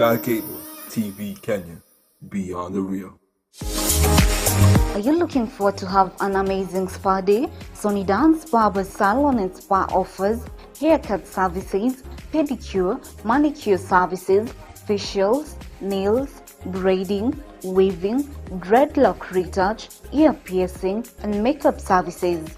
Sky Cable TV Kenya, beyond the real. Are you looking forward to have an amazing spa day? Sony Dance Barber Salon and Spa offers haircut services, pedicure, manicure services, facials, nails, braiding, weaving, dreadlock retouch, ear piercing, and makeup services.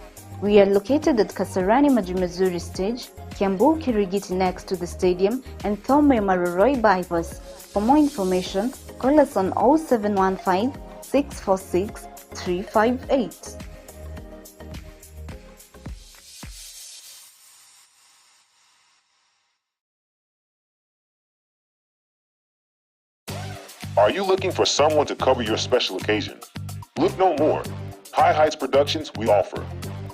We are located at Kasarani Majimazuri Stage, Kiambu Kirigiti next to the stadium, and Thome Maroroi Bypass. For more information, call us on 0715 646 358. Are you looking for someone to cover your special occasion? Look no more. High Heights Productions, we offer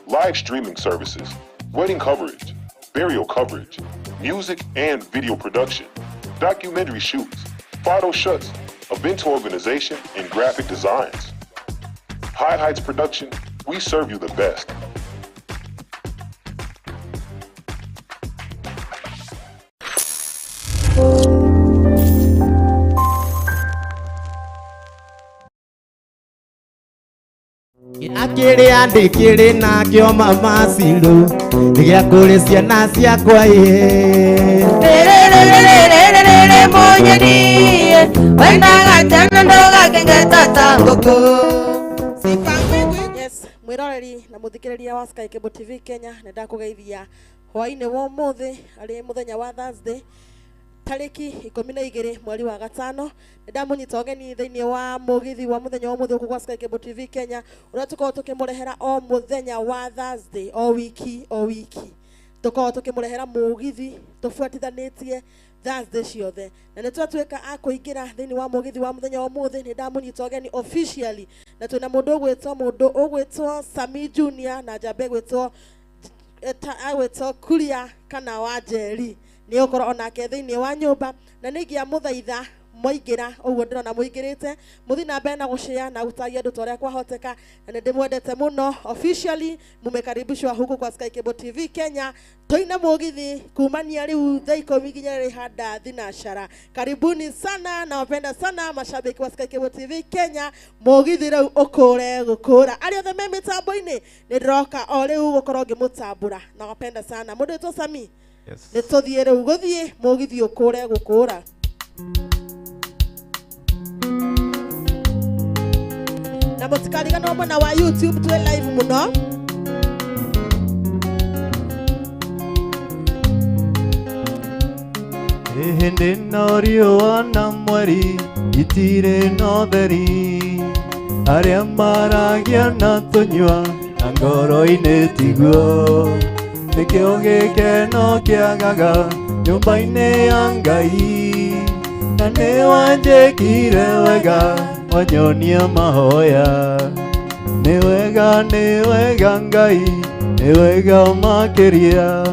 live streaming services, wedding coverage, burial coverage, music and video production, documentary shoots, photo shoots, event organization, and graphic designs. High Heights Production, we serve you the best. Kĩrĩa ndĩkĩrĩ nakĩo mama Ciru nĩ gĩa kũrĩ ciana ciakwa ĩ. Rĩrĩrĩrĩrĩrĩrĩ mũnyeni wendaga tene ndũgakenge ta ngũkũ. Yes, mwiroreri na muthikiriria wa Sky Cable TV Kenya nĩ ndakũgeithia hwainĩ wa ũmũthĩ arĩ mũthenya wa Thursday tarĩki 12 mweri wa gatano. Nĩ ndamũnyita ũgeni thĩinĩ wa mũgithi wa mũthenya wa ũmũthĩ gũkũ gwa Sky Cable TV Kenya ũrĩa tũkoragwo tũkĩmũrehera o mũthenya wa Thursday, o wiki o wiki tũkoragwo tũkĩmũrehera mũgithi tũbuatithanĩtie Thursday ciothe, na nĩ twatuĩka a kũingĩra thĩinĩ wa mũgithi wa mũthenya wa ũmũthĩ. Nĩ ndamũnyita ũgeni officially na twĩna mũndũ ũgwĩtwo Sami Junior na njamba ĩgwĩtwo agwĩtwo Kuria kana wa Njeri nĩ ũkorwo onake thĩinĩ wa nyũmba, na nĩ ingĩamũthaitha mwaingĩra ũguo ndĩrona mũingĩrĩte mũthiĩ na mbere na gũshare na gũtagia andũ ta ũrĩa kwahoteka, na nĩ ndĩmwendete mũno. Officially mumekaribishwa huku kwa Sky Cable TV Kenya, toina mũgithi kumania rĩu thaa 10 nginya rĩrĩ handa thinacara. Karibuni sana, nawapenda sana mashabiki wa Sky Cable TV Kenya. Mũgithi rĩu ũkũre gũkũra, arĩa othe me mĩtambo-inĩ nĩ ndĩroka o rĩu gũkorwo ngĩmũtambũra. Nawapenda sana. Mũndũ wĩtwo Sami. Yes. Nĩ tũthiĩ rĩu gũthiĩ mũgithi ũkũre gũkũra na mũtikariganĩrwo mwena wa YouTube twĩ live mũno. Hĩndĩ no riũa na mweri itirĩ na ũtheri, arĩa maragia na tũnyua na ngoro-inĩ tiguo, nĩkĩo gĩkeno kĩagaga nyũmba-inĩ ya Ngai. Na nĩ wanjĩkire wega wanyonia mahoya, nĩ wega, nĩ wega Ngai, nĩ wega makĩria,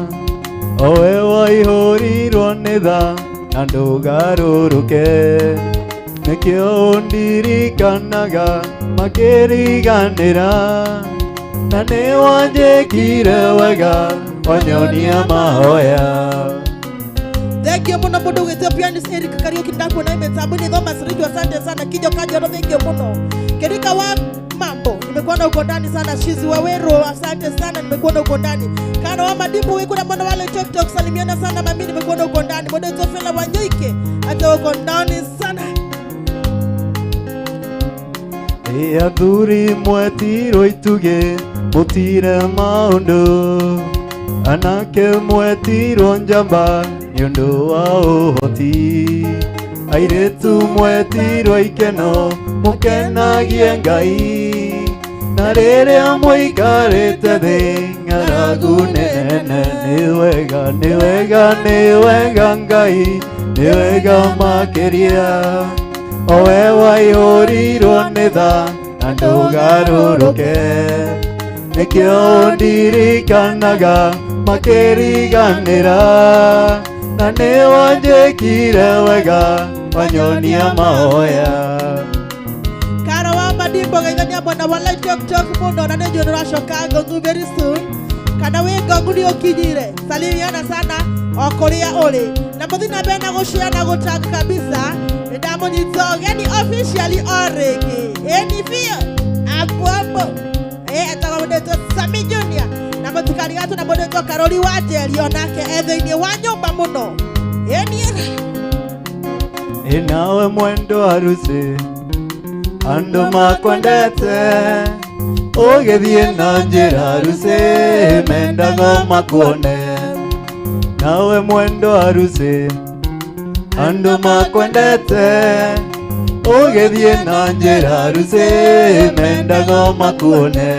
owe waihũrirwo nĩ tha na ndũgarũrũke, nĩkĩo ũndirikanaga makĩriganĩra. Na nĩ wanjĩkire wega wanyonia mahoya. Thengio mũno mũndũ ũgwĩtwo pianist Eric Kariuki, ndakuona mĩtambo-inĩ. Thomas Rijo, asante sana. Kijo Kajoro, thengio mũno. Kerika wa mambo, nimekuona uko ndani sana. Shizi wa Wero, asante sana, nimekuona uko ndani. Kano wa Madibu wikuna mwana wale Tok Tok, salimiana sana mami, nimekuona uko ndani. Mũndũ wĩtwo Fela Wanyoike, hata uko ndani sana. Ĩ athuri mwetirwo itugĩ mũtire maũndũ, anake mwetirwo njamba nĩ ũndũ wa ũhoti, airĩtu mwetirwo ikeno mũkenagie Ngai, na rĩrĩa mũikarĩte thĩ ng'aragu nene. Nĩ wega, nĩ wega, nĩ wega Ngai, nĩ wega makĩria, owe waihũrirwo nĩ tha na ndũgarũrũke, nĩkĩo ndirikanaga makĩriganĩra. Na nĩ wanjĩkire wega wanyonia mahoya. Karo wa Madimbo, geithania mwena wa Light Tok Tok mũno, na nĩ njũĩ nĩũracoka Ngongu very soon, kana wĩ Ngongu nĩ ũkinyire. Salimiana sana o kũrĩa ũrĩ. Na mũthiĩ na mbere na gũshare na gũtag kabisa. Nĩ ndamũnyita ũgeni officially o rĩngĩ. Ĩni biũ. Apo apo. Etagwo mũndũ wĩtwo Sami Junior. Na mũtikarigatwo na mũndũ wĩtwo Karori wa Njeri onake e thĩinĩ wa nyũmba mũno. Ĩni. Ĩ nawe mwendo harusi andũ makwendete ũgĩthiĩ na njĩra harusi mendaga makuone nawe mwendo harusi andũ makwendete ũgĩthiĩ na njĩra harusi mendaga makuone.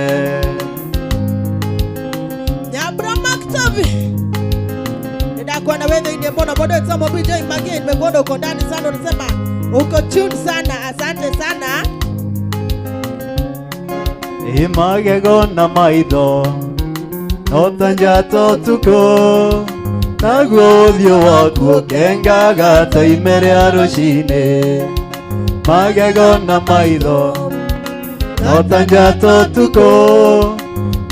Nyambura Maktavi. Nitakuwa na wewe thĩinĩ mũno mũndũ wĩtwo Mobi Joy Magin, nimekuona uko ndani sana, unasema uko tuned sana, asante sana. Ĩ magego na maitho no ta njata ũtukũ naguo ũthiũ waku ũkengaga ta ime rĩa rũcinĩ magego na maitho no ta njata ũtukũ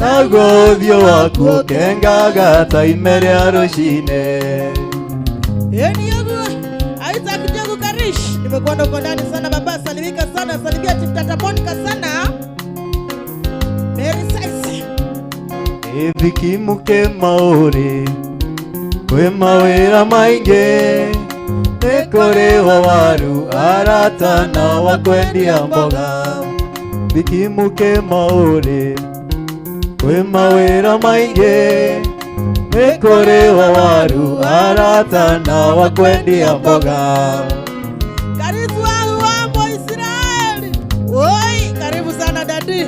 naguo ũthiũ waku ũkengaga ta ime rĩa rũcinĩ. Ĩni ũguo Isaac Njogu Karish, nimekuona uko ndani sana baba, salimika sana, salimia Chief Tata Monica sana. Mary Size. Ĩthikimuke maũrĩ kwĩ mawĩra maingĩ nĩ kũrĩ wa waru arata na wa kwendia mboga thikimuke maũrĩ kwĩ mawĩra maingĩ nĩ kũrĩ wa waru arata na wa kwendia mboga. Karibu wangu wa Israeli. Oi, karibu sana dadi.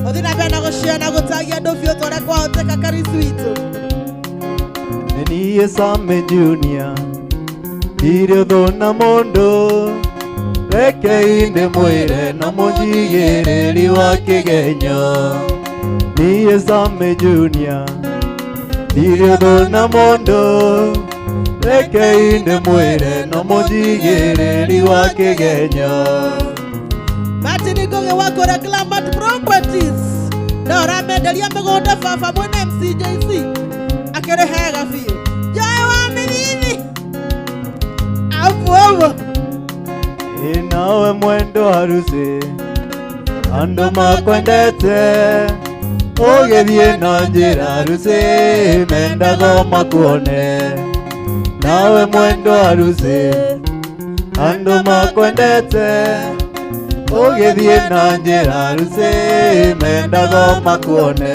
Ũthiĩ na mbere na gũshare na gũtagia andũ biũ ta ũrĩa kwahoteka Karisu witũ. Nĩ niĩ Sami Junior ndirĩ ũthũ na mũndũ rekei ndĩmwĩre na mũnjigĩrĩri wa kĩgenyo niĩ Sami Junior ndirĩ ũthũ na mũndũ rekei ndĩmwĩre na mũnjigĩrĩri wa kĩgenyo. Martin Ngugi wa kũrĩa Glamour Properties. No ũramenderia mĩgũnda baba mwena MCJC. Akĩrĩ hega biũ. Joy wa Mĩthithi. Apo apo. Ĩ nawe mwendo harusi andũ makwendete ũgĩthiĩ na njĩra harusi mendaga makuone nawe mwendo harusi andũ makwendete ũgĩthiĩ na njĩra harusi mendaga makuone.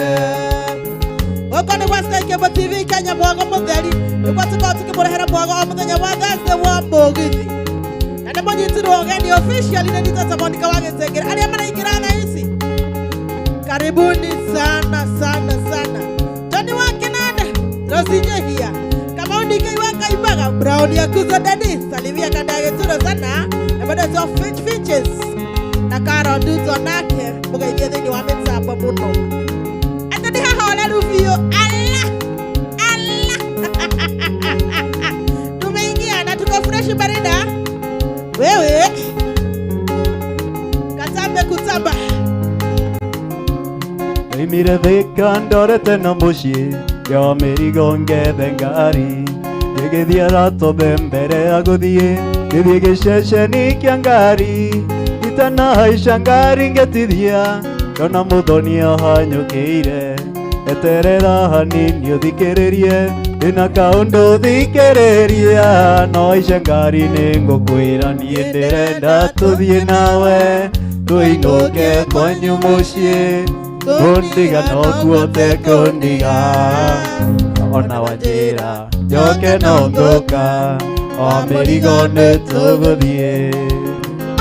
Gũkũ nĩ gwa Sky Cable TV Kenya mwago mũtheri nĩguo tũkorwo tũkĩmũrehera mwago o mũthenya wa Thursday wa mũgithi na nĩ mũnyitirwo ũgeni officially nĩ Tata Monica wa Gĩtengera arĩa maraingĩra thaa ici karibuni sana sana sana. Johnny wa Kinanda, Rosi Njehia, Kamau DK wa Kaimbaga, Brown Yakuza Dadi, salimia kanda ya Gĩturo sana na bado sio Finch Finches na Karo Nduto nake mũgeithie thĩinĩ wa mĩtambo mũno atĩ nĩ hahoreru biũ. Ala ala, tumeingia na tuko fresh barida. Wewe katambe kutamba. Ndaimire Thika ndorete na mũciĩ ya mĩrigo ngethe ngari ĩgĩthiĩ Ratobe mbere ya gũthiĩ ngĩthiĩ gĩceceni kĩa ngari itanahaica ngari ngetithia ndona mũthoni ahanyũkĩire eterera hanini ũthikĩrĩrie ndĩna kaũndũ thikĩrĩria no haice ngari nĩ ngũkwĩra niĩ ndĩrenda tũthiĩ nawe tũinũke kwanyu mũciĩ kũndiga no kuote kũndiga ona wanjĩra njoke no ngũka o mĩrigo nĩ tũgũthiĩ.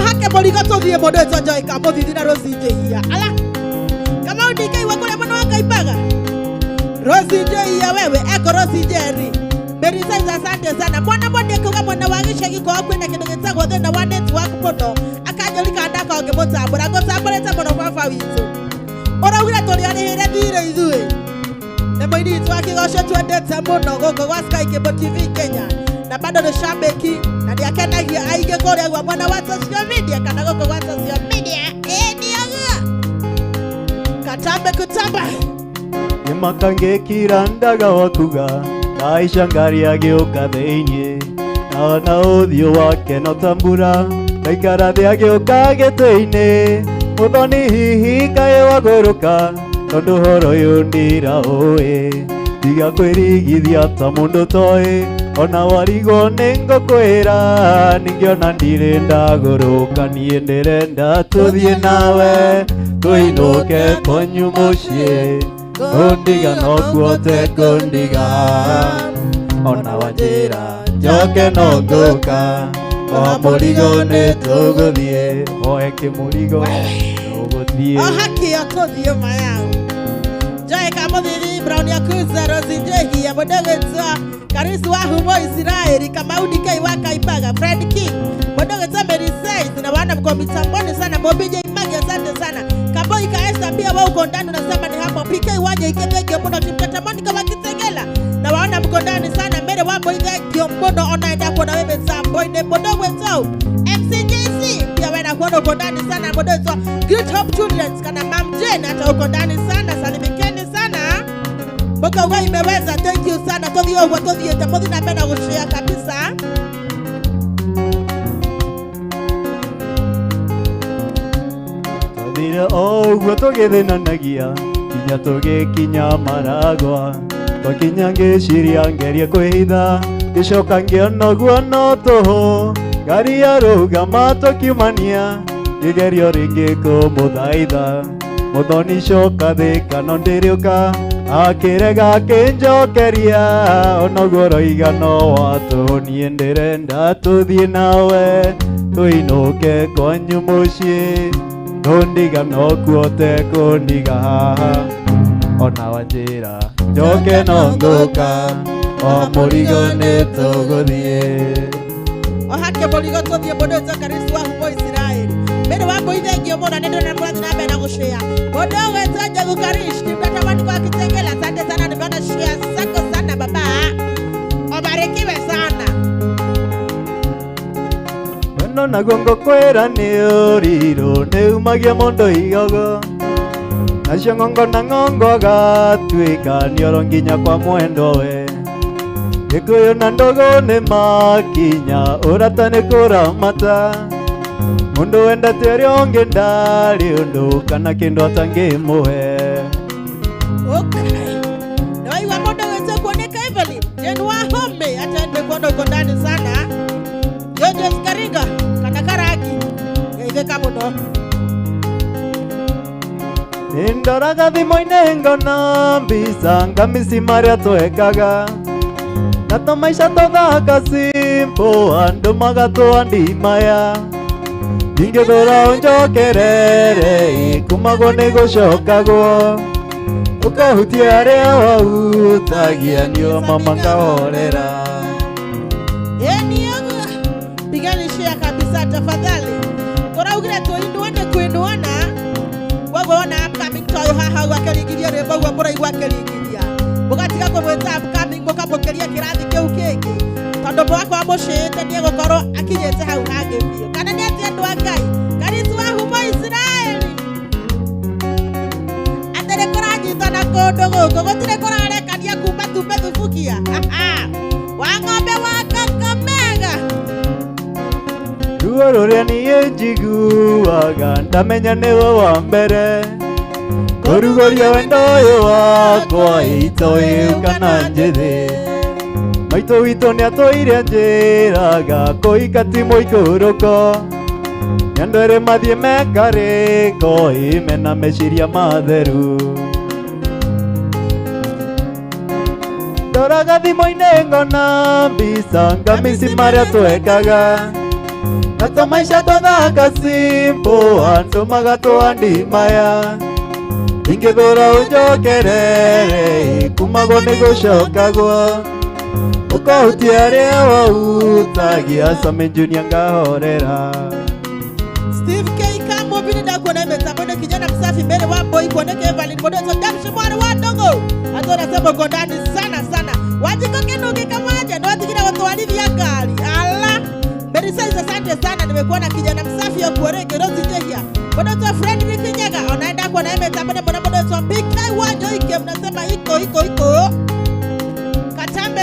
Hake mũrigo tũthiĩ mũndũ wĩtwo Joy Kamũthithi na Rosi Njehia ala Kamau DK wa kũrĩa mwena wa Kaimbaga. Rosi Njehia wewe eko Rosi Njeri Mary Size asante sana mwana mwene kuga mwena wa gĩcagi kwao kwĩna kĩndũ gĩtagwo thĩna wa network mũno akanjũrika ndakorwo ngĩmũtambũra ngũtambũrĩte mũno baba witũ ũraugire tũrĩ arĩhĩre thirĩ ithuĩ nĩ mũini witũ wa kĩgoco twendete mũno gũkũ gwa Sky Cable TV Kenya na bado nĩ shabiki na nĩ akenagia aingĩ kũrĩa gwa mwena wa social media kana gũkũ gwa social media ĩ nĩ ũguo katambe kutamba. Nĩmakangĩkira ndaga wakuga Ndaica ngari agĩũka thĩiniĩ naona ũthiũ wake no ta mbura ndaikara thĩ agĩũka gĩtĩ-inĩ mũthoni hihi kaĩ wagũrũka tondũ ũhoro ũyũ ndiraũĩ tiga kwĩrigithia ta mũndũ toĩ ona warigwo nĩ ngũkwĩra ningĩona ndirĩ ndagũrũka niĩ ndĩrenda tũthiĩ nawe tũinũke kwanyu mũciĩ kũndiga no kuote kũndiga ona wanjĩra njoke no ngũka o mũrigo nĩ tũgũthiĩ oe kĩmũrigo tũgũthiĩ Ohakio tũthiĩ mayau Joy Kamũthiri Brown Yakuza Rosi Njehia Mũndũ Karisi wa Humo Israeli Kamau DK wa Kaibaga Fred King Mũndũ Mary Says na wana mko mitamboni sana Mobije Imagi asante sana Kaboi ka Esther pia wewe uko ndani unasema ni hapo PK waje ikebege muno timtata Monica wa Kitegela na waona mko ndani sana mbele wambo ithekio muno onaenda kuona wewe sambo ine mũndũ gwĩtwo MCJC pia wewe nakuona uko ndani sana mũndũ gwĩtwo Great Hope Children's kana Mam Jane hata uko ndani sana salimikeni sana Mboka imeweza thank you sana tũthiĩ ũguo tũthiĩte mũthiĩ na mbere na gũshare kabisa. Twathire o ũguo tũgĩthĩnanagia nginya tũgĩkinya Maragwa twakinya ngĩciria ngerie kwĩhitha ngĩcoka ngĩona ũguo no tũhũ ngari yarũgama tũkiumania ngĩgerio rĩngĩ kũmũthaitha mũthoni coka thĩ kana ndĩrĩũka akĩrega akĩnjokeria ona ũguo ũroiga no wa tũhũ niĩ ndĩrenda tũthiĩ nawe tũinũke kwanyu mũciĩ kũndiga no kuote kũndiga haha ona wanjĩra njoke no ngũka o mũrigo nĩ tũgũthiĩ. Ohake mũrigo tũthiĩ mũndũ ũyũ Karisi wa Humo Israeli mbere wa mbũithengio mũno nĩ ndĩrona mũrathiĩ na mbere na gũshare mũndũ ũgwĩtwo Njogu Karish timtatamani kwa Kitengela asante sana nimeona share zako sana baba obarikiwe sana. Wendo naguo ngũkwĩra nĩ ũrirũ nĩ umagia mũndũ igogo nacio ng'ongo na ng'ongo agatuĩka nĩoro nginya kwa mwendwa we Gĩkũyũ na ndũgũ nĩ makinya ũrata nĩ kũramata mũndũ wendete ũrĩa ũngĩ ndarĩ ũndũ kana kĩndũ atangĩmũhe. Okay. Na waigua mũndũ ũgwĩtwo kuoneka Evelyn Jane wa Home hata nĩ kuona uko ndani sana Georges Karinga kana Karaki geithĩka mũno. Nĩndoraga thimũ-inĩ ngona mbica ngamici marĩa twekaga na tũmaica tũthaka simple andũ magatũa ndimaya ingĩthũra ũnjokerere kumagwo nĩ gũcokagwo ũkahutia arĩa wahutagia nĩo mama ngahorera. Ĩni ũguo pigani share kabisa tafadhali tũraugire tũinuane kũinuana koguo wona upcoming ta ũyũ haha ũguo akĩringithia rwĩmbo ũguo mũraigua akĩringithia mũgatiga kũmwĩta upcoming mũkamũkĩria kĩrathi kĩu kĩngĩ tondũ mwakorwo mũcĩĩte nĩegũkorwo akinyĩte hau hangĩ biũ kana nĩ atĩ andũ a Ngai Karisi wa Humo Israeli atĩ nĩ kũranyitana kũndũ gũkũ gũtirĩ kũrarekania kuma tumbe thubukia wa ng'ombe wa Kakamega. Ruo rũrĩa niĩ njiguaga ndamenya nĩwe wa mbere kũrugũria wendo ũyũ wakwa itoĩ kana njĩthĩ maitũ witũ nĩatũire njĩraga kũhika ti mũikũrũko nĩ andũ erĩ mathiĩ mekarĩko ĩ mena meciria matheru ndoraga thimũ-inĩ ngona mbica ngamici marĩa twekaga na tũmaica tũthaka simple andũ magatũa ndimaya ingĩthũra ũnjokerere kumagwo nĩ gũcokagwo ũkahutia arĩa wahutagia Sami Junior ngahorera. Steve K Kamobini ndakuona mitambo kijana msafi mbele wa boy kuoneka Evelyn Modeto Damshi mwana wa dogo hata unasema uko ndani sana sana wajiko kinuki kamaja ndo watigina gũtwarithia ngari ala Mary Says asante sana nimekuona kijana msafi wa kuorege Rosi Njehia Modeto Fredrick Nyaga onaenda kuona mitambo na Modeto BK Wanjoike mnasema iko iko iko Katambe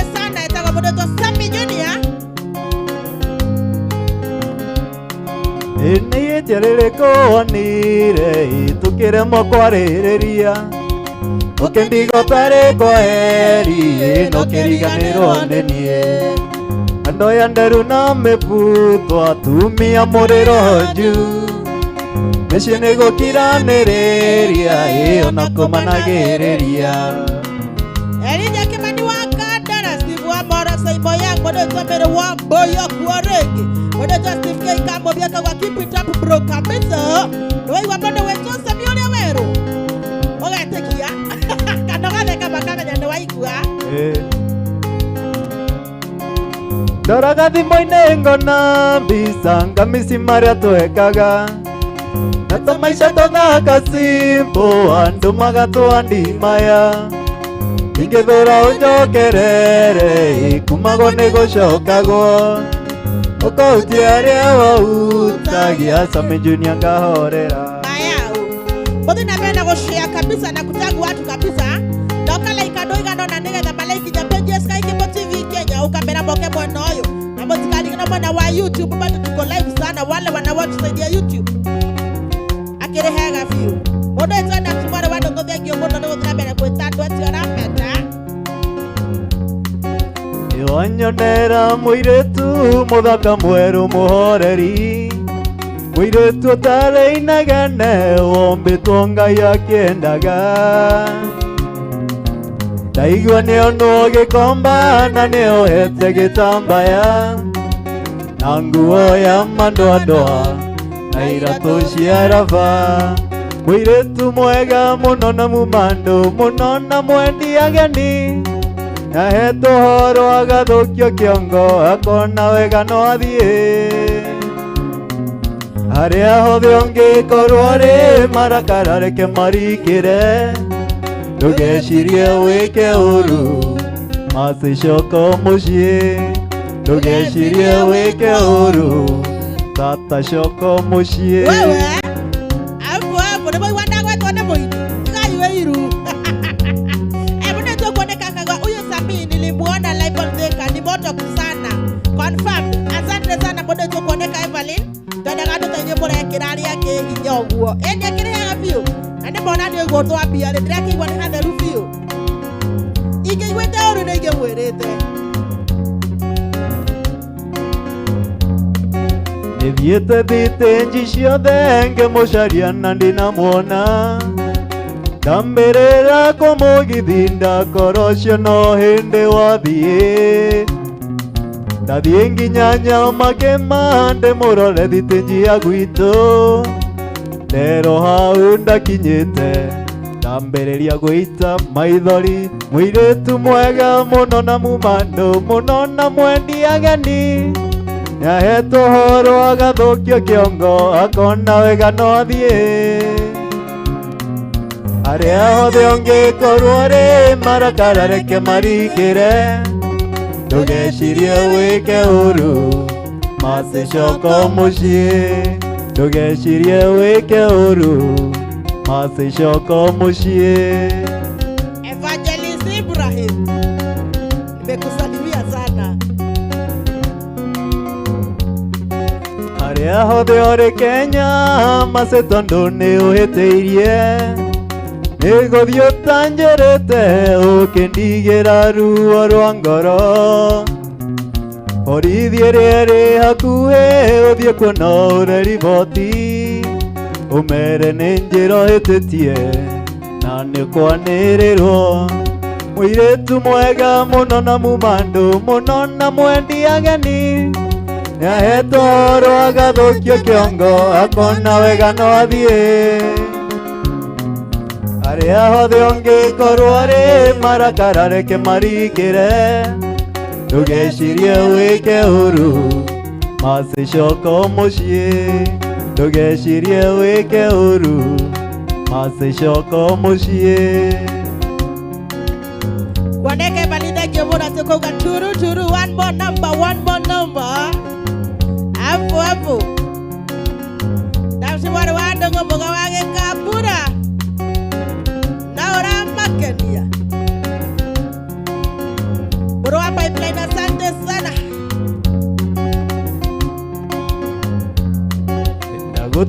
Nĩ ihĩtia rĩrĩkũ wonire tũkĩremwo kwarĩrĩria ũkĩndiga ũtarĩ kwa heri na ũkĩriganĩrwo nĩ niĩ andũ aya nderu na mĩbuto atumia mũrĩro juu mĩciĩ nĩ gũkiranĩrĩria ĩ ona kũmanagĩrĩria. Elija Kimani wa Kandara, Steve wa Moro, Saimo Yang, Mwendetwa Mere wa Mboyo kuo rĩngĩ. Mwendetwa Steve K Kamobia kagwa keep it up bro kabisa. Nĩwaigua mũndũ wĩtwo Sami ũrĩa werũ? Ũgetĩkia? Kana ũgatheka makamenya nĩwaigua. Ndoraga thimũ-inĩ ngona mbica ngamisi marĩa twekaga na ta maica tũthaka simple andũ magatũa ndimaya ingĩthũra ũnjokerere kumagwo nĩ gũcokagwo ũkahutia arĩa wahutagia Sami Junior ngahorera. Mayau. Mũthiĩ na mbere na gũshare kabisa na kutag watu kabisa. Na ũkalaika andũ aigana ũna nĩgetha malaikinya page ya Sky Cable TV Kenya ũkamera moke mwena ũyũ. Na mũtikarigane mwena wa YouTube bado tuko live sana wale wana watch side ya YouTube. Akĩrĩ hega biũ. Mũndũ wĩtwo Dax mwarĩ wa Ndũng'ũ thengio mũno nĩ gũthiĩ na mbere gwĩta andũ acio ũramenda. Wanyonera mũirĩtu mũthaka mwerũ mũhoreri mũirĩtu ũtarĩ inegene wombĩtwo Ngai akĩendaga ndaigua nĩonwo gĩkomba na nĩohete gĩtambaya na nguo ya mandoandoa na iratũ cia raba mũirĩtu mwega mũno na mumandũ mũno na mwendi ageni na hetwo horo agathũkio kĩongo akona wega no athiĩ harĩa hothe ũngĩkorwo rĩ marakara reke marikĩre ndũgecirie wĩke ũru macicoka mũciĩ ndũgecirie wĩke ũru tata coka mũciĩ. Wewe hapo hapo nĩ waigua ndagwetwo nĩ mũini tigai wĩiru. Mũndũ kuoneka kagwa huyu Sami nilimuona live on Thika ni moto sana confirmed. Asante sana mũndũ kuoneka Evelyn twendaga andũ ta inyuĩ mũrekĩra arĩa angĩ hinya ũguo ĩni akĩrĩhaga biũ na nĩ mona nĩ ũguo twambia rĩ ndĩrakĩigua nĩ hatheru biũ ingĩiguĩte ũru nĩ ingĩmwĩrĩte. Nĩthiĩte thitĩnji ciothe ngĩmũcaria na ndinamuona ndambĩrĩra kũmũgithi ndakora ũcio no hĩndĩ wathiĩ ndathiĩ nginya Nyamakĩma ndĩmũrore thitĩnji ya gwitũ ndero hau ndakinyĩte ndambĩrĩria gwĩita maithori mũirĩtu mwega mũno na mumandũ mũno na mwendi ageni nĩahetwo horo agathũkio kĩongo akona wega no athiĩ harĩa hothe ũngĩkorwo rĩ marakara reke marikĩre ndũgecirie wĩke ũru macicoka mũciĩ ndũgecirie wĩke ũru macicoka mũciĩ. Evangelist Ibrahim nimekusalimia sana. Harĩa hothe ũrĩ Kenya mace tondũ nĩ ũhĩtĩirie nĩgũthiĩ ũtanjĩrĩte ũkĩndigĩra ruo rwa ngoro borithi ĩrĩa ĩrĩ hakuhĩ ũthiĩ kuona ũre riboti ũmere nĩ njĩra ũhĩtĩtie na nĩ kwanĩrĩrwo mũirĩtu mwega mũno na mumandũ mũno na mwendi ageni nĩahetwo horo agathũkio kĩongo akona wega no athiĩ harĩa hothe ũngĩkorwo rĩ marakara reke marikĩre ndũgecirie wĩke ũru macicoka mũciĩ ndũgecirie wĩke ũru macicoka mũciĩ. Kuoneka Evelyn thengio mũno tũkauga turu turu one more number one more number hapo hapo Ndamci mwarĩ wa Ndũng'ũ mũga wa Gĩkambura na ũramakenia mũrũ wa Pipeline asante sana.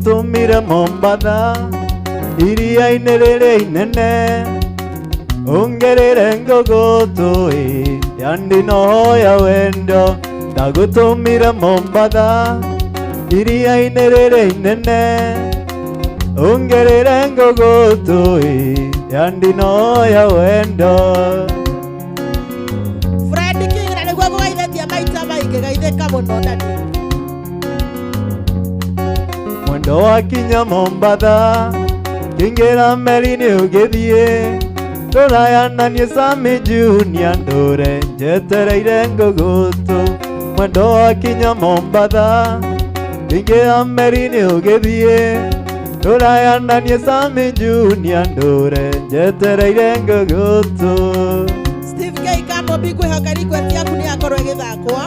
Ndagũtũmire Mombatha iria-inĩ rĩrĩa inene ungerere ngũgũtũĩ yandinohoya wendo. Ndagũtũmire Mombatha iria-inĩ rĩrĩa inene ungerere ngũgũtũĩ yandinohoya wendo. Fred King na nĩguo ngũgeithĩtie maita maingĩ, geithĩka mũno dadi. Mwendo wakinya Mombatha kĩingĩra meri-inĩ ũgĩthiĩ rũraya na niĩ Sami Junior ndũre njetereire ngũgũtũ. Mwendo wakinya Mombatha kĩingĩra meri-inĩ ũgĩthiĩ rũraya na niĩ Sami Junior ndũre njetereire ngũgũtũ. Steve K Kamũmbi, ngwĩhoka request yaku nĩ yakorwo ĩgĩthakwo.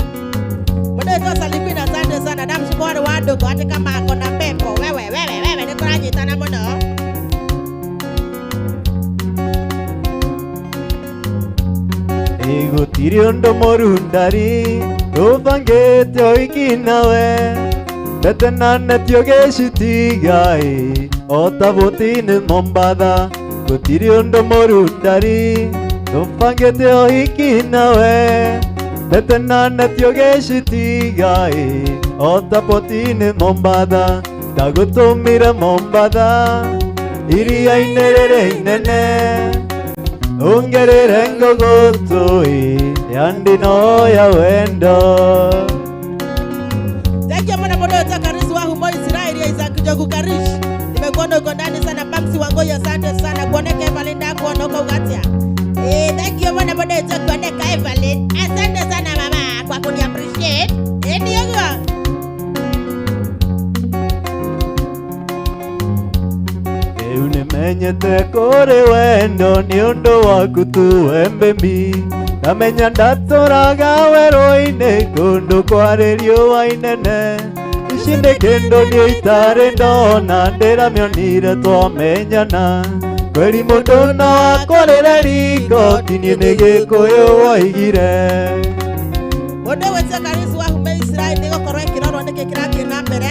Mũndũ wĩtwo Salimina, asante sana. Damsi mwarĩ wa ndũngũ atĩ kamako na pepo wewe wewe wewe, nĩ tũranyitana mũno. Gũtirĩ ũndũ mũru ndari tũbangĩte ũhiki nawe mbete na neti ũgĩcitiga ĩ o ta bũti-inĩ Mombatha. Gũtirĩ ũndũ mũru ndari tũbangĩte ũhiki nawe mbete na neti ũgĩcitiga ĩ o ta bũti-inĩ Mombatha. Ndagũtũmire Mombatha iria-inĩ rĩrĩa inene ungerere ngũgũtũĩ yandinoya wendo. Thank you mũno mũndũ wĩtwo Karish wa Humo Israeli, Isaac Njogu Karish. Nimekuona uko ndani sana. Pamsi Wangoi, asante sana. Kuoneka Evelyn, ndakuona uko ugatia. Eh, thank you mũno mũndũ wĩtwo Kuoneka Evelyn. Asante sana mama kwa kuni appreciate. Eh, ndio guo. Rĩu nĩmenyete kũrĩ wendo nĩ ũndũ waku tu wembembi ndamenya ndatũraga werũ-inĩ kũndũ kwarĩ riũa inene ici nĩ kĩndũ niĩ itarĩ ndona ndĩramĩonire twamenyana kweri mũndũ no akũrĩre riko tinie nĩ Gĩkũyũ woigire. Mũndũ wĩtwo Karish wa Humo Israeli nĩ gũkorwo ĩkĩrorwo nĩkĩ kĩrathiĩ na mbere.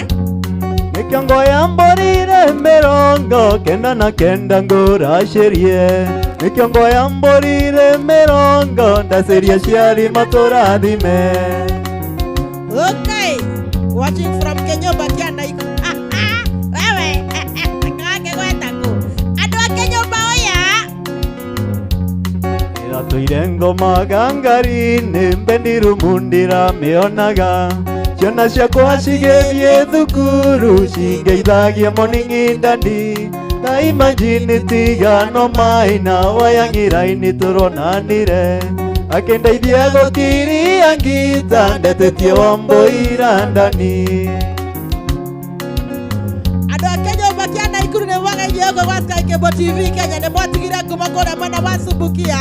Nĩkĩo ya mbũrire 99 ngũracĩrie nĩkĩo ya mbũrire mĩrongo ndacĩria ciari matũrathime. Okay. Watching from Kenyumba kia Naikuru. Wewe, kake gweta ku. Andũ a Kenyumba oya. Ĩratũire ngomaga ngari-inĩ mbendirumu ndiramĩonaga ciana ciakwa cigĩthiĩ thukuru cingeithagia morning daddy ta imagine tiga no maina wayang'ira-inĩ tũronanire akĩndeithia gũkiria ngita ndetetie wambũira ndani. Andũ a Kenyumba kia Naikuru nĩ mwageithio ũguo gwa Sky Cable TV Kenya, nĩ mwatigire ngumo kũrĩa mwena wa Subukia.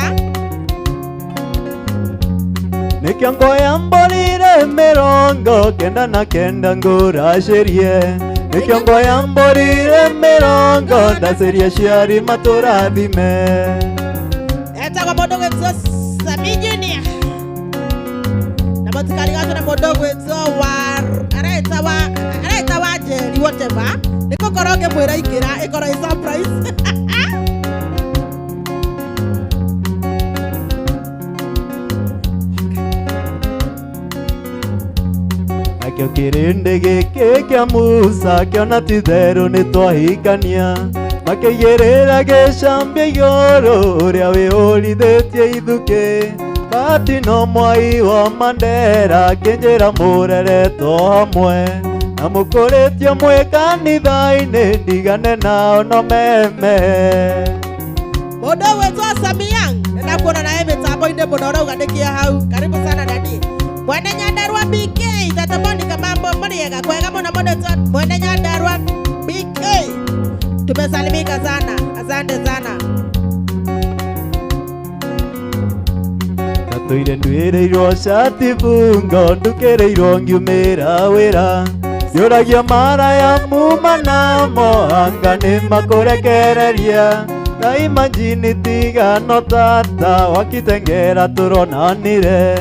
Nĩkĩo ngoya mbũrire 99 ngũracĩrie nĩkĩo ngoya mbũrire mĩrongo ndacĩria ciari matũrathime. Etagwo mũndũ gwĩtwo Sami Junior na mũtikarigatwo na mũndũ gwĩtwo wa areta wa areta wa Njeri whatever nĩ gũkorwo ngĩmwĩra ingĩra ĩkorwo ĩ surprise. Nakĩo kĩrĩndĩ gĩkĩ kĩa Musa kĩona ti therũ nĩ twahikania makĩigĩrĩra gĩcambia igũrũ ũrĩa wĩhũrithĩtie ithukĩ Bahati no mwai wa Mandera kĩnjĩra mũreretwo hamwe na mũkũrĩtio mwĩ kanitha-inĩ ndigane nao no meme. Mũndũ gwĩtwo Sami Young nĩndakuona nawe mĩtambo-inĩ mũno ũrauga nĩkĩa hau. Karibu sana dadi. Mwene Nyandarua BK Tata Monica, mambo muriega kwega mũno mũndũ wĩtwo Mwene Nyandarua BK, tumesalimika sana, asante sana. Ndatũire nduĩrĩirwo cati bungo ndukĩrĩirwo ngiumĩra wĩra njũragia maraya muma namo anga nĩ makũrekereria ta imagine tiga no tata wakitengera tũronanire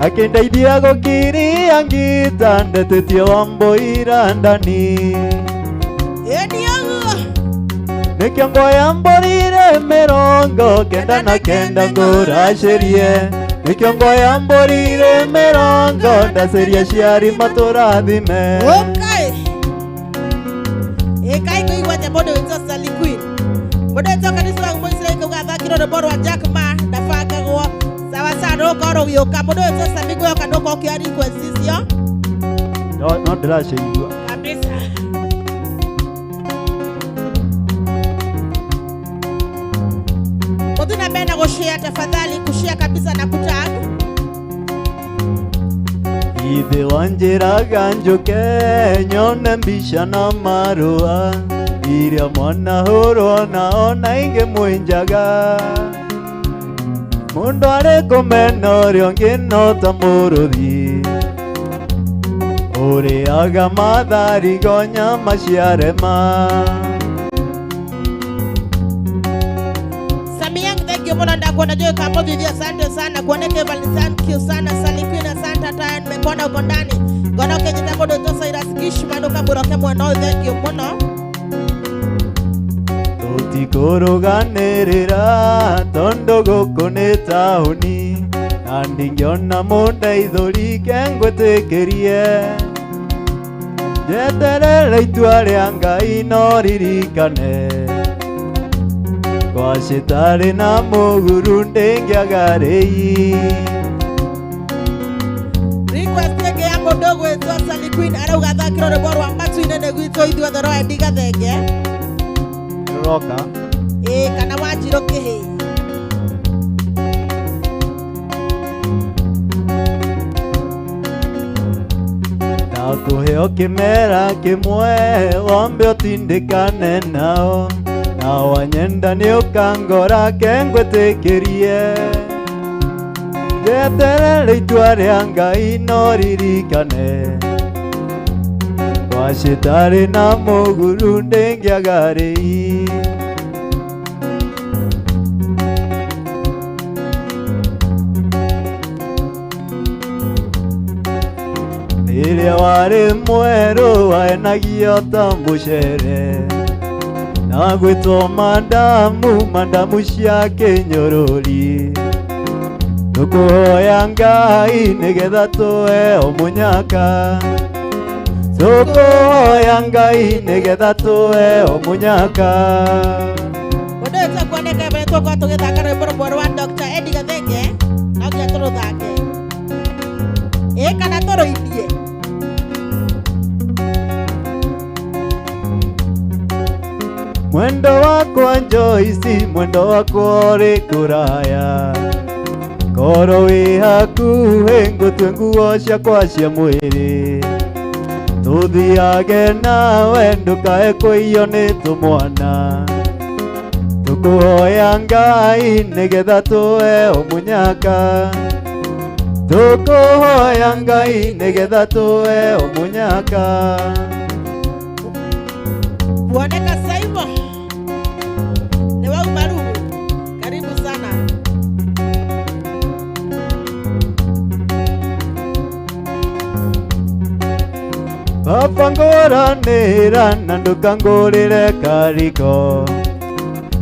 akĩndeithia gũkiria ngita ndetetie wambũira ndani. Ĩni ũguo. Nĩkĩo ngoya mbũrire 99 ngũracĩrie. Nĩkĩo ngoya mbũrire mĩrongo ndacĩria ciari matũrathime. Okay. Ĩkai kũigua atĩa mũndũ wĩtwo Sally Queen. Mũndũ wĩtwo kanitha wa Mũisiraeli kauga athakĩrwo rwĩmbo rwa Jack Ma ndabangagwo. Sawa sawa nĩgũkorwo rũgĩũka. Mũndũ wĩtwo Sami Ngũyoka nĩũkorwo ũkĩoya request icio. No no ndĩraciigua. Kabisa. Mũthiĩ na mbere na gũshare tafadhali, kushare kabisa na kutag. Ithe wanjĩraga njũke nyone mbica na marũa iria mwana hũrwo na ona ingĩ mwĩnjaga. Mũndũ arĩ kũmena ũrĩa ũngĩ no ta mũrũthi ũrĩaga matharigo nyama ciarema. Sami yangu thank you muno ndakuona Joy Kamothithi asante sana kuoneke Evelyn thank you sana Sally Queen asante hata nimekuona uko ndani ngona ukinyita mũndũ wĩtwo Cyrus Gishman ũkamwĩra mwena ũyũ thank you mũno. Tũtikũrũganĩrĩra tondũ gũkũ nĩ taũni na ndingĩona mũndeithũri ke ngwĩtĩkĩrie. Njeterere itua rĩa Ngai no ririkane kwa citarĩ na mũguru ndĩngĩaga rĩi. Request ĩngĩ ya mũndũ ũgwĩtwo Sally Queen arauga athakĩrwo rwĩmbo rwa matu-inĩ nĩ gwitũ ithuothe rwa Eddie Gathenge. Rũroka. Ĩĩ kana Wanjirũ Kĩhĩ. Ndakũheo kĩmera kĩmwe wambe ũtindĩkane nao na wanyenda nĩ ũkangora ke ngwĩtĩkĩrie. Njeterere itua rĩa Ngai no ririkane kwa citarĩ na mũguru ndĩngĩaga rĩi. Rĩrĩa warĩ mwerũ waenagio ta mũcere na gwĩtwo mandamu mandamu cia kĩnyũrũri. Tũkũhoya Ngai nĩgetha tũheo mũnyaka. Tũkũhoya Ngai nĩgetha tũheo mũnyaka. Mũndũ ũyũ tũkuoneka mbere tũkorwo tũgĩthaka rwĩmbo rũmwe rwa Dr. Eddie Gathenge no nginya tũrũthake. Ĩĩ kana tũrũinie. Mwendo wakwa Joyce, mwendo wakwa ũrĩ kũraya korwo wĩ hakuhĩ ngũtue nguo ciakwa cia mwĩrĩ tũthiage nawe ndũkae kũiywo nĩ tũmwana. Tũkũhoya Ngai nĩgetha tũheo mũnyaka. Tũkũhoya Ngai nĩgetha tũheo mũnyaka. Kuoneka Saimo ni wa Umarugu, karibu sana. Baba ngũranĩra na ndũkangũrĩre kariko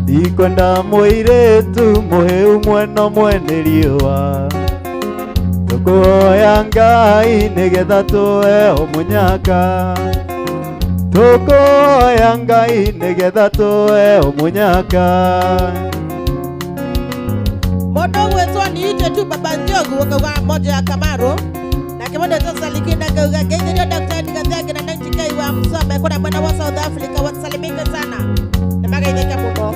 ndikwenda mũirĩtu mũhĩu mwena mwene riũa. Tũkũhoya Ngai nĩgetha tũheo mũnyaka. Tũkũhoya Ngai nĩgetha tũheo mũnyaka. Mũndũ ũgwĩtwo niite tu Baba Njogu akauga moja ya Kamaru nake mũndũ wĩtwo Sally Queen akauga ngeithĩrio Dr. Eddie Gathenge na 90K wa Msome kũrĩa mwena wa South Africa wasalimike sana na magaithĩke mũno.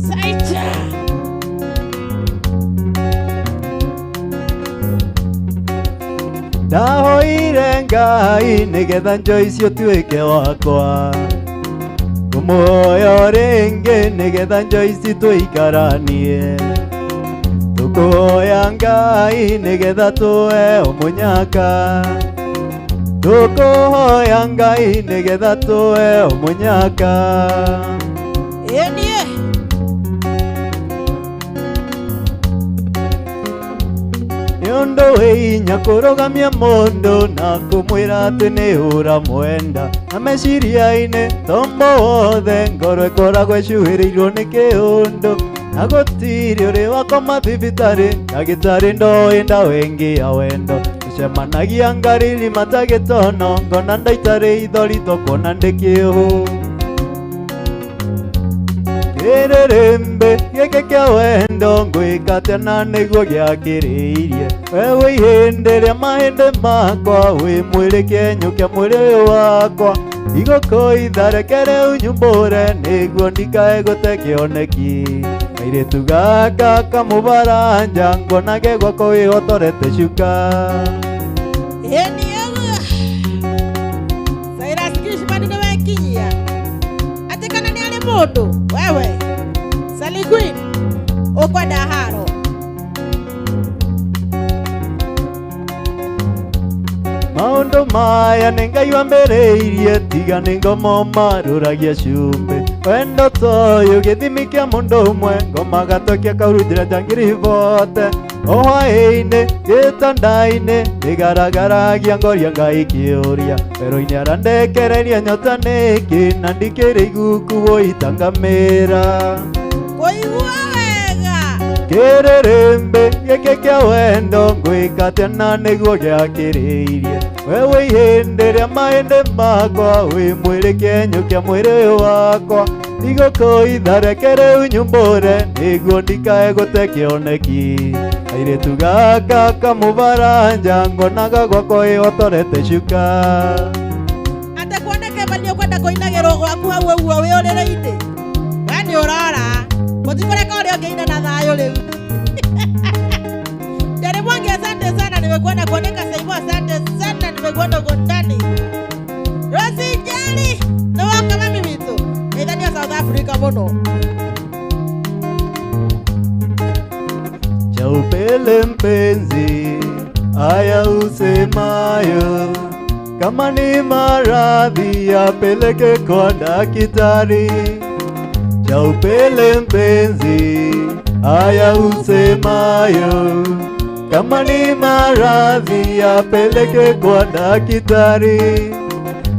Saita. Ndahoire Ngai nĩgetha Joyce ũtuĩke wakwa ngũmũhoya o rĩngĩ nĩgetha Joyce tũikaranie. Tũkũhoya Ngai nĩgetha tũheo mũnyaka. Tũkũhoya Ngai nĩgetha tũheo mũnyaka. Ĩĩ niĩ. Nĩ Nĩ ũndũ wĩ hinya kũrũgamia mũndũ na kũmwĩra atĩ nĩ ũramwenda na meciria-inĩ tombo wothe ngoro ĩkoragwo ĩcuhĩrĩirwo nĩ kĩũndũ na gũtirĩ ũrĩ wakoma thibitarĩ ndagĩtarĩ ndoĩ ndawa ĩngĩ ya wendo tũcemanagia ngariri matagĩtono ngona ndaitarĩ ithori tũkuona ndĩ kĩũhũ kĩrĩrĩmbĩ gĩkĩ kĩa wendo ngwĩka atĩa na nĩguo gĩakĩrĩirie we wĩ ihĩndĩ rĩa mahĩndĩ makwa wĩ mwĩrĩ kĩenyũ kĩa mwĩrĩ ũyũ wakwa igũkũitha reke rĩu nyumbũre nĩguo ndikae gũte kĩoneki kairĩtu gaka kamũbaranja nguonage gwako wĩhotorete cuka. Ĩni ũguo Cyrus Kishman nĩ wekinyia atĩ kana nĩ arĩ mũndũ wewe Sally Queen ũkwenda haro. Maũndũ maya nĩ Ngai wambĩrĩirie tiga nĩ ngomo marũragia cumbĩ wendo toyũ gĩthimi kĩa mũndũ ũmwe ngoma gatokia kaurunjĩra njangiri vote o hwaĩ-inĩ gĩtanda-inĩ ndĩgaragaragia ngoria Ngai kĩũria werũ-inĩ arandekereria nyota nĩkĩ na ndikĩrĩ iguku gũitangamĩra kũigua wega kĩrĩrĩmbĩ gĩkĩ kĩa wendo ngwĩka atĩa na nĩguo gĩakĩrĩirie we wĩ ihĩndĩ rĩa mahĩndĩ makwa wĩ mwĩrĩ kĩenyũ kĩa mwĩrĩ ũyũ wakwa igũkũitha reke rĩu nyumbũre nĩguo ndikae gũte kĩoneki kairĩtu gaka kamũbaranja ngonaga gwakwa ĩhotorete cuka. Atĩ kuoneke bani ũkwenda kũinagĩrwo gwaku hau ũguo wĩ ũrĩrĩ-inĩ we nĩ ũrora mũtikũreka ũrĩa ũngĩina na thayũ rĩu. Jerry Mwangi, asante sana, nimekuona kuoneka Saibo, asante sana, nimekuona uko ndani. Rosie Njeri, nĩ woka mami witũ ĩthania South Africa mũno. Chaupele mpenzi, haya usemayo, kama ni maradhi yapeleke kwa daktari. Chaupele mpenzi, haya usemayo, kama ni maradhi yapeleke kwa daktari.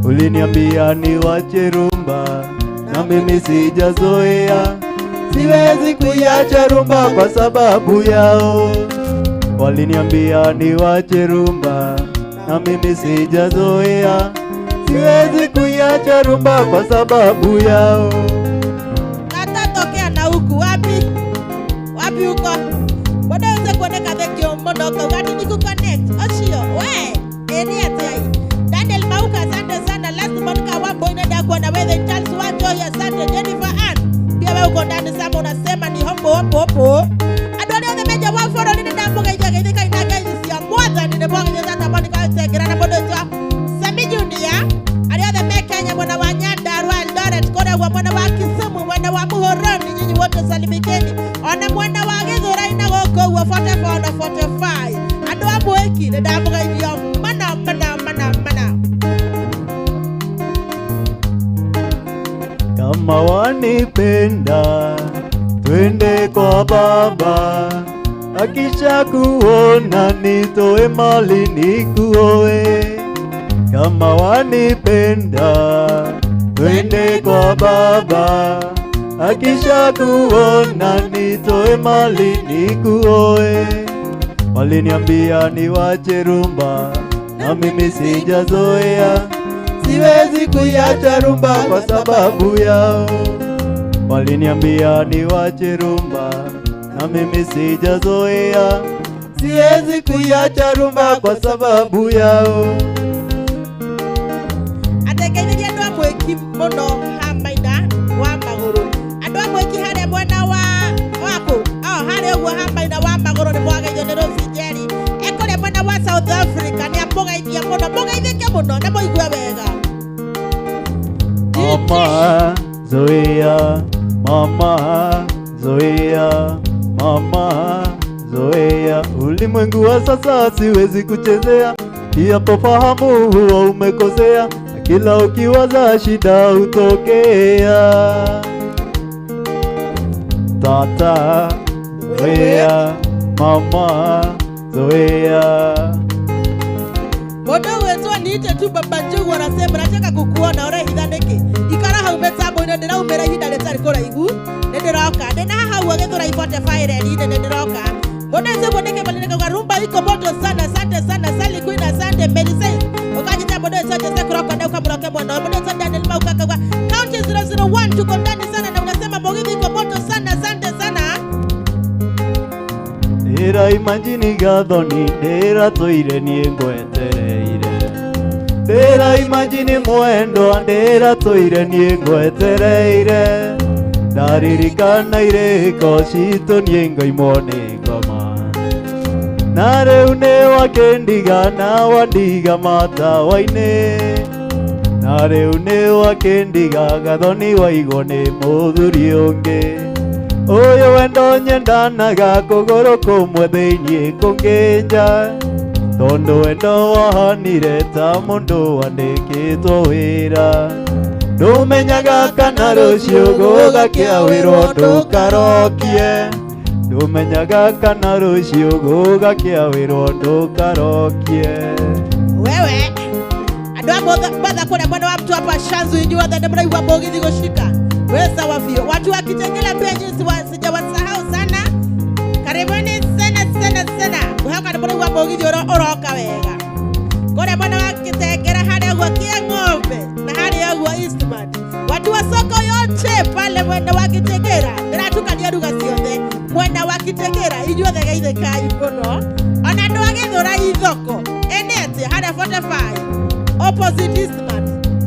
Uliniambia niwache rumba, na mimi sijazoea, siwezi kuiacha rumba kwa sababu yao. Waliniambia niwache rumba, na mimi sijazoea, siwezi kuiacha rumba kwa sababu yao. Katatokea na huku wapi wapi huko mbona uze kuoneka thekio mũno ũkauga atĩ niku connect ũcio we ĩni atĩa Daniel Mauka asante sana. Last Monica Wambo inaenda kuona wewe. Charles Wanjohi asante. Jennifer Ann pia wewe uko ndani sana unasema ni hombo hombo hombo andũ arĩa othe menja wa bũrũri nĩ ndamũgeithia geithĩkai na ngeithi cia mwathani nĩ mwageithia tata Monica Sengera na mũndũ ũcio Sami Junior arĩa othe me Kenya mwena wa Nyandarua Eldoret kũrĩa guo mwena wa Kisumu mwena wa Muhoroni nyinyi wote salimikeni ona mwena wa Githurai na gũkũ ũguo 44 na 45 andũ a Mwĩki nĩ ndamũgeithia mana mana mana mana. Kama wanipenda twende kwa baba, akisha kuona nitoe mali nikuoe. Kama wanipenda twende kwa baba, akisha kuona nitoe mali nikuoe. Waliniambia niwache rumba, na mimi sijazoea, siwezi kuiacha rumba kwa sababu yao. Waliniambia niwache rumba, na mimi sijazoea, siwezi kuiacha rumba kwa sababu yao. Ategeithĩria andũ a Mwĩki mũno ha maina wa magũrũ andũ a Mwĩki harĩa mwena wa waku o harĩa ũguo ha maina wa magũrũ nĩ mwageithio nĩ Rosie Njeri ekũrĩa mwena wa South Africa nĩ amũgeithia mũno mũgeithĩke mũno na mũigue wega. Mama zoea, mama zoea, mama zoea, ulimwengu wa sasa siwezi kuchezea, kiapofahamu huwa umekosea, na kila ukiwaza shida hutokea. Tata zoea, mama Nzoia. Mũndũ ũgwĩtwo niite tu Baba Njogu anasema nataka kukuona, ũrehitha nĩkĩ? Ikara hau mĩtambo-inĩ, ndĩraumĩra ihinda rĩtarĩ kũraihu, nĩ ndĩroka. Ndĩna haha ũguo Gĩthũrai 45 reri-inĩ, nĩ ndĩroka. Mũndũ ũcio ũguo nĩkĩ manene kauga rumba iko moto sana, asante sana Sally Queen, asante Mary Says. Ukanyita mũndũ ũcio Jose Kuroko na ukamroke mwana. Mũndũ ũcio Daniel Mauka kauga County 001 tuko ndani sana na unasema Mugithi iko moto sana, asante sana. Ndĩra imagine gathoni ndĩra tũire niĩ ngwetereire. Ndĩra imagine mwendwa ndĩra tũire niĩ ngwetereire. Ndaririkana irĩko citũ niĩ ngaimwo nĩ ngoma. Na rĩu nĩ wakĩndiga na wandiga matawa-inĩ. Na rĩu nĩ wakĩndiga gathoni waigwo nĩ mũthuri ũngĩ. Ũyũ wendo nyendanaga kũgũrũ kũmwe thĩiniĩ kũngĩ nja. Tondũ wendo wahanire ta mũndũ wandĩkĩtwo wĩra. Ndũmenyaga kana rũciũ gũgakĩa wĩrwo ndũkarokie. Ndũmenyaga kana rũciũ gũgakĩa wĩrwo ndũkarokie. Wewe andũ a Motha kũrĩa mwena wa mtu hapa Shanzu inyuothe nĩ mũraigua mũgithi gũcika. We sawa biũ. Watu wa Kitengela pia nyinyi sijawasahau sana. Karibuni sana sana sana. Mũhaka nĩ mũraigua mũgithi ũroka wega. Kũrĩa mwena wa Kitengela harĩa ũguo Kĩang'ombe na harĩa ũguo Eastman. Watu wa soko yote pale mwena wa Kitengela. Ndĩratukania ruga ciothe. Mwena wa Kitengela inyuothe geithĩkai mũno. Ona andũ a Gĩthũrai thoko. Ene atĩa harĩa 45 opposite Eastman.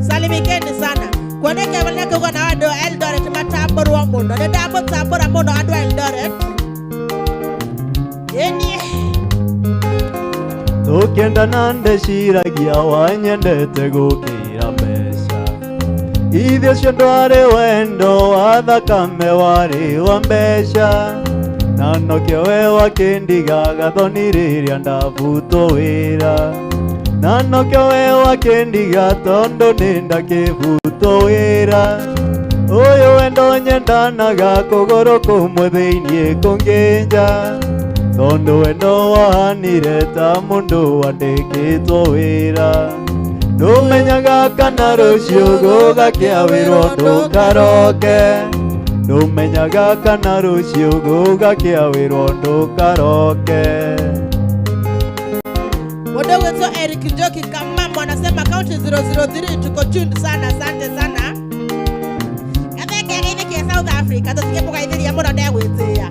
Salimikeni sana. Kuoneke manene kuga na andũ a Eldoret matambũrwo mũno. Nĩ ndamũtambũra mũno andũ a Eldoret. Ĩni. Tũkĩendana ndeciragia wanyendete gũkĩra mbeca. Ithe ũcio ndwarĩ wendo wa thakame warĩ wa mbeca. Na nokĩo we wakĩndiga gathoni rĩrĩa ndabutwo wĩra. Na nokĩo we wakĩndiga tondũ nĩ ndakĩbutwo wĩra. Ũyũ wendo nyendanaga kũgũrũ kũmwe thĩiniĩ kũngĩ nja. Tondũ wendo wahanire ta mũndũ wandĩkĩtwo wĩra. Ndũmenyaga kana rũciũ gũgakĩa wĩrwo ndũkaroke. Ndũmenyaga kana rũciũ gũgakĩa wĩrwo ndũkaroke. Mũndũ ũgwĩtwo Eric Njoki Kamamo anasema County 003 tuko tuned sana, asante sana. Gathenge geithĩkie South Africa tũtige mũgaithĩria mũno ndegwĩtĩĩa.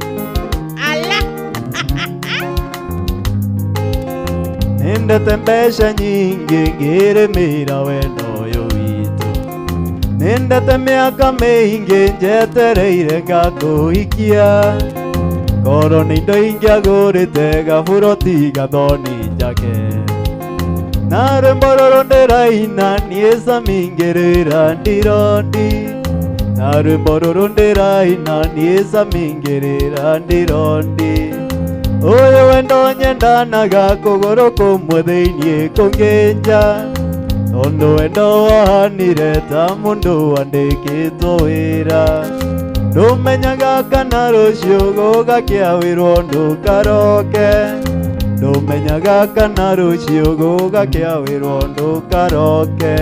Ala. Nĩndete mbeca nyingĩ ngĩrĩmĩra wendo ũyũ witũ. Nĩndete mĩaka mĩingĩ njetereire ngakũhikia. Korwo nĩ indo ingĩagũrĩte gaburoti gathoni njake. Na rwĩmbo rũrũ ndĩraina niĩ Samingĩrĩra ndirondi. Na rwĩmbo rũrũ ndĩraina niĩ Samingĩrĩra ndirondi. Ũyũ wendo nyendanaga kũgũrũ kũmwe thĩiniĩ kũngĩ nja. Tondũ wendo wahanire ta mũndũ wandĩkĩtwo wĩra. Ndũmenyaga kana rũciũ gũgakĩa wĩrwo ndũkaroke. Ndũmenyaga kana rũciũ gũgakĩa wĩrwo ndũkaroke.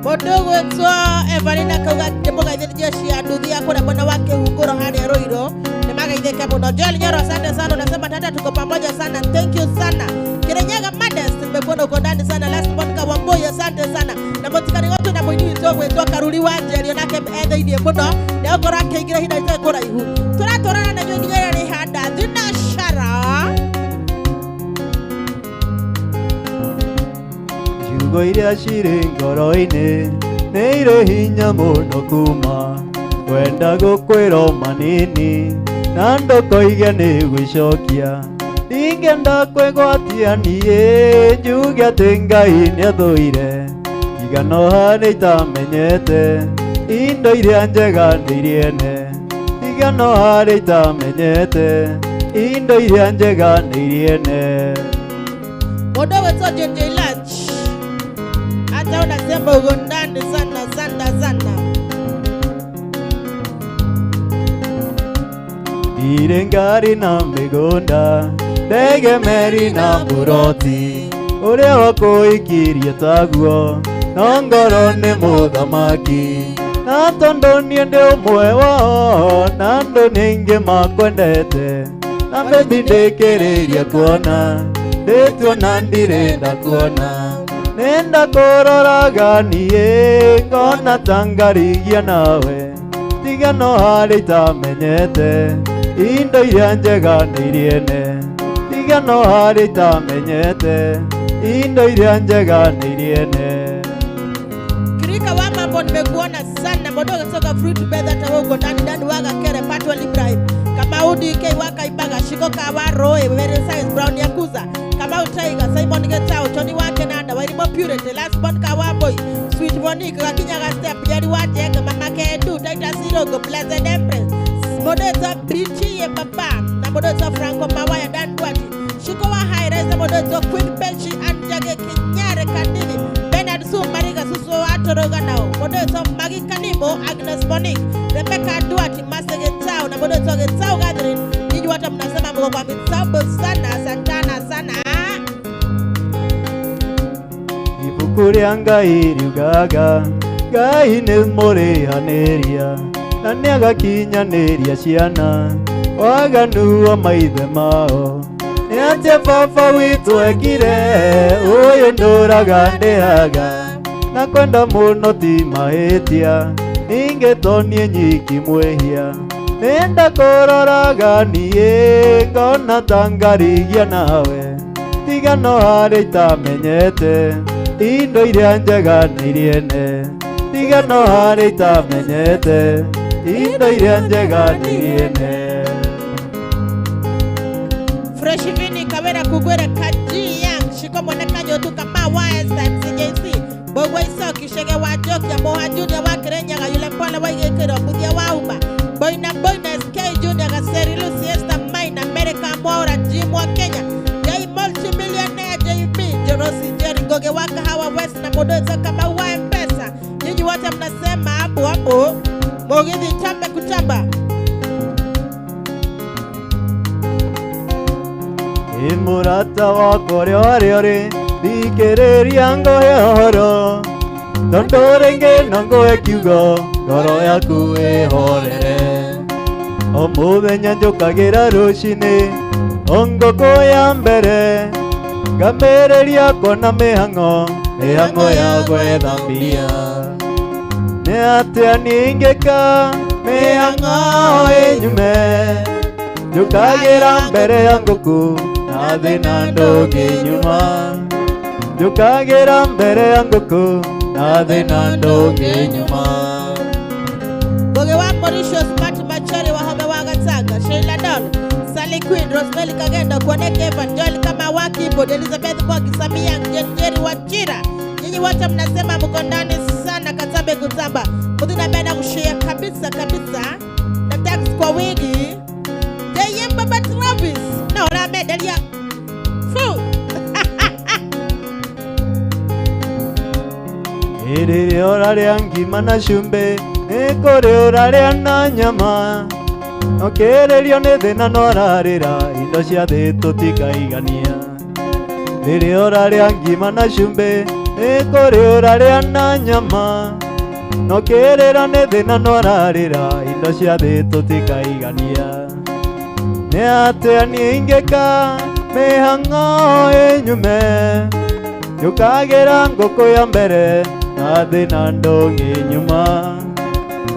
Mũndũ ũgwĩtwo Evelina kauga nĩ mũgaithĩrĩria cia nduthi ya kũrĩa mwena wa Kĩhungũro harĩa Ruiru. Nĩ magaithĩke mũno. Joel Nyoro asante sana, unasema tata tuko pamoja sana. Thank you sana. Kirinyaga Mades nimekuona uko ndani sana. Last Monica Wambui asante sana. Na mũtikarigo na mũini witũ ũgwĩtwo Karuri wa Njeri onake e thĩiniĩ mũno. Nĩ egũkorwo akĩingĩra ihinda rĩtarĩ kũraihu. Tũratwarana na inyuĩ nginya rĩrĩa rĩhanda thinacara. Ciugo iria cirĩ ngoro-inĩ nĩ irĩ hinya mũno kuma kwenda gũkwĩra manini na ndũkoige nĩ gwĩcokia. Ndingĩenda kwĩgwatia niĩ njuge atĩ Ngai nĩathũire. Tiga no harĩa itamenyete indo iria njega nĩ iriene. Tiga no harĩa itamenyete indo iria njega nĩ iriene. Mũndũ ũgwĩtwo JJ Lunch hata unasema uko ndani sana sana sana. Irĩ ngari na mĩgũnda, ndege meri na mburoti, ũrĩa wakũikirie taguo, no ngoro nĩ mũthamaki. Na tondũ niĩ ndĩ ũmwe wao, na andũ nĩ aingĩ makwendete, na baby ndĩkĩrĩirie kuona, ndĩtuona ndirĩ ndakuona. Nenda kũroraga niĩ, ngona ta ngarigia nawe, tiga no harĩ itamenyete, indo iria njega nĩ iriene. Tiga no harĩ itamenyete, indo iria njega nĩ iriene. Kirika wa mambo nimekuona sana modogo soka fruit bedha hata wewe uko ndani ndani waga kere Patwell Ibrahim Kamau DK waka Ibaga Shiko Kawa Roe Very Size Brown Yakuza Kamau Tiger Simon Getao Tony wake Nanda Wairimo Purity Last Born Kawa Boy Sweet Monique Gakinyaga Step Jari Wajenge Mama Kedu Titus Sirogo Blessed Empress Modoto BT ye Papa na Modoto Franco Mawaya Dan Duati Shiko wa High Rise Modoto Queen Pechi Anjage Kinyare Kanini Bernard Su Mariga Susu Atoroga nao Modoto Magi Kanimo Agnes Monique Rebecca Duati Masege Tao na Modoto Getao Gathering. Nyinyi wote mnasema mko kwa mitambo sana, asantana sana. Ibuku rĩa Ngai riugaga Ngai nĩ mũrĩhanĩria na nĩagakinyanĩria ciana waganu wa maithe mao. Nĩ atĩa baba witũ ekire, ũyũ ndũraga ndĩaga, na kwenda mũno ti mahĩtia, ningĩ to niĩ nyiki mwĩhia. Nenda kũroraga niĩ, ngona ta ngarigia nawe, tiga no harĩ itamenyete, indo iria njega nĩ iriene. Tiga no harĩ itamenyete, indo iria njega nĩ iriene. Fresh Vini Kawera Kugwera Kaji Yang Shiko Mwene Kanyotu Kama wa Esther MCJC Bogwe Isoki Shege wa Jokia Moha Junior wa Kirenyaga Yule Mpole wa Igekero Buthia wa Uma Boina Boina SK Junior Gaseri Lucy Esther Maina America Mwaura Jim wa Kenya J Multimillionaire JB Jorosi Jerry Goge wa Kahawa West na Modoto Kama wa M-Pesa. Nyinyi wote mnasema hapo hapo Mugithi tambe kutamba. Ĩ mũrata wakwa ũrĩa warĩ ũrĩ, thikĩrĩria ngũhe ũhoro, tondũ rĩngĩ no ngũhe kiugo, ngoro yaku ĩhorere. O mũthenya njũkagĩra rũcinĩ, o ngũkũ ya mbere, ngambĩrĩria kuona mĩhang'o, mĩhang'o ya gwetha mbia. Nĩ atĩa niĩ ingĩka mĩhang'o ĩnyume, njũkagĩra mbere ya ngũkũ, na thĩna ndũngĩnyuma. Njũkagĩra mbere ya ngũkũ, na thĩna ndũngĩnyuma. Goge wa Mauritius Martin Machari wa Home wa Gatanga Sheila Don Sally Queen Rosemary Kagenda Kuoneke Evan Joel Kama wa Keyboard Elizabeth Mwangi Samia Jerry wa Chira. Nyinyi wote mnasema mko ndani sana Katambe kutamba. Mudhina bena kushare kabisa kabisa. Na thanks kwa wingi. JM Baba Travis. Na ora medalia. Fu. Rĩrĩa ũrarĩa ngima na cumbĩ, nĩ kũrĩ ũrarĩa na nyama. Ũkĩrĩrio nĩ thĩna no ũrarĩra, indo cia thĩ tũtikaigania. Rĩrĩa ũrarĩa ngima na cumbĩ, nĩ kũrĩ ũrarĩa na nyama. Ũkĩrĩra nĩ thĩna no ũrarĩra, indo cia thĩ tũtikaigania. Nĩ atĩa niĩ ingĩka mĩhang'o ĩnyume, njũkagĩra ngũkũ ya mbere, na thĩna ndũngĩnyuma.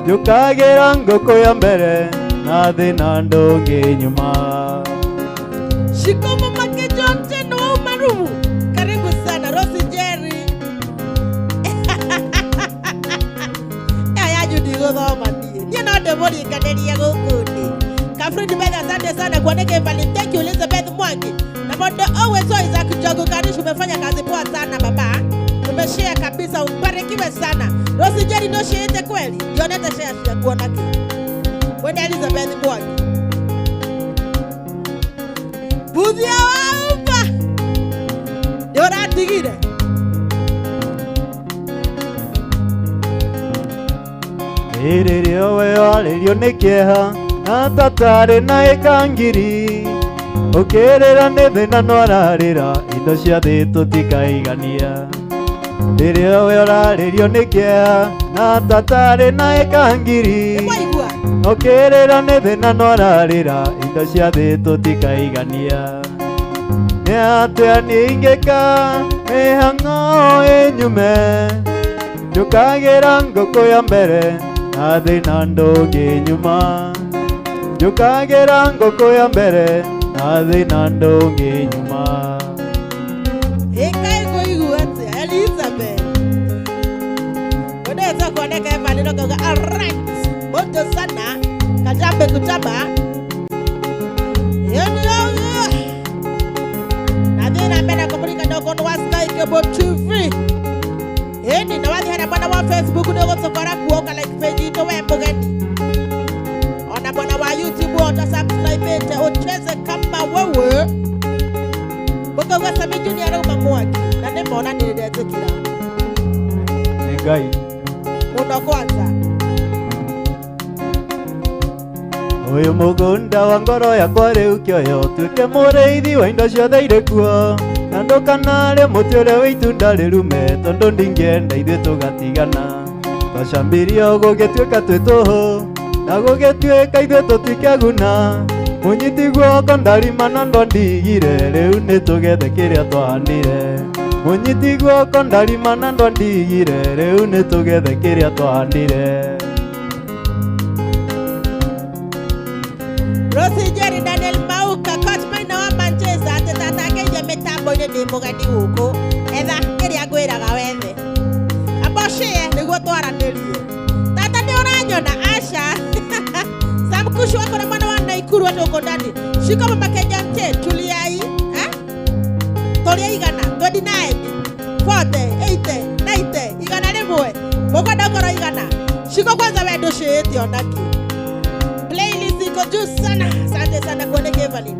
Njũkagĩra ngũkũ ya mbere, na thĩna ndũngĩnyuma. Shikomo Make Johnson wa Umarumu. Karibu sana Rosi Jerry. Aya yanyu ndigũthoma niĩ. Niĩ no ndĩmũringanĩrie gũkũ ndĩ. Kafridi Betha, asante sana kuoneke Evelyn. Thank you Elizabeth Mwangi. Na Mondo Owe so Isaac Jogo Karish, umefanya kazi poa sana baba. Umeshare kabisa, ubarikiwe sana. Rosi Jerry no share kweli. Ndionete share cia kuona ki. Wende Elizabeth Mwangi. Buthia wa Uba. Nĩ ũratigire. Rĩrĩa we warĩrio nĩ kĩeha, Na tatarĩ na ĩka ngiri ũkĩrĩra nĩ thĩna no ararĩra indo cia thĩ tũtikaigania rĩrĩa we ũrarĩrio nĩ kĩeha na tatarĩ na ĩka ngiri Nĩmwaigua? ũkĩrĩra nĩ thĩna no ararĩra indo cia thĩ tũtikaigania nĩ atĩa niĩ ingĩka mĩhang'o ĩnyume njũkagĩra ngũkũ ya mbere na thĩna ndũngĩnyuma njũkagĩra ngũkũ ya mbere na thĩna ndũngĩnyuma. Ĩkaĩ kũigua atĩa Elizabeth? Unaweza kuoneka Evan ukauga alright, moto sana kajambe kutamba nathiĩ na mbere kũmũrika ndokono wa Sky Cable TV ĩni na wathiĩ harĩa mwena wa Facebook nĩ ũgũtũkora kuo ũka like page itũ we mũgeni ona mwena wa YouTube ũta subscribe ucheze kama wewe ũkauga Sami Junior arauma mwaki na nĩ mona nĩ ndetĩkĩra. Nĩ Ngai. Mũno kwanza. Ũyũ mũgũnda wa ngoro yakwa rĩu kĩoyo ũtuĩke mũrĩithi wa indo ciothe irĩ kuo na ndũkanarĩe mũtĩ ũrĩa wĩ itunda rĩrume tondũ ndingĩenda ithuĩ tũgatigana twacambirio gũgĩtuĩka twĩ tũhũ na gũgĩtuĩka ithuĩ tũtikĩguna mũnyiti guoko ndarima na ndwandigire rĩu nĩ tũgethe kĩrĩa twahandire mũnyiti guoko ndarima na ndwandigire rĩu nĩ tũgethe kĩrĩa twahandire. Rosie Jerry Daniel Mauka coach maina wa Manchester atĩ tata ngeithie mĩtambo-inĩ ndĩ mũgeni gũkũ etha kĩrĩa ngwĩraga wethe amba ũshare nĩguo twaranĩrie tata nĩ ũranyona aca Sam Kushu wako na mwana wa Naikuru atĩ ũkũ ndani shika mama Kenya mche tuliai eh? Tũrĩ igana 29 40 80 90 igana rĩmwe mũkwenda ũkorwo igana shiko kwanza we ndũcĩĩte onakĩ playlist iko juu sana. Asante sana kuoneka Evelyn.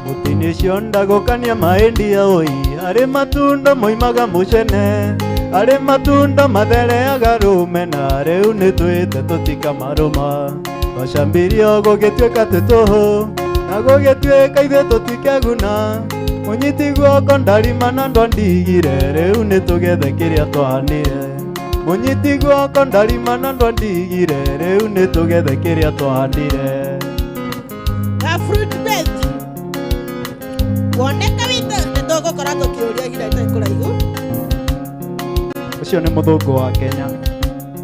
Mũtĩ-inĩ ũcio ndagũkania maendia oi arĩ matunda moimaga mũcene arĩ matunda mathereaga rũmena rĩu nĩ twĩte tũtikamarũma twacambirio gũgĩtuĩka twĩ tũhũ na gũgĩtuĩka ithuĩ tũtikĩguna mũnyiti guoko ndarima na ndwandigire rĩu nĩ tũgethe kĩrĩa twahandire mũnyiti guoko ndarima na ndwandigire rĩu nĩ tũgethe kĩrĩa twahandire. Na fruit belt. Kuoneka witũ nĩ tũgũkorwo tũkĩũria ihinda rĩtarĩ kũraihu. Ũcio nĩ mũthũngũ wa Kenya.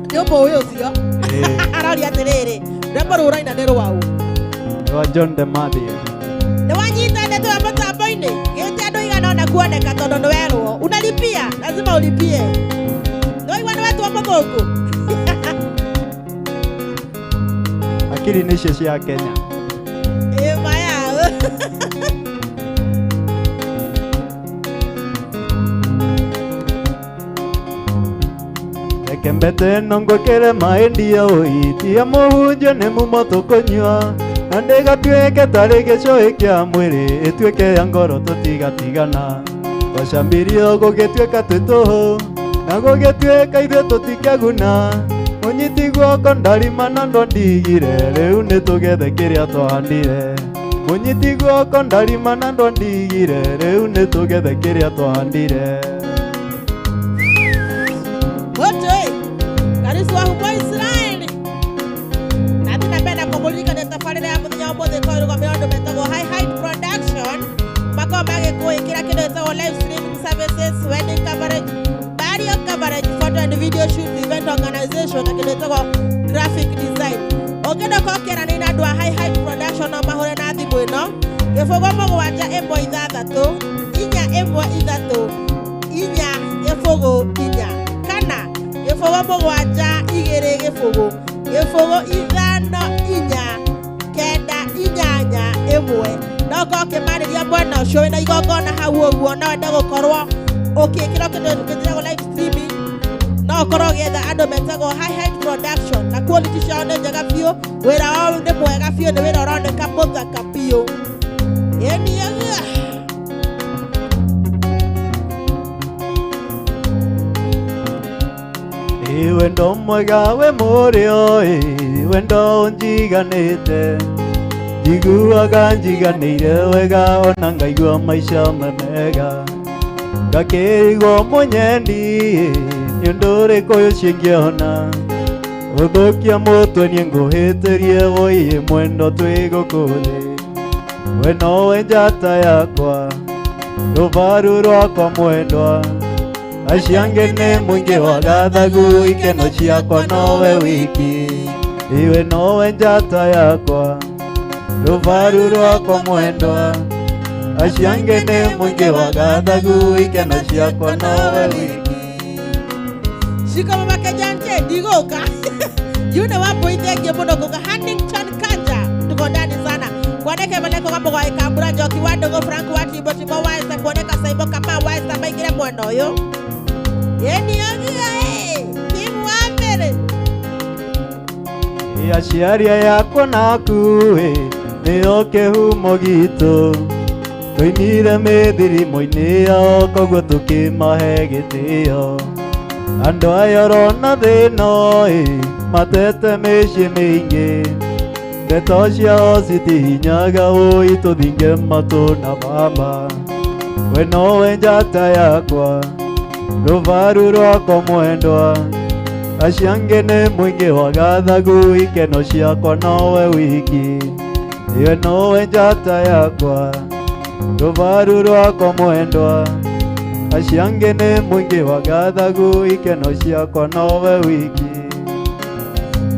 Nĩ ũmũĩ ũcio? Ĩĩ. Aroria atĩrĩrĩ, rwĩmbo rũu ũraina nĩ rwaũ? Nĩ wa John de Mathia. Nĩ wanyita ndeto ya mũtambo-inĩ gĩte andũ igana ona kuoneka tondũ nĩ werwo unalipia, lazima ulipie. Nĩ waigua nĩ wetwo mũthũngũ? Akiri nĩcio cia Kenya. Ĩ maya. Reke mbete ĩno ngwĩkĩre maendia oi tia mũhunjio nĩ mumo tũkũnyua na ndĩgatuĩke tarĩ gĩcũhĩ kĩa mwĩrĩ ĩtuĩke ya ngoro tũtigatigana twacambirio gũgĩtuĩka twĩ tũhũ na gũgĩtuĩka ithuĩ tũtikĩguna mũnyiti guoko ndarima na ndwandigire rĩu nĩ tũgethe kĩrĩa twahandire mũnyiti guoko ndarima na ndwandigire rĩu nĩ tũgethe kĩrĩa twahandire. Moto Karisu wa humo Israeli. Na tunapenda kumulika na tabarĩra ya mũthenya wa ũmũthĩ ĩkoragwo ĩrũgamĩrĩirwo andũ metagwo High Height Production makoragwo magĩkũĩkĩra kĩndũ gĩtagwo live streaming services, wedding coverage, burial coverage, photo and video shoot, event organization na kĩndũ gĩtagwo graphic design. Ũngĩenda ũkorwo ũkĩaranĩria na andũ a High Height Production no mahũre na thimũ ĩno 0 7 6 4 1 3 4 0 4 kana 0 7 2 0 0 5 4 9 8 1 no ũkorwo ũkĩmarĩria mwena ũcio wĩna igongona hau ũguo no wende gũkorwo ũkĩĩkĩra kĩndũ gĩtagwo live streaming no ũkorwo ũgĩetha andũ metagwo High Height Production na quality ciao nĩ njega biũ wĩra wao nĩ mwega biũ nĩ wĩra ũroneka mũthaka biũ ĩni. Ĩ wendo mwega we mũrĩo ĩ wendo ũnjiganĩte njiguaga njiganĩire wega ona ngaigua maica me mega ngakĩrigwo mũnyendi nĩ ũndũ ũrĩkũ ũcio ingĩona ũthũkia mũtwe niĩ ngũhĩtĩrie woi mwendo twĩ gũkũ thĩ we nowe njata yakwa rũbaru rwakwa mwendwa acio angĩ nĩ mũingĩ wa gathagu ikeno ciakwa nowe wiki iwe nowe njata yakwa rũbaru rwakwa mwendwa acio angĩ nĩ mũingĩ wa gathagu ikeno ciakwa nowe wiki. Shika mama Kejante ndigoka yune wapo ithengie muno guka Huntington Kanja tuko ndani sana kwaneke meleko kama kwa ikambura njoki wa ndogo Frank wa Timbo Timbo wa Esther kuoneka Saibo kama wa Esther maigire mwena uyu yeni yogiga eh timu wa mbere. Aciari yakwa naku ĩ nĩo kĩhumo gitũ tũinire mĩthirimo-inĩ yao koguo tũkĩmahe gĩtĩo andũ aya ũrona thĩna ĩ matete mĩciĩ mĩingĩ ndeto ciao citihinyaga ũi tũthinge matũ na baba we nowe njata yakwa rũbaru rwakwa mwendwa acio angĩ nĩ mũingĩ wa gathagu ikeno ciakwa nowe wiki iwe nowe njata yakwa rũbaru rwakwa mwendwa acio angĩ nĩ mũingĩ wa gathagu ikeno ciakwa nowe wiki.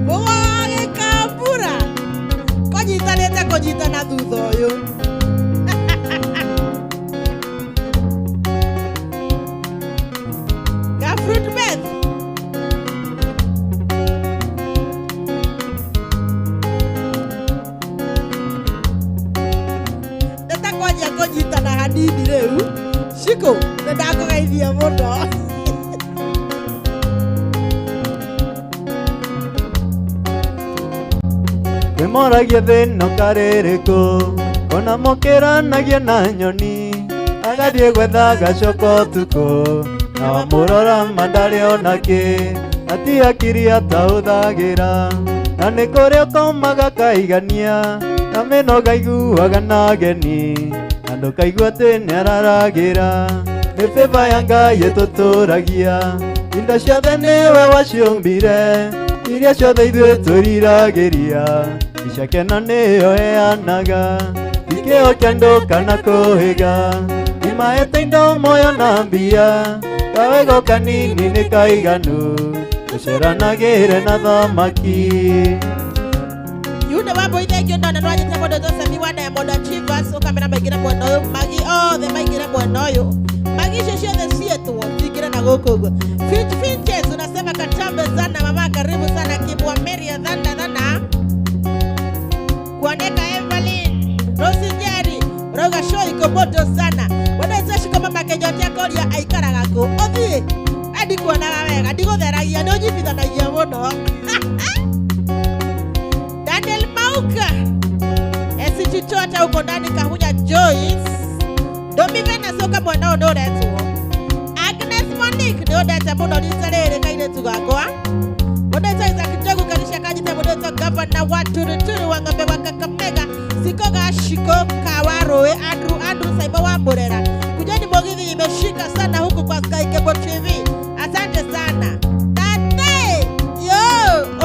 Mũgagĩkambura kũnyitanĩte kũnyitana thutha ũyũ. Ga fruit beth. Nĩtakwanjia kũnyitana hanini rĩu. Shiko, nĩndakũgeithia mũno. Kwĩmoragia thĩna karĩrĩkũ ona mũkĩranagia na nyoni agathiĩ gwetha gacoka ũtukũ na wamũrora ma ndarĩ ona kĩ ati akiri ataũthagĩra na nĩ kũrĩ ũkomaga kaigania na mĩnoga iguaga na ageni na ndũkaigua atĩ nĩararagĩra nĩ bĩba ya Ngai ĩtũtũragia indo ciothe nĩwe waciũmbire iria ciothe ithuĩ twĩriragĩria icakena nĩyo ĩanaga ikĩo kĩa andũ kana kũhĩga imaete indo moyo na mbia kawego kanini nĩ kaiganu tũceranagĩre na thamaki. Yune wambo ithengio ndona nĩwanyita mũndũ Joseph wa Diamond Achievers ũkamera maingĩre mwena ũyũ magi othe maingĩre mwena ũyũ magi icio ciothe ciĩtwo cingĩre na gũkũ ũguo. Finch Finches unasema katambe sana mama, karibu sana Kibwa Mary dhana dhana kuoneka Evelyn Rose Njeri urauga show iko moto sana wenda shiko mama Kenyote akoria aikaraga kũ ũthiĩ andikuonaga wega ndigũtheragia nĩ ũnyitithanagia mũno. Daniel Mauka esichichota uko ndani Kahunya Joyce Domi Vena soka mwena ũyũ nĩũretwo Agnes Monique nĩũndete mũno rita rĩrĩ kairĩtu gakwa mũndũ Isaac Njogu Karisha kanyite mũndũ gavana wa Turuturu wa ng'ombe wa Kakamega Sikoga Shiko Kawarũĩ Andrew Andrew Saimo wa Murera kujeni Mugithi imeshika sana huku kwa Sky Cable TV asante sana tate yo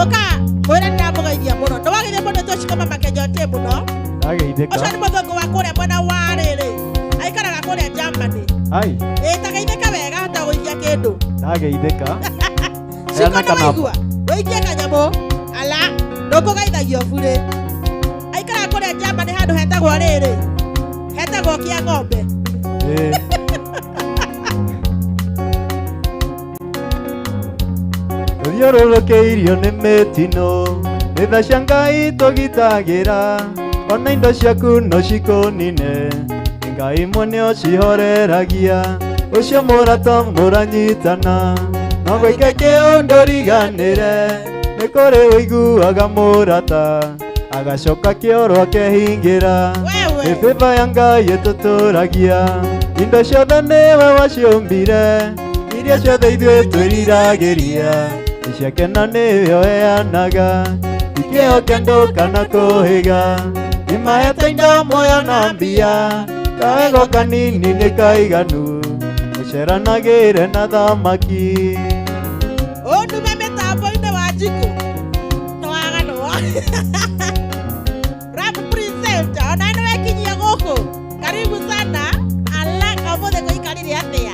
oka mwĩre nĩndamũgeithia mũno nĩwagĩire mũndũ tũciko mama Kenyote mũno Ndageithĩka. ũcio nĩ mũthũngũ wa kũrĩa mwena wa rĩrĩ aikaraga kũrĩa Germany Ai ĩ tageithĩka wega hota gũikia kĩndũ ndageithĩka. Shiko Heana nĩ kanamba. waigua wĩikie kanyamũ ala ndũkũgeithagio burĩ aikaraga kũrĩa Germany handũ hetagwo rĩrĩ hetagwo kĩa ng'ombe. Ĩ. Tũthiũrũrũkĩirio nĩ mĩtino nĩ tha cia Ngai tũgitagĩra ona indo ciaku no cikũnine nĩ Ngai mwene ũcihoreragia ũcio mũrata mũranyitana no gwĩke kĩũndũ riganĩre nĩ kũrĩ ũiguaga mũrata agacoka kĩoro akehingĩra Wewe. nĩ bĩba ya Ngai ĩtũtũragia indo ciothe nĩwe waciũmbire iria ciothe ithuĩ twĩriragĩria Ciake na nĩyo heanaga Ikĩo kĩa andũ kana kũhĩga Nĩmahete indo muoyo na mbia Kawego kanini nĩ kaiganu Ũceranagĩre na thamaki. Ũndume mĩtambo-inĩ wa njikũ nĩwaganwo. Rap presenter ona nĩwekinyia gũkũ, karibu sana. Alaka ũmũthĩ kũikarire atĩa?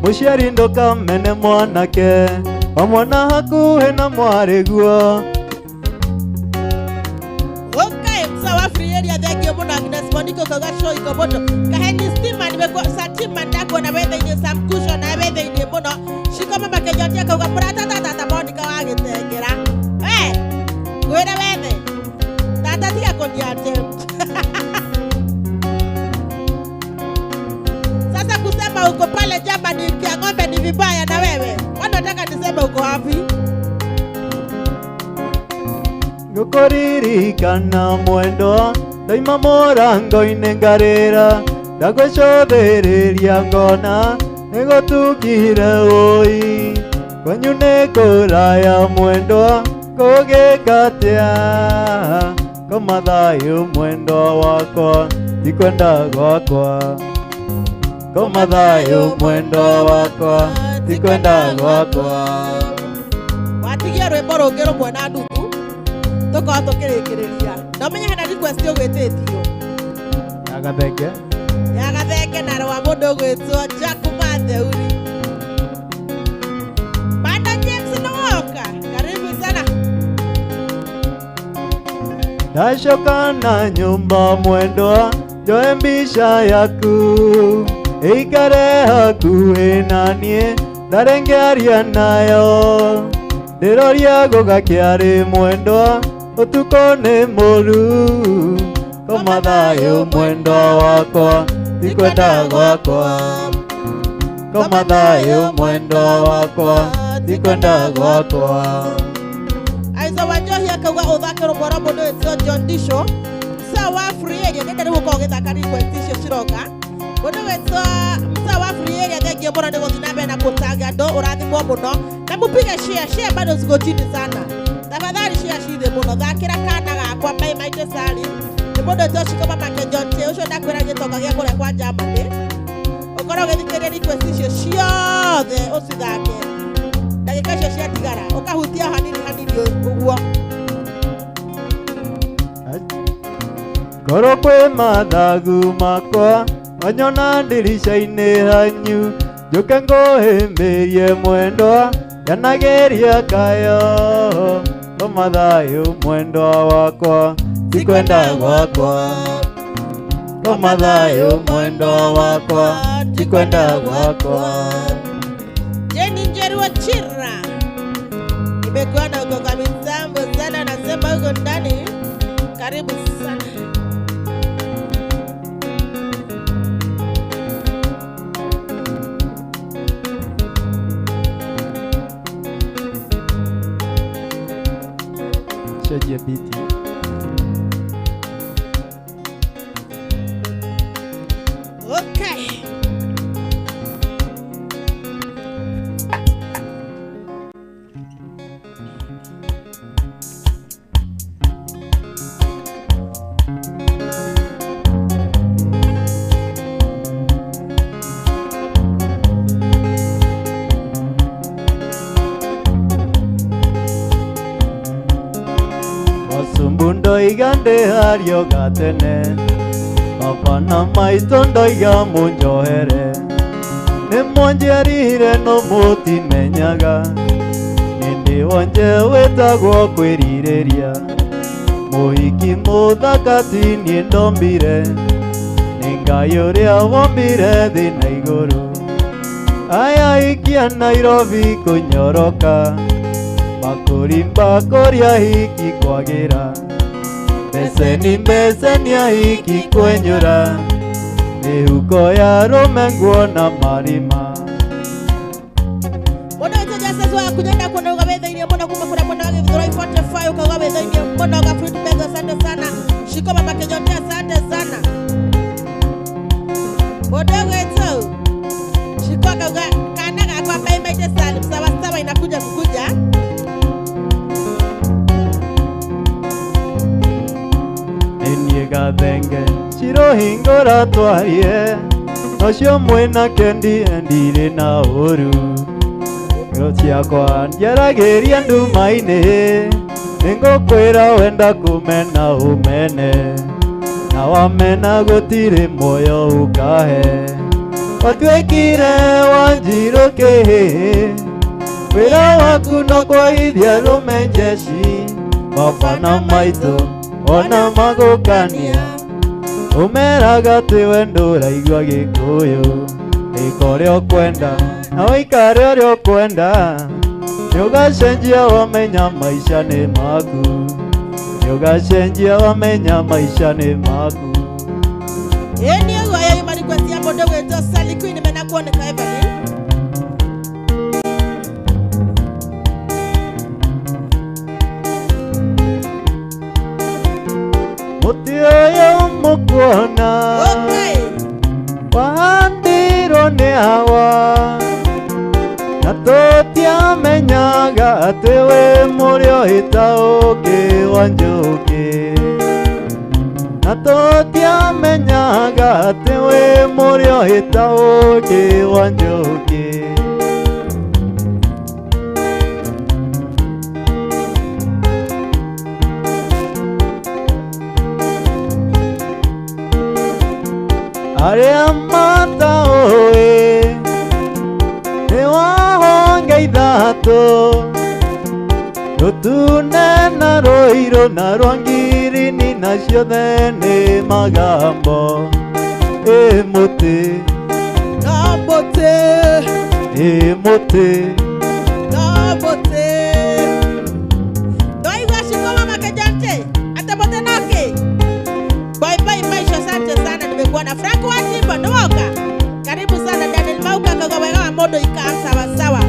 Mũciari ndũkamene mwanake o mwana hakuhĩ na mwarĩguo. Okay, msawa free area, thank you muno. Agnes Moniko kauga show iko moto. Kaheni stima nimekuwa satima ndakuona wethe-inĩ, Sam Cushion na wethe-inĩ mũno. Shiko mama Kenyotia kauga mũrata tata Monica wa gĩtengera. We, ngwĩre wethe. Tata tiga kũni attempt. Sasa kusema uko pale Germany kia ng'ombe ni vibaya na wewe. Wanataka niseme uko wapi? Ngũkũririkana mwendwa ndaima mũrango-inĩ ngarĩra ndagũcũthĩrĩria ngona nĩgũtukire ũi kwanyu nĩ kũraya mwendwa ngũgĩka atĩa koma thayũ mwendwa wakwa tikwenda gwakwa koma thayũ mwendwa wakwa tikwenda gwakwa. Watigia rwĩmbo rũngĩ rũmwe na nuthu tũkorwo tũkĩrĩkĩrĩria na ũmenye hena request ũgwĩtĩtio Ya Gathenge ya Gathenge na rwa mũndũ ũgwĩtwo Jack Matheuri. Bado James nĩwoka, karibu sana. Ndacoka na nyũmba mwendwa njoe mbica yaku ĩikare hakuhĩ na niĩ ndarĩ ngĩaria nayo ndĩroria gũgakĩarĩ mwendwa ũtukũ nĩ mũru koma thayũ mwendwa wakwa tikwenda gwakwa koma thayũ mwendwa wakwa tikwenda gwakwa. Aiza Wanjohi akauga ũthake rũmwe rwa mũndũ wĩtwo John Disho msa wa free area nenda rĩu ũkorwo ũgĩthaka request icio ciroka mũndũ wĩtwo msa wa free area. Thengiũ mũno nĩ gũthiĩ na mbere na gũtanga andũ, ũrathimwo mũno na mũpige share share, bado ziko chini sana, tafadhali share cithĩ mũno. Thakĩra kana gakwa mai maitũ sali nĩ mũndũ wĩtwo Shiko Mama Kenyote ũcio ndakwĩra gĩtonga gĩa kũrĩa kwa Germany ũkorwo ũgĩthikĩrĩria request icio ciothe ũcithake ndagĩka icio ciatigara ũkahutia hanini hanini ũguo. Korwo kwĩ mathagu makwa wanyona ndirica-inĩ hanyu njũke ngũhĩmbĩrie mwendwa ndanagĩria kayo koma thayũ mwendwa wakwa tikwenda gwakwa koma thayũ mwendwa wakwa tikwenda gwakwa. Jeni Njeru Chira, nimekuona uko kwa mitambo sana, nasema huko ndani, karibu sana. Cenjia biti. Okay. Wasumbu ndoiga ndĩhario gatene baba na maitũ ndoiga mũnjohere nĩ mwanjiarire no mũtimenyaga nĩndĩ wonje wĩtagwo kwĩrirĩria mũhiki mũthaka ti niĩ ndombire nĩ Ngai ũrĩa wombire thĩ na igũrũ aya ikia Nairobi kũnyoroka makurimba kũrĩa hiki kwagĩra mbeceni mbeceni ya hiki kwenyũra mĩhuko ya rũme nguo na marima. Mũndũ wĩtwo Justice wa kunyenda kuona uga wetha-inĩ mũno kuma kũrĩa mwena wa Gĩthũrai 45 ukauga wetha-inĩ mũno Gafrid Betho, asante sana. Shiko Mama Kenyote, asante sana. Mundu gwitwo Shiko akauga kana gakwa maimaite Salim sawa sawa inakuja kukuja. Niĩ gathenge cirohingũra twarie nocio mwĩna kendi ndirĩ na ũru ngoro ciakwa ndiaragĩria nduma-inĩ nĩngũkwĩra wenda kũmena ũmene na wamena gũtirĩ muoyo ũkahe watuĩkire wanjirũ kĩhĩ wĩra waku no kwahithia rũme njeci baba na maitũ ona magũkania ũmeraga atĩ we ndũraigua gĩkũyũ ĩka ũrĩa ũkwenda na ũikare ũrĩa ũkwenda nĩũgacenjia wamenya maica nĩ maku nĩũgacenjia wamenya maica nĩ maku. Ĩĩ nĩ ũguo ĩyo yuma request ya mũndũ gwĩtwo Sally Queen mena kuoneka Evelyn. Mũtĩ ũyũ mũkuona wahandirwo nĩ Hawa na tũtiamenyaga atĩ wĩ mũrĩo ĩtaũkĩ wa njũkĩ na tũtiamenyaga atĩ wĩ mũrĩo ĩtaũkĩ wa njũkĩ. Arĩa mataũĩ nĩ wahonge ithatũ rũtune na rũirũ na rwa ngirini na ciothe nĩ magambo ĩ mũtĩ no mũtĩ ĩ mũtĩ no mũtĩ Ndoigua Shiko mama Kejante ate mũtĩ nokĩ. Bye bye maisha, asante sana nimekuona. Frank Watimbo ndoka. Karibu sana Daniel Mauka kaga wega wa modo ikaa sawa sawa.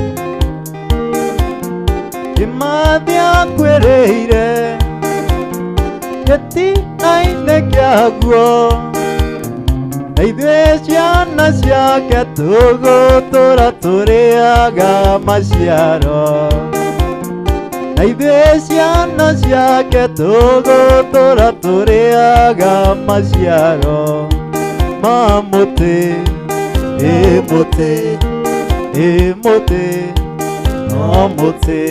Kimathia kwĩrĩire gĩtina-inĩ kĩaguo na ithuĩ ciana ciake tũgũtũra tũrĩaga maciaro na ithuĩ ciana ciake tũgũtũra tũrĩaga maciaro ma mũtĩ ĩ mũtĩ ĩ mũtĩ no mũtĩ.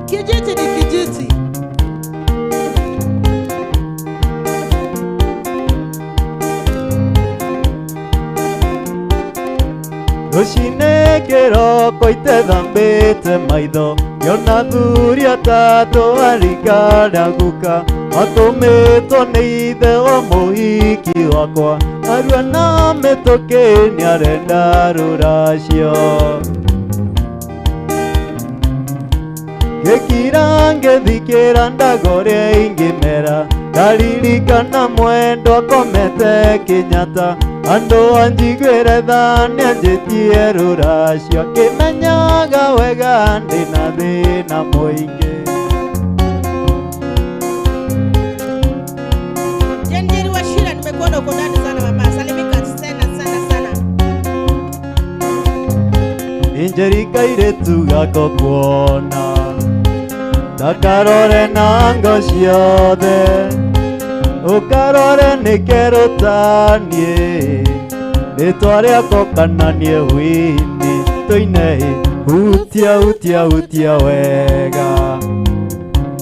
Kijiti ni kijiti. Rũcinĩ kĩroko itethambĩte maitho ngĩona athuri atatũ arika na guka matũmĩtwo nĩ ithe wa mũhiki wakwa arua na mĩtũkĩ nĩarenda rũracio ngĩkira ngĩthikĩra ndago ũrĩa ingĩmera ndaririkana mwendwa akomete Kenyatta andũ anjiguĩre tha nĩanjĩtie rũracio akĩmenyaga wega ndĩna thĩna mũingĩ. Jenjeri wa Shira nimekuona uko ndani sana mama. Salimika sana sana sana. Injeri kairĩtu gako kuona takarore na ngo ciothe ũkarore nĩ kerũ ta niĩ rĩtwa rĩako kana niĩ wini tũine hutia hutia hutia wega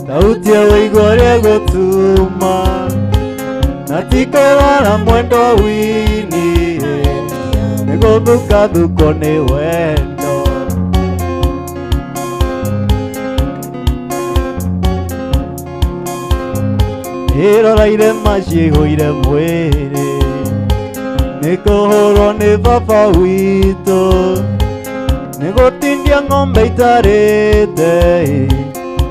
tautia ũigua ũrĩa gũtuma na ti kũrora mwendwa wini nĩ gũthukathukwo nĩ wendo. Ĩroraire maciihũire mwĩrĩ nĩ kũhũrwo nĩ baba witũ nĩ gũtindia ng'ombe itarĩte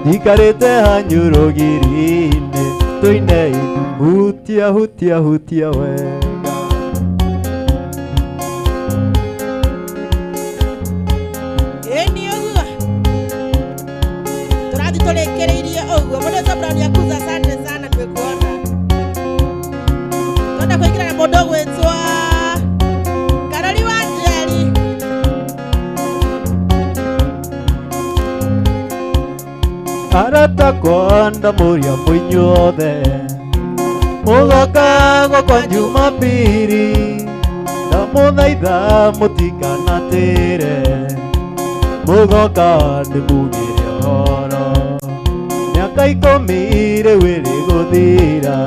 njikarĩte hanyu rũgiri-inĩ tũine hutia hutia hutia wega. Ĩĩ nĩ ũguo tũrathiĩ tũrĩkĩrĩirie ũguo. Mũndũ ũcio Brown Yakuza, asante sana nimekuona. Twenda kũingĩra na mũndũ ũgwĩtwo Arata kwa ndamũria mũinyuothe mũgoka gwakwa Jumapili ndamũthaitha mũtikanatĩre mũgoka ndĩmugĩre ũhoro mĩaka 10 rĩu ĩrĩ gũthira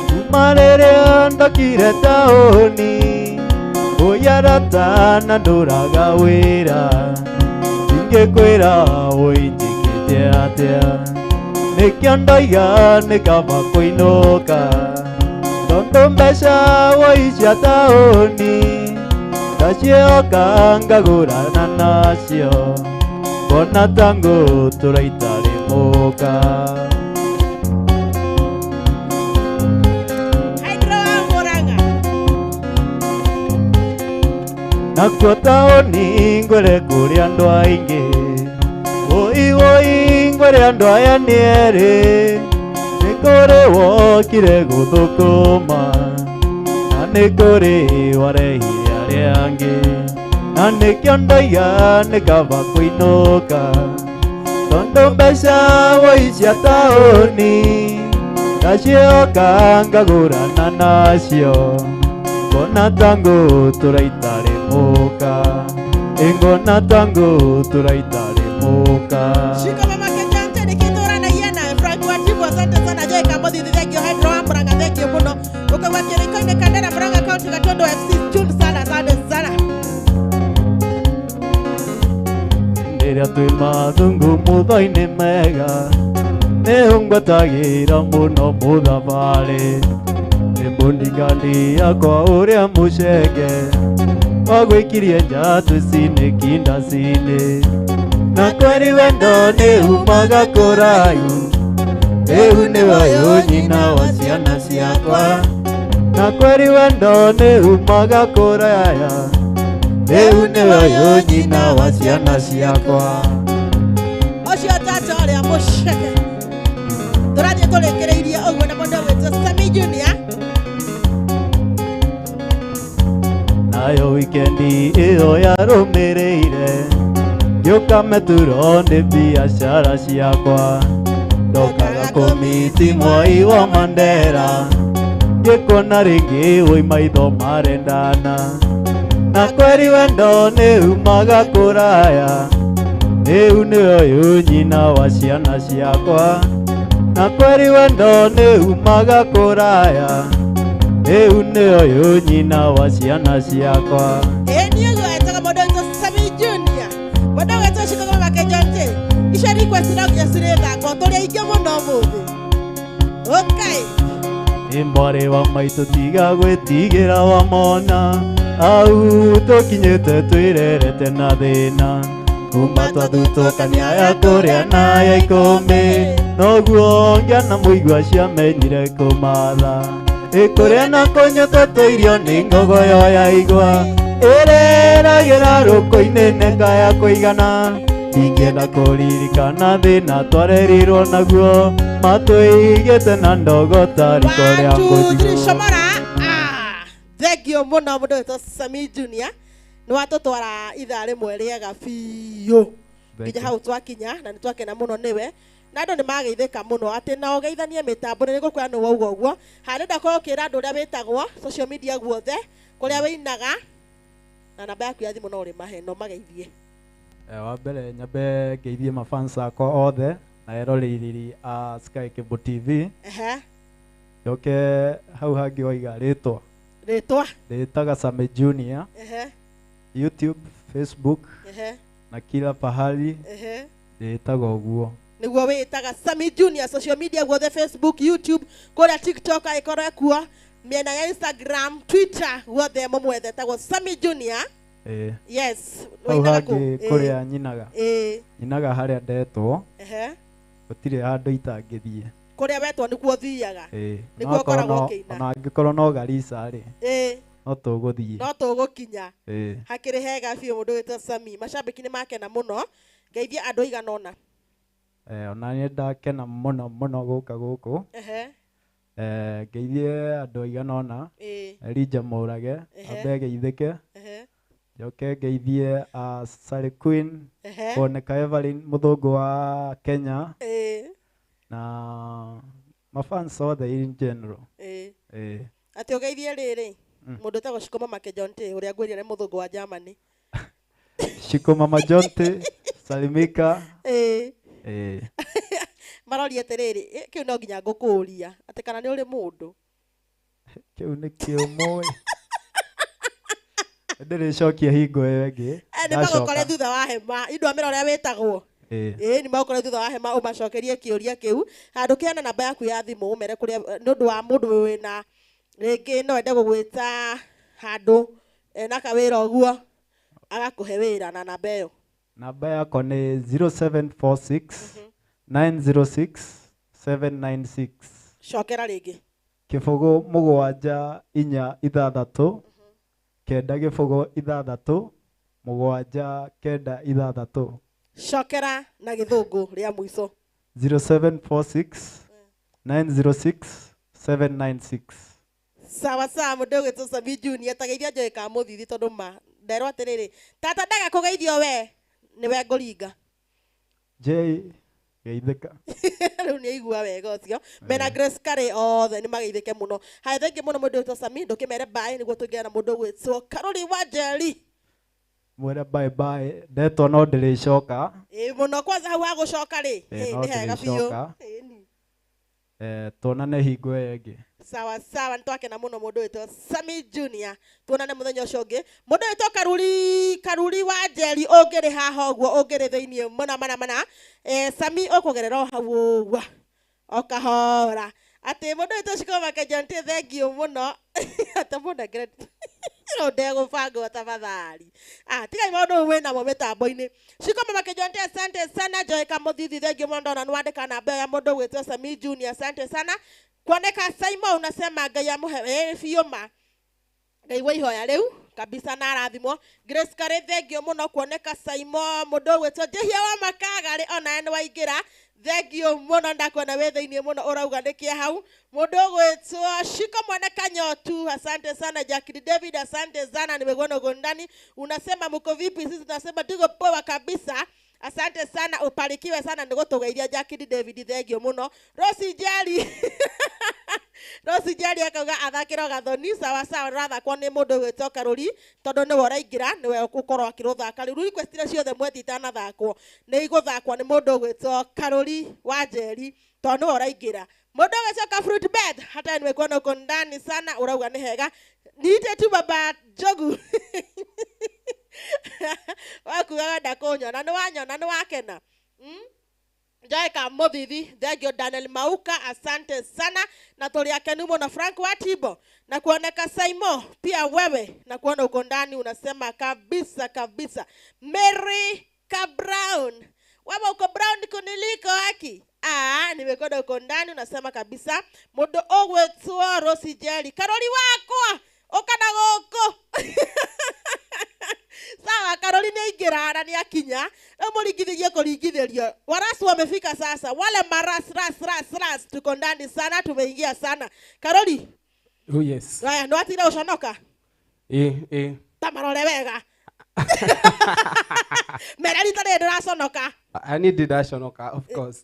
kuma rĩrĩa ndokire taũni ũyarata na ndũraga wĩra ingĩkwĩra ũinjĩkĩte atĩa nĩkĩo ndoiga nĩ kaba kũinũka tondũ mbeca woi cia taũni ndacioka ngagũrana nacio ngona ta ngũtũra itarĩ mũka. Nakuo taũni ngwĩre kũrĩ andũ aingĩ woi woi ngwĩre andũ aya nĩ erĩ nĩ kũrĩ wokire gũthũkũma na nĩ kũrĩ warehire arĩa angĩ na nĩkĩo ndoiga nĩ kaba kũinũka tondũ mbeca woi cia taũni ndacioka ngagũrana nacio ngona ta ngũtũra itarĩ mũka ngona ta ngũtũra itarĩ mũka. Shika mama Kenjante nikitũranagia nawe Frank Watibu, asante sana. Joy Kamothithi, thank you. Hydro wa Murang'a, thank you mũno. Ũkaigua kĩrĩko-inĩ Kandara Murang'a County Gatondo FC tune sana, asante sana. Rĩrĩa twĩ mathungu mũtho-inĩ mega nĩ ũngwatagĩra mũno mũthabarĩ nĩ mũndigani yakwa ũrĩa mũcege wagwĩkirie nja twĩcinĩ kindacinĩ na kweri wendo nĩ umaga kũraihu rĩu nĩ wayũ nyina wa ciana ciakwa na kweri wendo nĩ umaga kũraya rĩu nĩ wayũ nyina wa ciana ciakwa. Ũcio tata ũrĩa mũcege tũrathiĩ tũrĩkĩrĩirie ũguo na mũndũ ũgwĩtwo Sammy Junior. Nayo wikendi ĩyo yarũmĩrĩire ngĩũka meturo nĩ biacara ciakwa ndokaga kũmiti mwai wa Mandera ngĩkuona rĩngĩ woi maitho marendana na kweri wendo nĩ umaga kũraya rĩu nĩ ũyũ nyina wa ciana ciakwa na kweri wendo nĩ umaga kũraya rĩu nĩ ũyũ nyina wa ciana ciakwa. Ĩĩ nĩ ũguo etaga mũndũ wĩtwo Sammy Junior mũndũ ũgwĩtwo Shika mama Kenjante icio request no nginya cirĩthakwo tũrĩ aingĩ mũno ũmũthĩ. Okay. Ĩ mwarĩ wa maitũ tiga gwĩtigĩra wamona au tũkinyĩte twĩrerete na thĩna kuma twathutũkania ya kũrĩa na ya 10 noguo ngĩana mũigua ciamenyire kũmatha ĩkũrĩa na kũnyua tũirio nĩ ngogoyo ya igwa ĩreragĩra rũkũ-inĩ neka ya kũigana ndingĩenda kũririkana thĩna twarerirwo naguo matũigĩte na ndogo ta riko rĩa 1 2 3 ngũnjũ. Shomora. Thank you mũno mũndũ wĩtwo Sammy Junior nĩ watũtwara ithaa rĩmwe rĩega biũ nginya hau twakinya na nĩ twakena mũno nĩwe na andũ nĩ mageithĩka mũno atĩ na ũgeithanie mĩtambo nĩ ngũkwĩra nĩ wauga ũguo harĩ ndakorwo ũkĩra andũ ũrĩa wĩtagwo social media guothe kũrĩa wĩinaga na namba yaku ya thimũ no ũrĩmahe no mageithie. Wa mbere nyambe ngeithie mafans akwa othe na eroreri a Sky Cable TV. Ehe. Njoke hau hangĩ waiga rĩtwa rĩtwa ndĩtaga Sammy Junior. Ehe. YouTube, Facebook. Ehe. Na kila pahali. Ehe. Ndĩtaga ũguo nĩguo wĩtaga Sammy Junior social media guothe Facebook, YouTube, kũrĩa TikTok agĩkorwo ekuo mĩena ya Instagram, Twitter guothe mũmwethe etagwo Sammy Junior. Ĩĩ. Yes. Hau Wĩinaga kũ? hangĩ Ĩĩ. kũrĩa nyinaga. Ĩĩ. Nyinaga harĩa ndetwo. Ehe. Gũtirĩ handũ itangĩthiĩ. Kũrĩa wetwo nĩkuo ũthiaga. Ĩĩ. Nĩkuo ũkoragwo ũkĩina. Ona angĩkorwo no Garissa rĩ. Ĩĩ. No tũgũthiĩ. No tũgũkinya. Ĩĩ. Hakĩrĩ hega biũ mũndũ wĩtwo Sammy. Macambĩki nĩ makena mũno. Ngeithia andũ aigana ũna. Ona nĩ ndakena mũno mũno gũka gũkũ. Ehe. Ngeithie andũ aigana ũna. Ĩĩ. Elijah Mũrage, Ehe. ambe geithĩke. Ehe. Njoke ngeithie Sally Queen Boneka Evelyn muthungu wa Kenya na mafans othe in general. Ati ugeithie riri mundu etagwo Shiko Mama Jonte uria ngwirire muthungu wa Germany. Shiko Mama Jonte salimika. Maroria atiriri kiu no nginya ngukuria ati kana ni uri mundu kiu ni kiumwe ndiricokia hingo ĩyo ĩngĩ. Nĩ magũkore thutha wa hema indu amĩra ũrĩa wĩtagwo. Nĩ magũkore thutha wa hema ũmacokerie kĩũria kĩu handũ kĩana namba yaku ya thimũ ũmere kũrĩa nĩ ũndũ wa mũndũ wĩna rĩngĩ no ende gũgwĩta handũ ena kawĩra ũguo agakũhe wĩra na namba ĩyo. Namba yakwa nĩ 0746 906 796. Cokera rĩngĩ. 0 7 4 6 9 0 6 7 9 6. Cokera na githungu ria mwico. 0746 906 796. Sawa sawa mundu gwitwo Sami Junior tageithia Joy ka muthithi tondu ma nderwo atiriri tata ndaga kugeithio we niwe nguringa. Jay geithika. Riu ni aigua wega ucio mena Grace Kari othe ni mageithike muno. Haya thengi muno mundu gwitwo Sami ndukimere bye niguo tuingire na mundu gwitwo Karuri wa Njeri. Mwere bye bye ndetwo no ndiricoka. Muno kwanza hau hagucoka ri ni hega biũ. Tuonane hingo ĩyo ĩngĩ. Sawa sawa nitwakena muno mundu witwo Sami Junior tuonane muthenya ucio ungi. Mundu witwo Karuri wa Njeri ungiri haha uguo ungiri thiini muna mana mana. Sami ukugerera o hau uguo o kahora ati mundu witwo Shiko Mama Jonte thengiũ muno ati munengere no ndegũbangwo tafadhali. Tigai maũndũ wĩ namo mĩtambo-inĩ. Shiko Mama Jonte asante sana. Joy Kamuthithi thengiũ mũno ndona nĩwandĩka namba ya mũndũ gwĩtwo Sami Junior asante sana. Kuoneka Saimo unasema Ngai amuhe biũ ma Ngai wa ihoya rĩu kabisa na arathimwo. Grace Kari thengiũ mũno. Kuoneka Saimo mũndũ gwĩtwo Njihia wa Makaga rĩ onawe nĩ waingĩra thengiũ mũno ndakuona wĩ thĩinĩ mũno ũrauga nĩkĩe hau. Mũndũ gwĩtwo Shiko Mwene Kanyotu asante sana. Jackie David asante sana nimekuona uko ndani unasema mko vipi? Sisi tunasema tuko poa kabisa. Asante sana uparikiwe sana nigutugeithia Jackie David thengiũ mũno. Rosi Njeri Rosi Njeri akauga athakĩrwo gathoni sawa sawa rũrathakwo nĩ mũndũ gwĩtwo Karuri tondũ nĩwe ũraingĩra nĩwe ũgũkorwo akĩrũthaka rĩu. Request iria ciothe mweti itanathakwo nĩ igũthakwo nĩ mũndũ gwĩtwo Karuri wa Njeri tondũ nĩwe ũraingĩra. Mũndũ ũgwĩtwo Ka Fruit Bed hata nimekuona uko ndani sana urauga nĩ hega. Niite tu baba Njogu wakugaga ndakũnyona nĩ wanyona nĩ wakena. Joy Kamuthithi thengiũ. Daniel Mauka asante sana na tũrĩ akenu mũno. Frank Watibo na kuoneka Saimo pia wewe na kuona uko ndani unasema kabisa kabisa. Mary Ka Brown wewe uko brown kuniliko haki. Nimekuona uko ndani unasema kabisa. Mundu ũgwĩtwo Rosi Njeri Karori wakwa ũka na gũkũ. Sawa Karoli nĩ aingĩra na nĩ akinya rĩu mũringithirie kũringithĩrio. Warasu wamefika sasa wale maras ras ras ras tuko ndani sana tumeingia sana. Karoli. Oh yes. Haya no atira uconoka. Ta marore wega. Mera rita rĩrĩ ndũraconoka. I need ndaconoka of course.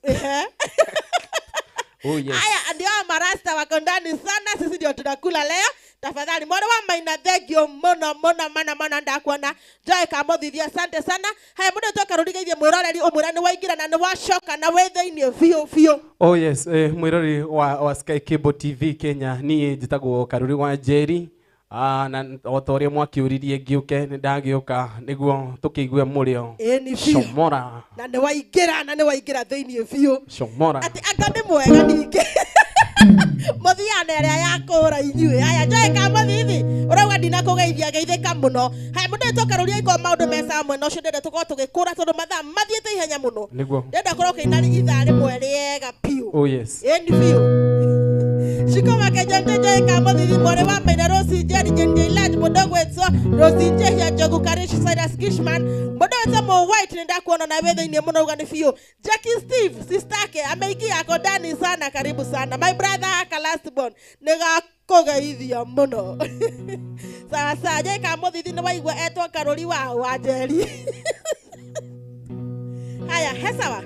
Oh yes. Haya ndio marasta wako ndani sana sisi ndio tunakula leo. Tafadhali mwana wa Maina thengiũ mũno mũno mana mana ndakuona. Joy Kamuthithi asante sana. Haya mũndũ toka rũrigeithie mwĩroreri ũmwĩra nĩ waingĩra na nĩ wacoka na wĩ thĩinĩ biũ biũ. Oh yes, mwĩroreri wa Sky Cable TV Kenya niĩ njĩtagwo Karuri wa Njeri. Na o ta ũrĩa mwakiũririe ngĩũke nĩ ndagĩũka nĩguo tũkĩigue mũrĩo. Comora. Na nĩ waingĩra na nĩ waingĩra thĩinĩ biũ. Comora. Atĩ anga nĩ mwega ningĩ. Mũthiaga na ĩrĩa ya kũra inyuĩ. Haya Joy Kamuthithi ũrauga ndinakũgeithia geithĩka mũno. Haya mũndũ ũyũ Karuri aigua maũndũ me sawa mwena ũcio ndĩrenda tũkorwo tũgĩkũra tondũ mathaa mathiĩte ihenya mũno. Nĩguo. Ndĩrenda korwo ũkĩina ithaa rĩmwe rĩega biũ. Oh yes. Ĩni biũ. Shiko Mama Jonte Joy Kamuthithi mwarĩ wa Maina Rosi Njeri Jane Large mũndũ ũgwĩtwo Rosi Njehia Njogu Karish Cyrus Kishman mũndũ ũgwĩtwo Mo White nĩ ndakuona na wĩ thĩinĩ mũno uga nĩ biũ. Jackie Steve sister yake ameingia ako ndani sana karibu sana. My brother aka last born nĩ Ndakũgeithia mũno. Sasa Jeka Mũthithi nĩ waigua etwo Karũri wa Njeri. Haya, he sawa.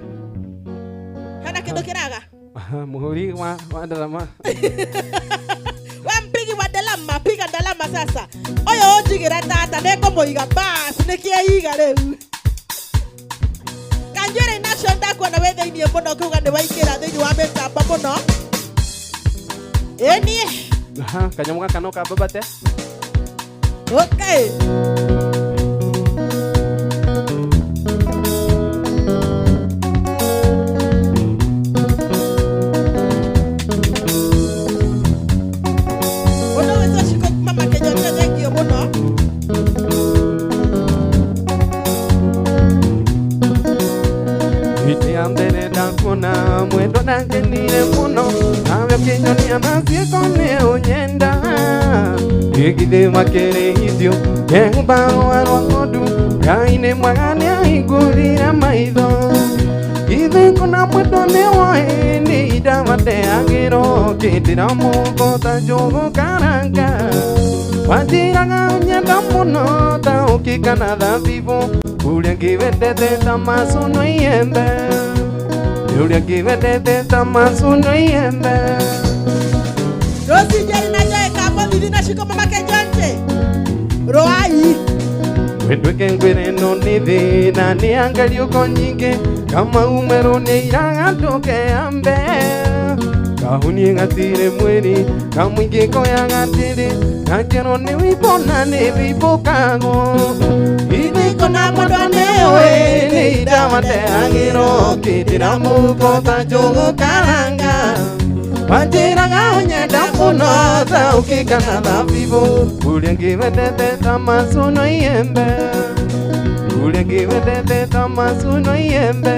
Hena kĩndũ kĩraga? Muhuri wa ndarama. We mpigi wa ndalama, piga ndalama sasa. Ũyũ ũnjigĩra tata nĩngũmũiga bas, nĩkĩeiga rĩu. Kanjuĩrĩ nacio ndakuona wĩ thĩiniĩ mũno kuga nĩ waingĩra thĩiniĩ wa mĩtambo mũno. Ĩ niĩ. Kanyamũ gaka no kambabate. Okay. Ũndũ wĩtwo Shiko mama Kĩnyonire thengio mũno. Hĩndĩ ya mbere ndakuona mwendwa ndakenire mũno, nawe ũkĩnyonia na ciĩko nĩ ũnyenda. Gĩgithĩ makĩrĩithio kehumba rũa rwa ng'ondu, Ngai nĩ mwega nĩahingũrire maitho. Githĩ kũna mwendwa nĩwoĩ nĩ ndamateagĩrwo, ngĩndĩra mũhuko ta njũgũ karanga. Wanjĩraga ũnyenda mũno ta ũkĩ kana thabibũ, ũrĩa ngĩwendete ta macuno iembe, ũrĩa ngĩwendete ta macuno iembe. Rosi Njeri na Joy Kamũthithi na Shiko mama Kĩnjonje. Rũai. Wendweke ngwĩre no nĩ thĩna nĩ angariũko nyingĩ, kama umerũ nĩ iraga ndũkeambe. Kahunie gatirĩ mwĩrĩ, kamũingĩ koya gatirĩ, gakĩrwo nĩ wĩimbo na nĩ wĩimbũkagwo. Githĩ kũna mwendwa nĩũĩ nĩ ndamateagĩrwo, ngĩndĩra mũhuko ta njũgũ karanga. Wanjĩraga ũnyenda mũno ta ũkĩ kana thabibũ, ũrĩa ngĩwendete ta macuno iembe, ũrĩa ngĩwendete ta macuno iembe.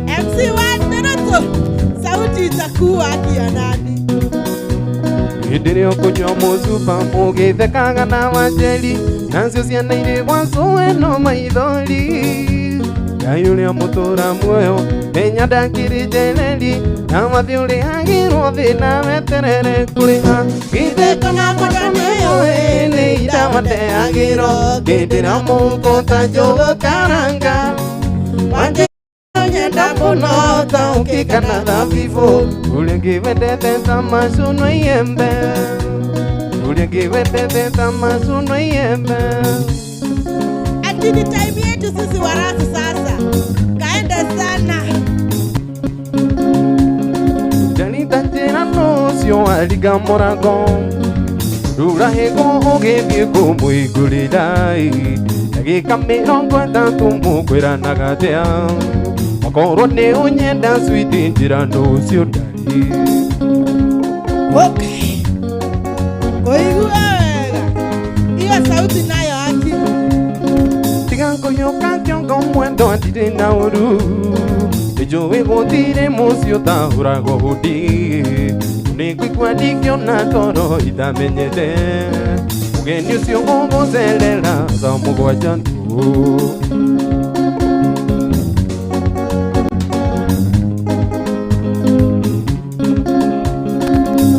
MC wa Nderetu, sauti itakuwa kia nani? Hĩndĩ ĩrĩa ũkũnyua mũcuba mũgĩthekaga na Wanjeri, nacio ciana irĩ gwa cũwe no maithori. Ngai ũrĩa mũtũra muoyo menya ndakĩrĩ njereri, na mathiĩ ũrĩhagĩrwo thĩna weterere kũrĩha. Githĩ kũna mwendwa nĩũĩ nĩ ndamateagĩrwo, ngĩndĩra mũhuko ta njũgũ karanga. Wanjĩra ũnyenda mũno ta ũkĩ kana thabibũ, ũrĩa ngĩwendete ta macuno iembe, ũrĩa ngĩwendete ta macuno iembe. Ati ni time yetu sisi warasi sasa. Kaenda sana. Janita njĩra nũcio waringa mũrango, ndũrahĩgwo ũgĩthiĩ kũmũhingũrĩra ĩ. Ndagĩka mĩrongo ĩtatũ mũkwĩranaga atĩa, okorwo nĩ ũnyenda switi njĩra nũcio ndarĩ. Okay. Kũigua wega. Hiyo sauti nayo aki. Tiga kũhiũka kĩongo mwendwa ndirĩ na ũru, nĩnjũĩ gũtirĩ mũciĩ ũtahũragwo hundi. Nĩngũigua ndingĩona toro itamenyete, mũgeni ũcio ũgũcerera thaa mũgwanja nũ.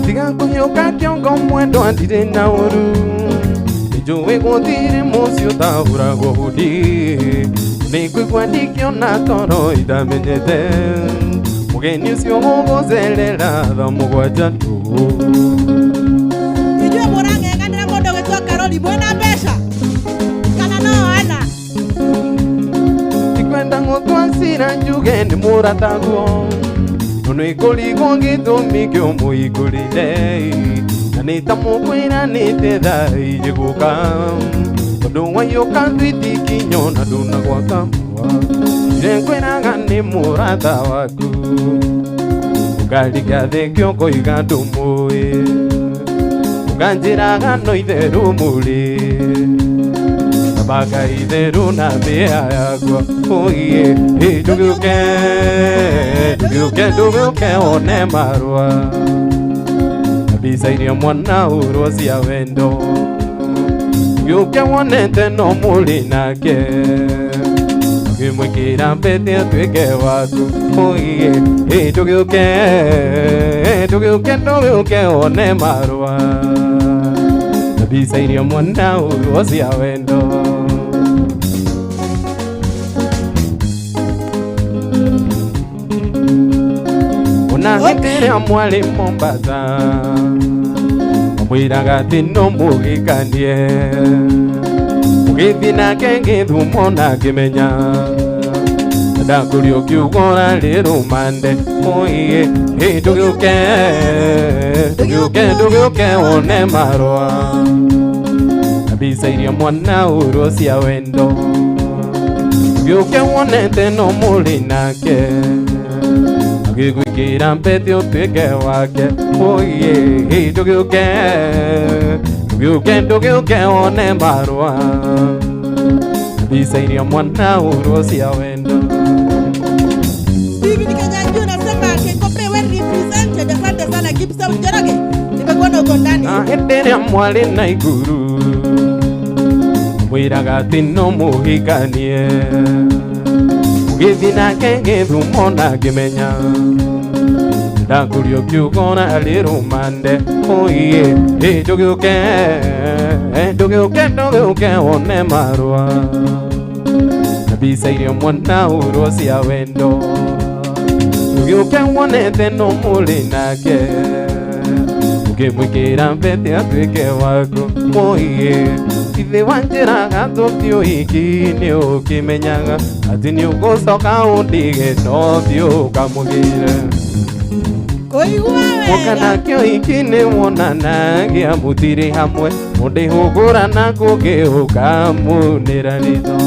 Tiga kũhiũka kĩongo mwendwa ndirĩ na ũru, nĩnjũĩ gũtirĩ mũciĩ ũtahũragwo hundi. Nĩngũigua ndingĩona toro itamenyete, mũgeni ũcio ũgũcerera thaa mũgwanja nũ. Inyuĩ mũrang'eng'anĩra mũndũ ũgĩtwo Karori mwĩna mbeca kana no ana? Ndikwenda gũtua cira njuge nĩ mũrataguo, no nĩngũrigwo gĩtũmi kĩũmũhingũrĩre, na nĩ ta mũkwĩranĩte thaa igĩrĩ gũka, tondũ waiyũka thwiti kinyo na ndũnagwaka mũa. Nĩngwĩraga nĩ mũrata waku, ũkariga thĩ kĩongo iga ndũmũĩ, ũkanjĩraga no itherũ mũrĩ, baka itherũ na mĩea yakwa. Oiye, ĩ ndũgĩũke, ndũgĩũke, ndũgĩũke wone marũa, na mbica iria mwana ũrwo cia wendo, ndũgĩũke wonete no mũrĩ nake. Ngĩmwĩkĩra mbete atuĩke waku Oiye, ndũgĩũke, ndũgĩũke, ndũgĩũke wone marũa Na mbica iria mwana ũyũ cia wendo Ona hĩndĩ ĩrĩa mwarĩ Mombasa Mwĩraga atĩ no mũgĩkanie Mũgĩthiĩ nake gĩthumo na ngĩmenya Ndakũrio kiugo ũrarĩ rũmande Oiye, ndũgĩũke, ndũgĩũke, ndũgĩũke wone marũa Na mbica iria mwana ũrwo cia wendo Ndũgĩũke wonete no mũrĩ nake Agĩgwĩkĩra mbete ũtuĩke wake Oiye, ndũgĩũke, ndũgĩũke, ndũgĩũke wone marũa Na mbica iria mwana ũrwo cia wendo Steven Kenyanjui nasema Kengope well represented. Asante sana Gibson Njoroge. Nimekuona uko ndani. Na hĩndĩ ĩrĩa mwarĩ na iguru Mwĩraga atĩ no mũhikanie Mũgĩthiĩ nake gĩthumo na ngĩmenya Ndakũrio kiugo ũrarĩ rũmande Oiye, ndũgĩũke, ndũgĩũke, ndũgĩũke wone marũa Na mbica iria mwana ũrwo cia wendo Ndũgĩũke wonete no mũrĩ nake Ũkĩmwĩkĩra mbete atuĩke waku Oiye, ithe wa njĩraga tũthiĩ ũhiki nĩ ũkĩmenyaga atĩ nĩ ũgũcoka ũndige no thiĩ ũkamũgĩre Kũigua wega. Mũkana kĩohiki nĩ wonanagia mũtirĩ hamwe Mũndĩhũgũra na kũngĩ ũkamunĩra ritho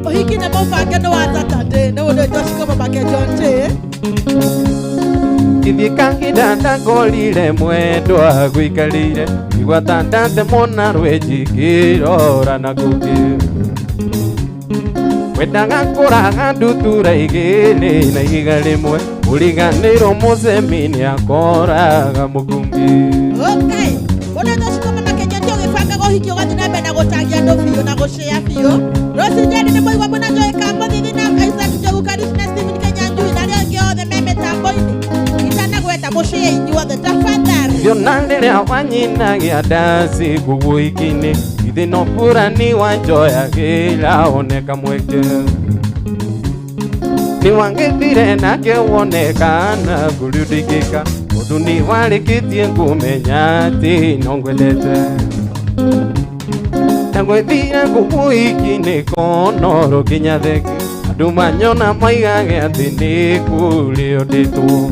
Ũhiki nĩ mũbange nĩ wa Saturday. Nĩ ũndũ wĩtwo Shikoma make John J. Ithiĩ kahinda ndakorire mwendwa gũikarĩire Igua ta ndatemwo rwenji ngĩrora na kũngĩ Wendaga kũraga ndutura igĩrĩ na ihiga rĩmwe Ũriganĩirwo mũcemi nĩakoraga mũkungi Okay. Mũndũ wĩtwo Shikoma make John J ũgĩbangaga ũhiki ũgathiĩ na mbere na gũtangia andũ biũ na gũshare biũ. Rose Njeri nĩ mũigua mwĩna Joy Kamũthithi na Isaac Njogu Karish na Steven Kenyanjui na arĩa angĩ othe me mĩtambo-inĩ. Itanagweta mũshare inyuothe tafadhali. Thiona rĩrĩa wanyinagia ndaci kũguo iki-inĩ Ithe no burani wanjoyagĩra one kamweke Nĩ wangĩthire nake wone kana kũrĩ ũndũ ingĩka Tondũ nĩ warĩkĩtie kũmenya atĩ no ngwendete Na gwĩthire kũguo iki-inĩ konoro nginya theki Andũ manyona maigage atĩ nĩ kũrĩ ũndĩtwo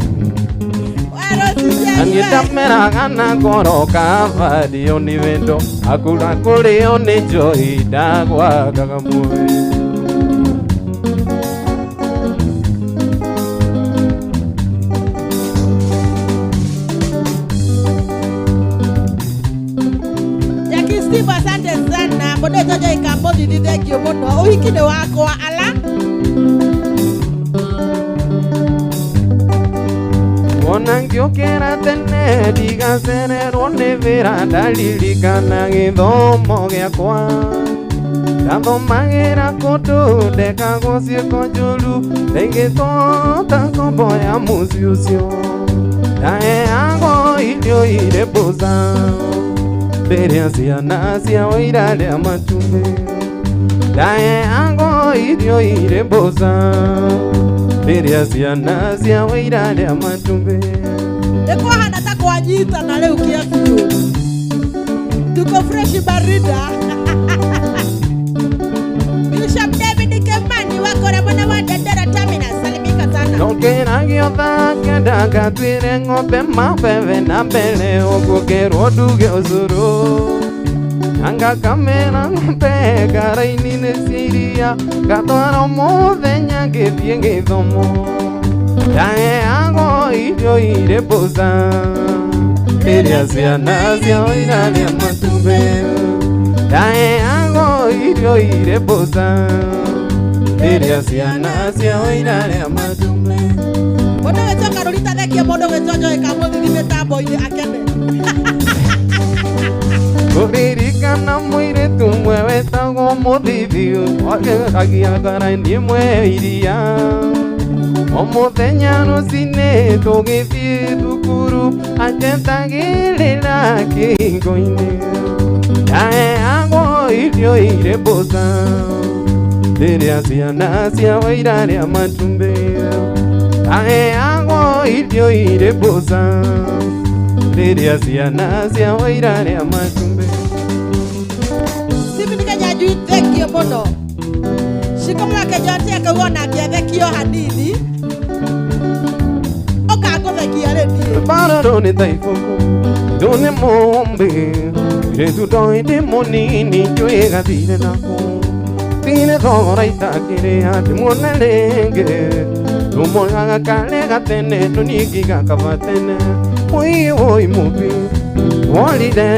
We Rose Njeri Niĩ we. ndameraga na ngoro kaba ndio nĩ wendo Akura kũrĩo nĩ njohi ndagwagaga muoyo Jackie Steve asante sana. Mũndũ wĩtwo Joy Kamũthithi thank you mũno. Ũhiki nĩ wakwa ala. Wona ngĩũkĩra tene ndigacererwo nĩ wĩra ndaririkana gĩthomo gĩakwa Ndathomagĩra kũndũ ndekagwo ciĩko njũru Ndaigĩtwo ta ngombo ya mũciĩ ũcio Ndaheagwo irio irĩ mbũca Mbere ciana ciao irarĩa matumbĩ Ndaheagwo irio irĩ mbũca Mbere ciana ciao irarĩa matumbĩ Nĩ kwahana ta kwanyitana rĩu kĩa biũ. Tuko fresh barida. Bishop David Kimani wakora mwena wa Dandora Terminus. Salimika sana. Ndokĩragio thaa kenda ngatuĩre ng'ombe mabebe na mbere ũguo ngerwo nduge ũcũrũ Na ngakamĩra ng'ombe ngaraini-inĩ cia iria ngatwara mũthenya ngĩthiĩ gĩthomo Ndaheagwo irio irĩ mbũca Rĩrĩa ciana ciao irarĩa matumbĩ Ndaheagwo irio irĩ mbũca Rĩrĩa ciana ciao irarĩa matumbĩ Mũndũ wĩtwo Karũrita thengiũ mũndũ wĩtwo Joy Kamũthithi mĩtambo-inĩ akene. Kũririkana mũirĩtu ũmwe wetagwo Mũthithi wageragia ni mwe iria O mũthenya rũcinĩ tũgĩthiĩ thukuru anjetagĩrĩra kĩhingo-inĩ ndaheagwo irio irĩ mboca rĩrĩa ciana cia waira rĩa matumbĩ ndaheagwo irio irĩ mboca rĩrĩa ciana cia waira rĩa matumbĩ. Stephen Kinyanjui, thengio mũno. Shiko mwake Jonte akauga onake athekio hanini. Ũkangũthekia rĩ niĩ. Bararo nĩ ta ibuku ndũ nĩ mũmbi irĩtu ndoĩ ndĩ mũnini njũĩ gathire nako thire thogora itakĩrĩha ndĩmuone rĩngĩ ndũmoyaga kare gatene ndũningiga kaba tene woi woi mũmbi worire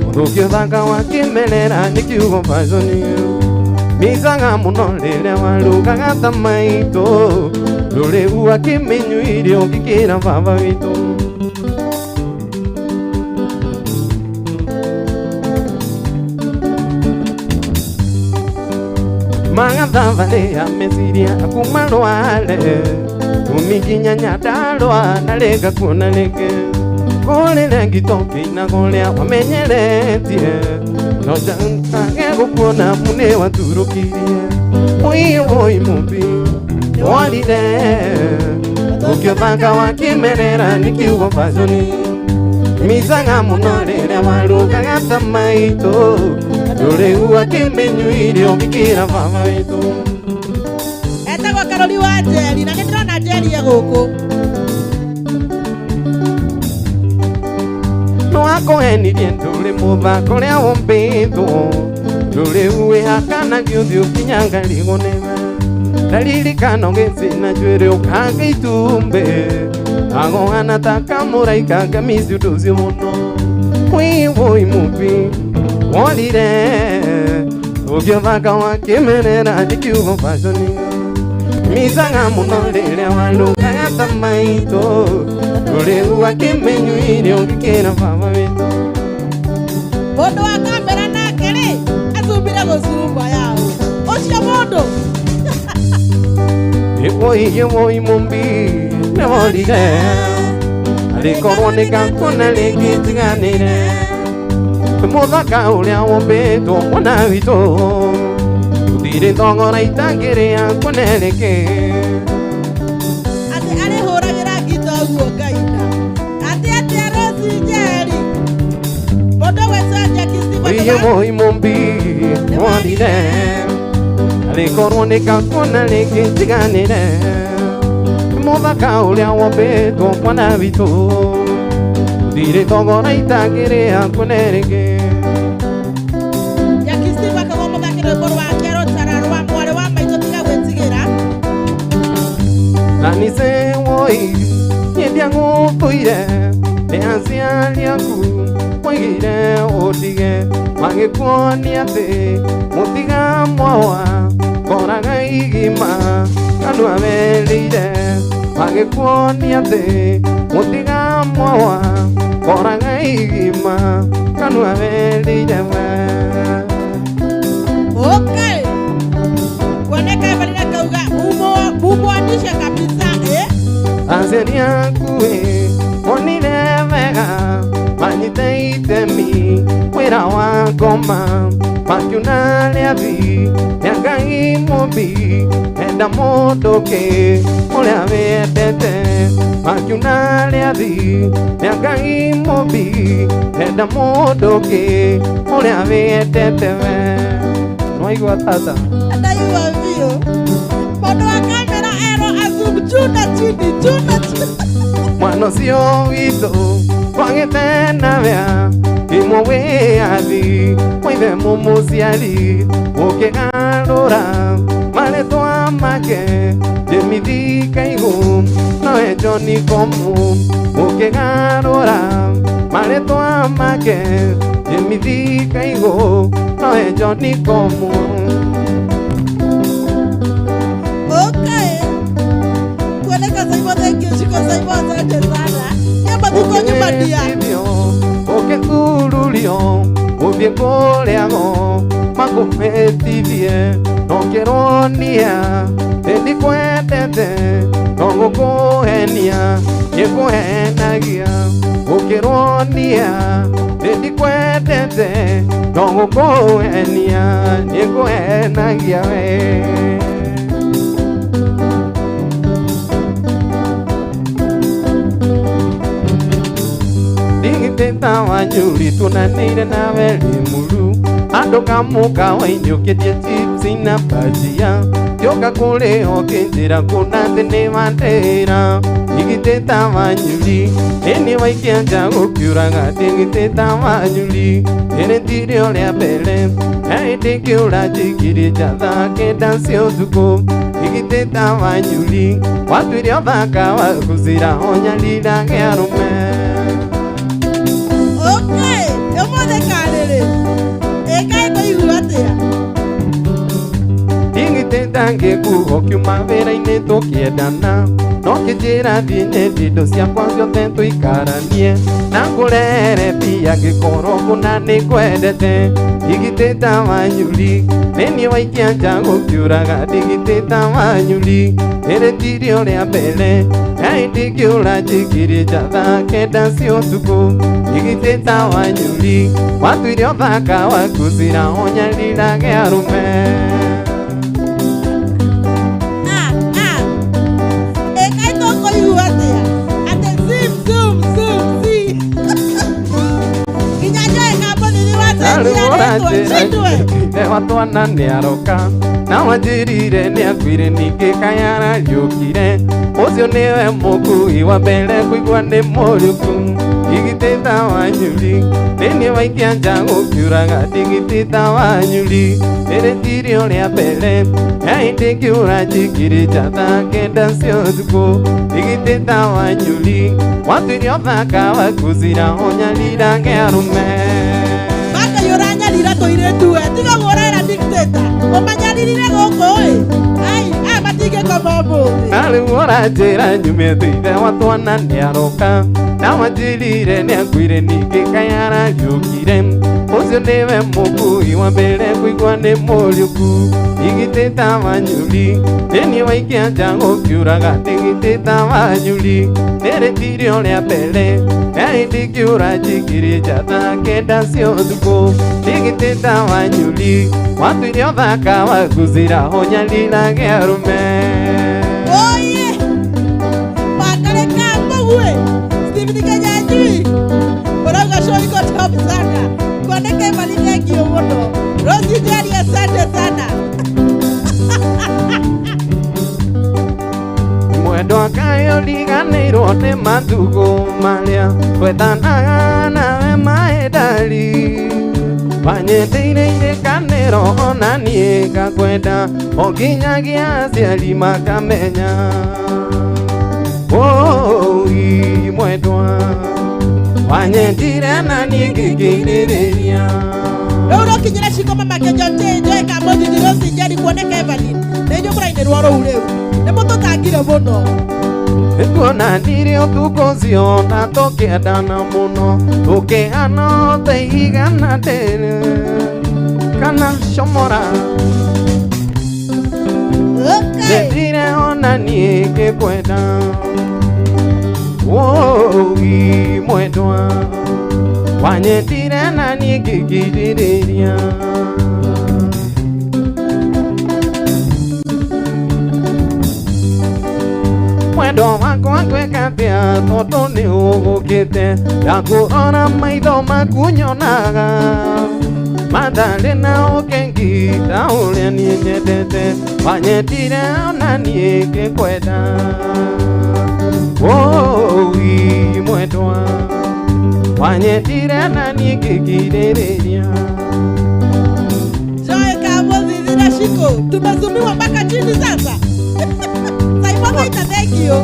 mũthũki ũthaka wa kĩmerera nĩ kiugo baconi micaga mũno rĩrĩa warugaga ta maitũ rũrĩu akĩmĩnyuire ũngĩkĩra baba witũ. Magathabarĩ ya meciria akuma rware tũmikinya Nyandarũa na rĩnga kuona rĩngĩ kũrĩre ngito kĩinaga ũrĩa wamenyeretie no njantage gũkuona mu nĩ waturũkirie woi woi mũmbi worire ũkĩũthaka wa kĩmerera nĩ kiugo baconi micaga mũno rĩrĩa warugaga ta maitũ rũrĩu akĩmĩnyuire ũngĩkĩra baba witũ. Etagwo Karori wa Njeri na nĩ ndĩrona Njeri e gũkũ. No akũhenirie ndũrĩ mũthako ũrĩa wombĩtwo rũrĩu wĩhakanagio ũthiũ kinya ngarigwo nĩwe ndaririkana ũgĩcina njuĩrĩ ũkanga itumbĩ agohana ta kamũraika ngamisi ũndũ ũcio mũno woi woi mũmbi worire ũngĩũthaka wa kĩmerera nĩ kiugo baconi micaga mũno rĩrĩa warugaga ta maitũ rũrĩu akĩmĩnyuire ũngĩkĩra baba witũ. Mũndũ wa kamera nake rĩ acumbire gũcumba yaũ ũcio mũndũ. Woi woi mũmbi nĩworire arĩkorwo nĩ ngakuona rĩngĩ njiganĩre mũthaka ũrĩa wombĩtwo mwana witũ gũtirĩ thogora itangĩrĩa kuone rĩngĩ. Atĩ arĩhũragĩra ngita ũguo ngaina atĩ atĩa Rosi Njeri mũndũ gwĩtwo Jackie Stephen. Woi woi mũmbi nĩworire arĩkorwo nĩ ngakuona rĩngĩ njiganĩre mũthaka ũrĩa wombĩtwo mwana witũ gũtirĩ thogora itangĩrĩa kuone rĩngĩ. Jackie Stephen akauga mũthake rwĩmbo rwake rũtara rwa mwarĩ wa maitũ tiga gwĩtigĩra. Na nĩce woi niĩ ndiagũthũire nĩ aciari aku moigire ũndige magĩkuonia atĩ mũtiga mwawa koraga igima kanua werĩire magĩkuonia atĩ mũtiga mwawa koraga igima kanua werĩire we. Okay. Kuoneka Evelyn akauga mumwanishe kabisa eh. Aciari aku ĩ monire wega manyite itemi wĩra wa ngoma makiuna rĩathi rĩa Ngai mũmbi enda mũndũ kĩ ũrĩa wĩendete makiuna rĩathi rĩa Ngai mũmbi enda mũndũ kĩ ũrĩa wĩendete we. Nĩwaigua tata? Ndaigua biũ. Mũndũ wa kamera erwo azoom juu na chini juu na chini. Mwana ũcio witũ twagĩte na wea imwe wĩyathi waithe mũmũciari ũkĩgarũra marĩtwa make Jemithi Kaigũ nowe John Komu ũkĩgarũra marĩtwa make Jemithi Kaigũ nowe John Komu. Okay. Kuoneka Saimo, thank you. Shiko Saimo, asante sana. Nyamba tuko nyuma dia. Ũkĩthururio ũthiĩ kũrĩago Makũhĩtithie no kĩronia Nĩndikwendete no gũkũhenia Nĩkũhenagia Gũkĩronia Nĩndikwendete no gũkũhenia Nĩkũhenagia we Ndigitĩta wanyuri tuonanĩire nawe Limuru Andũ kamũka wainũkĩtie chips na bhajia Ngĩũka kũrĩ o ngĩnjĩra kũna thĩ nĩ wandĩra Ndigitĩta wanyuri nĩniĩ waikia nja gũkiuraga Ndigitĩta wanyuri rĩrĩ tirĩo rĩa mbere Hĩndĩ ngĩũra njikirie nja thaa kenda cia ũtukũ Ndigitĩta wanyuri watuire ũthaka waku cira ũnyarirage arũme Okay, ũmũthĩ karĩrĩ ĩkaĩ kũigua atĩa Ndigitĩta ngĩkuo kiuma wĩra-inĩ tũkĩendana No kĩnjĩra thiĩ nyendie indo ciakwa ciothe tũikaranie Na ngũrehere mbia ngĩkorwo kũna nĩngwendete Ndigitĩta wanyuri nĩniĩ waikia nja gũkiuraga Ndigitĩta wanyuri rĩrĩ tirĩo rĩa mbere Hĩndĩ ngĩũra njikirie nja thaa kenda cia ũtukũ Ndigitĩta wanyuri watuire ũthaka waku cira ũnyarirage arũme Ĩkaĩ tũkũigua atĩa atĩ zim zoom zoom zi nginya njoe kambũthiri wacenjia rĩtwa cindwe Ithe wa twana nĩaroka na wanjĩrire nĩakuire ningĩ kayarariũkire Ũcio nĩwe mũkui wa mbere kũigua nĩ mũriũku Ndigitĩta wanyuri nĩniĩ waikia nja gũkiuraga Ndigitĩta wanyuri rĩrĩ tirĩo rĩa mbere Hĩndĩ ngĩũra njikirie nja thaa kenda cia ũtukũ Ndigitĩta wanyuri watuire ũthaka waku cira ũnyarirage arũme Makai ũranyarira tũirĩtu we tiga ũguo ũrera dictator ũmanyaririre gũkũ ĩ ai aya matingĩkoma ũmũthĩ Na rĩu ũranjĩra nyume thutha wa twana nĩaroka Na wanjĩrire nĩakuire ningĩ kayarariũkire Ũcio nĩwe mũkui wa mbere kũigua nĩ mũriũku Ndigitĩta wanyuri nĩniĩ waikia nja gũkiuraga Ndigitĩta wanyuri rĩrĩ tirĩo rĩa mbere Hĩndĩ ngĩũra njikirie nja thaa kenda cia ũtukũ Ndigitĩta wanyuri watuire ũthaka waku cira ũnyarirage arũme Oye Wangarĩ Kamũguĩ Stephen Kenyanjui ũrauga show iko top sana kuoneka Emali thank you mũno Rosie Njeri asante sana Mwendwa kaĩ ũriganĩirwo nĩ matukũ marĩa twethanaga nawe maendari Wanyendeire irĩkanĩro ona niĩ ngakwenda o nginyagia aciari makamenya Ũi mwendwa wanyendire na niĩ ngĩkĩirĩrĩria Rĩu ũrokinyĩra Shiko Mama Kĩnjoti Joy Kamũthithi Rosie Njeri kuoneka Evelyn nĩ inyuĩ mũrainĩrwo rũu rĩu nĩ mũtũtangire mũno Nĩtuonanire ũtukũ ũcio na tũkĩendana mũno tũkĩhana ta igana ndĩrĩ kana comora Nyendire ona niĩ ngĩkwenda Ũi mwendwa wanyendire na niĩ ngĩkirĩrĩria Mwendwa wakwa ngwĩka atĩa tondũ nĩ ũgũkĩte ndakũrora maitho maku nyonaga matarĩ na ũkengi ta ũrĩa niĩ nyendete wanyendire ona niĩ ngĩkwenda Ũi mwendwa wanyendire na niĩ ngĩkirĩrĩria Joy Kamũthithi na Shiko tumezumiwa mpaka chini sasa Saimo Maita thank you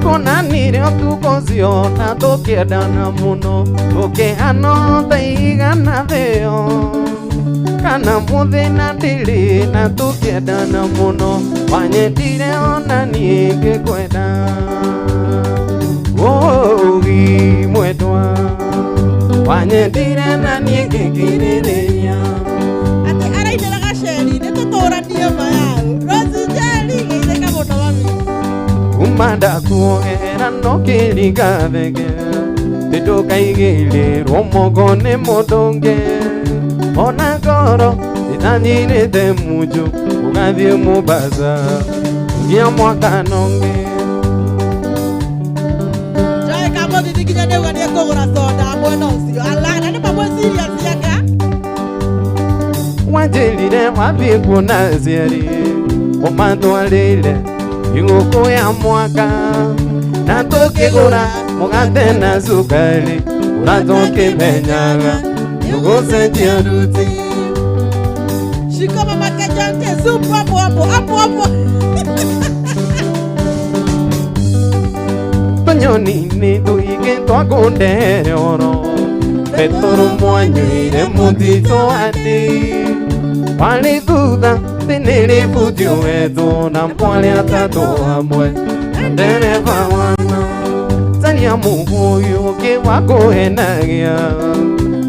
Tuonanire ũtukũ ũcio na tũkĩendana mũno tũkĩhana ta igana thĩo kana mũthĩ na ndĩrĩ na tũkĩendana mũno wanyendire ona niĩ ngĩkwenda Ũi mwendwa wanyendire na niĩ ngĩkirĩrĩria Kuma ndakuohera no kĩringathege Ndũkaigĩrĩrwo moko nĩ mũndũ ũngĩ Ona ngoro ĩtanyirĩte munju ũgathiĩ Mombasa nginya mwaka nongĩ Joy Kamũthithi nginya nĩauga nĩekũgũra soda mwena ũcio ala na nĩ mamwe serious anga Wanjĩrire wathiĩ kuona aciari ũmatwarĩire thigũkũ ya mwaka na tũkĩgũra mũgate na cukari ũrĩa tũkĩmenyaga nĩũgũcenjia ruti Shika mama Kejonte supu hapo hapo hapo hapo Tũnyoni-inĩ tũingĩ twakũndere oro Petũrũ mwanyuire mũtitũ andĩ Warĩ thutha thĩ wetwo na mwarĩ atatũ hamwe na ndereba wana Caria mũhũyũ ũngĩ wa kũhenagia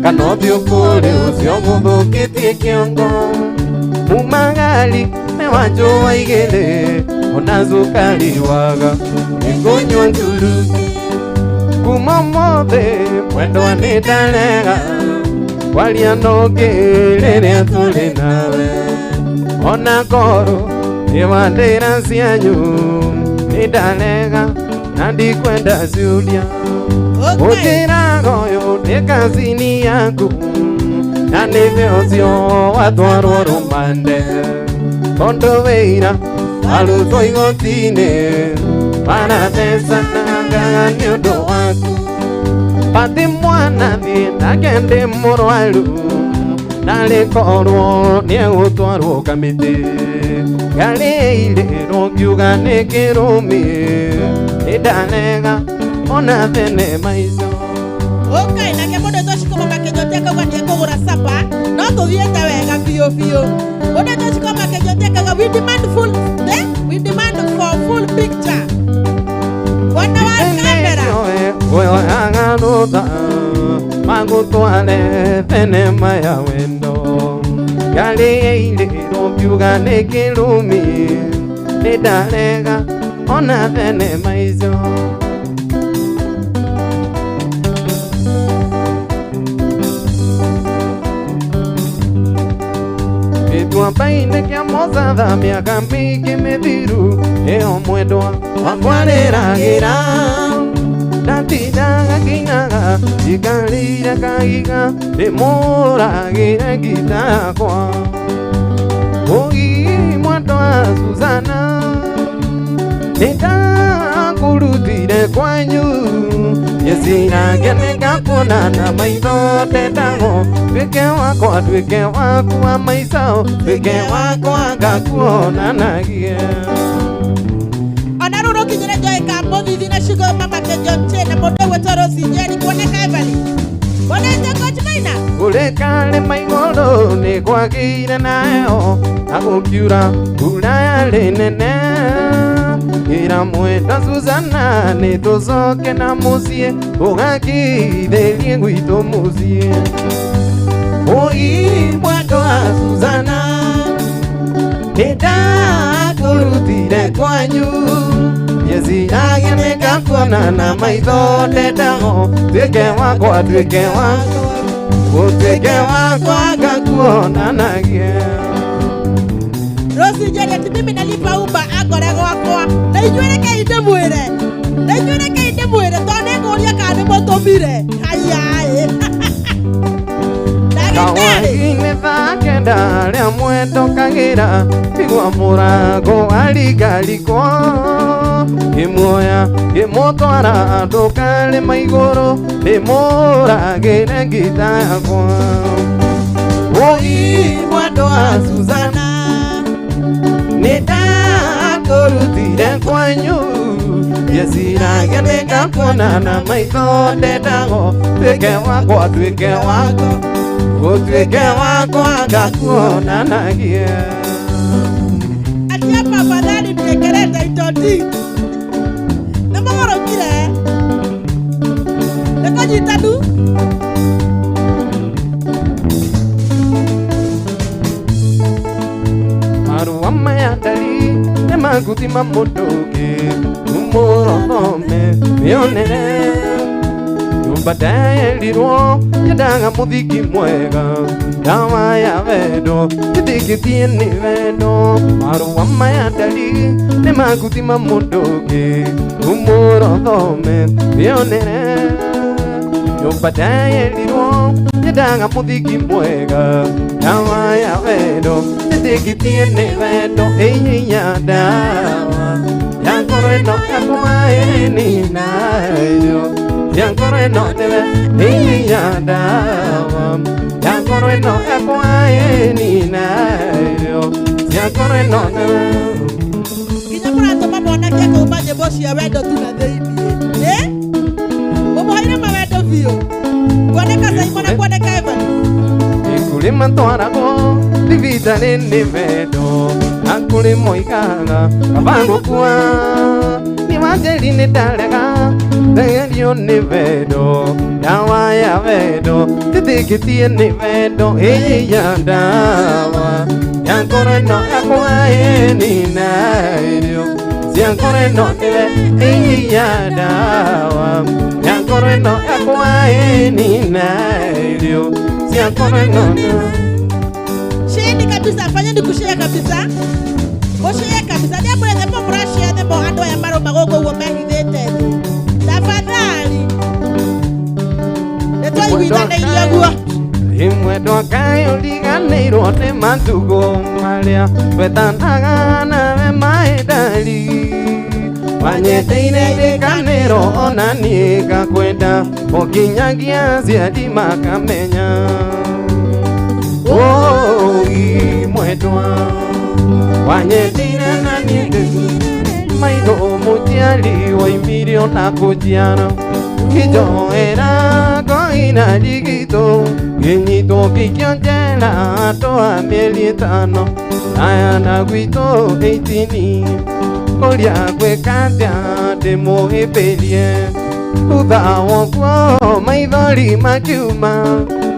kana ũthiĩ kũrĩ ũcio mũthũkĩtie kĩongo Mumagali nĩ wanjũa igĩrĩ ona cukari waga nĩngũnyua njuruki Kuma ũmũthĩ mwendwa nĩ ndarega kwaria na ũngĩ rĩrĩa tũrĩ nawe Ona korwo nĩ wandĩra cianyu nĩ ndarega na ndikwenda ciũria Ũnjĩraga ũyũ nĩ kazini yaku na nĩwe ũcio watwarwo rũmande Tondũ wĩira warutwo igoti-inĩ marathecanaga nĩ ũndũ waku Bathi mwana thiĩ nake ndĩ mũrwaru narĩ korwo nĩegũtwarwo kamĩtĩ Ngarĩirĩrwo ngiuga nĩ kĩrumi nĩ ndarega ona thenema icio Okay, nake mũndũ wĩtwo Shiko mama Kejonte akauga nĩekũgũra sapa no tũthiĩte wega biũ biũ Mũndũ wĩtwo Shiko mama Kejonte akauga we demand full we demand for full picture Bwana wa kamera Oyoyaga rũtha magũtware thenema ya wendo Ngarĩirĩrwo ngiuga nĩ kĩrumi nĩ ndarega ona thenema icio Gĩtuamba-inĩ kĩa Mozatha mĩaka mĩingĩ mĩthiru ĩyo mwendwa wakwa rĩragĩra Ndatindaga ngĩinaga njikarĩire kahiga ndĩmũragĩre ngita yakwa Ũgi mwendwa Suzana nĩndakũrutire kwanyu Nyeciragia nĩngakuona na maitho ndendagwo Tuĩke wakwa tuĩke waku wa maica tuĩke wakwa ngakuonanagie Ona rĩu rũkinyĩre Joy Kamũthithi na Shiko mama Kejonte na mũndũ ũgwĩtwo Rosie Njeri kuoneka Everly Wonete Coach Maina Kũrĩ karĩma igũrũ nĩ kwagĩire nayo na gũkiura mbura yarĩ nene Ĩra mwendwa Suzana nĩ tũcoke na mũciĩ tũgakithĩrie gwitũ mũciĩ Oi mwendwa Suzana nĩ ndakũrutire kwanyu Nyeciragia nĩngakuona na maitho ndendagwo tuĩke wakwa tuĩke wakwa ũtuĩke wakwa ngakuonanagie Rosie Njeri ati mimi nalipa Uber angore gwakwa na inyuĩ rekei ndĩmwĩre na inyuĩ rekei ndĩmwĩre tondũ nĩngũria kana nĩmũtũmire haiyaĩ Ndagĩtarĩ Kawainĩ thaa kenda rĩa mwendo kagĩra igua mũrango aringarikwo Ngĩmuoya ngĩmũtwara handũ karĩma igũrũ ndĩmũragĩre ngita yakwa Oi mwendwa Suzana nĩ ndakũrutire kwanyu Nyeciragia nĩngakuona na maitho ndendagwo tuĩke wakwa tuĩke wakwa ũtuĩke wakwa ngakuonanagie Ati hapa afadhali niekelee title deed nĩ mũgũrũkire nĩ kũnyitanu Marũa maya ndari nĩ maguthima mũndũ ũngĩ Umũrothome wĩonere nyũmba nderirwo nyendaga mũthiki mwega ndawa ya wendo njĩtĩkĩtie nĩ wendo marũa maya ndari nĩ maguthima mũndũ ũngĩ umũrothome wĩonere nyũmba nderirwo nyendaga mũthiki mwega ndawa ya wendo njĩtĩkĩtie nĩ wendo ĩinya ndawa ya ngoro ĩno yakwa ĩninayo ya ngoro ĩno nĩwe ĩinya ndawa ya ngoro ĩno yakwa ĩninayo ya ngoro ĩno nĩwe nginya mũratũma mwanake akauma nyĩmbo cia wendo tu na thĩiniĩ ĩ mũmũheire mawendo biũ kuoneka Simon na kuoneka Evan Ikũrĩ matwaragwo thibitarĩ nĩ wendo na kũrĩ moigaga kaba gũkua nĩ wanjeri nĩ ndarega thengerio nĩ wendo ndawa ya wendo njĩtĩkĩtie nĩ wendo ĩya ndawa ya ngoro ĩno yakwa ĩninayo cia ngoro ĩno nĩwe ĩya ndawa ya ngoro ĩno yakwa ĩninayo cia ngoro ĩno nĩwe Sheni kabisa fanyeni kushare kabisa mushare kabisa nĩ mũrethe mo mũrashare themo andũ aya maroma gũkũ ũguo mehithĩte thĩ tafadhali nĩ twaiguithanĩirie ũguo Imwendwa kaĩ ũriganĩirwo nĩ matukũ marĩa twetanaga nawe maĩndari wanyendeire gĩkanĩro ona niĩ ngakwenda ũnginyagia aciari makamenya Oi mwendwa wanyendeire na niĩ maitho mũciari woimire ona kũnjiara ngĩnjoera ngoina rigito ngĩnyitwo ngĩikio njera twa mĩeri ĩtano aya na gwitũ 18 kũrĩa gwĩka atĩa ndĩmũhĩmbĩrie thutha woguo maithori makiuma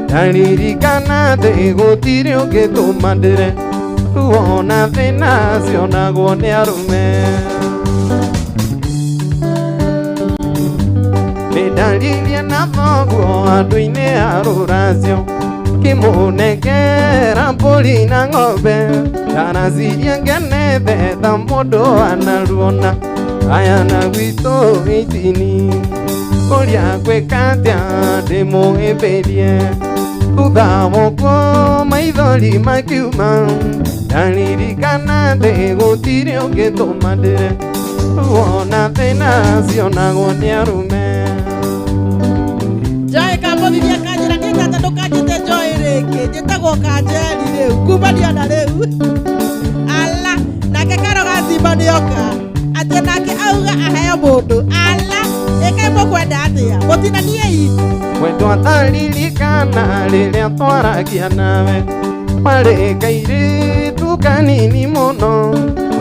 ndaririkana thĩ gũtirĩ ũngĩtũma ndĩre ruo na thĩna cionagwo nĩ arũme Nĩndaririe na thoguo andũ-inĩ a rũracio kĩmũnengera mbũri na ng'ombe ndaracirie ngenethe ta mũndũ anaruona aya na gwitũ itini kũrĩa gwĩka atĩa ndĩmũhĩmbĩrie thutha woguo maithori makiuma ndaririkana thĩ gũtirĩ ũngĩtũma ndĩre ruo na thĩna cionagwo nĩ arũme Joy kamũthiria kanjĩra niĩ tata ndũkanjĩte Joy rĩngĩ njĩtagwo Kanjeri rĩu kumania na rĩu ala nake Karo Gacimba nĩoka atĩ nake auga aheo mũndũ ala ĩkaĩ mũkwenda atĩa mũtinaniei Mwendwa taririkana rĩrĩa twaragia nawe warĩ kairĩtu kanini mũno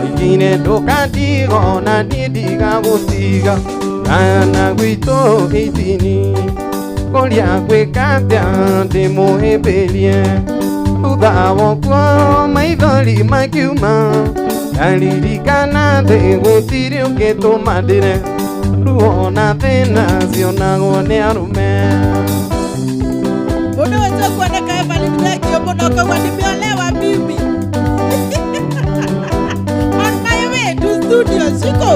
oigire ndũkandiga ona niĩ ndigagũtiga aya na gwitũ itini kũrĩa gwĩka atĩa ndĩmũhĩmbĩrie thutha woguo maithori makiuma ndaririkana thĩ gũtirĩ ũngĩtũma ndĩre ruo na thĩna cionagwo nĩ arũme Mũndũ wetwo kuoneka Evelyn thengio mũno koguo nimeolewa mimi on my way to studio Shiko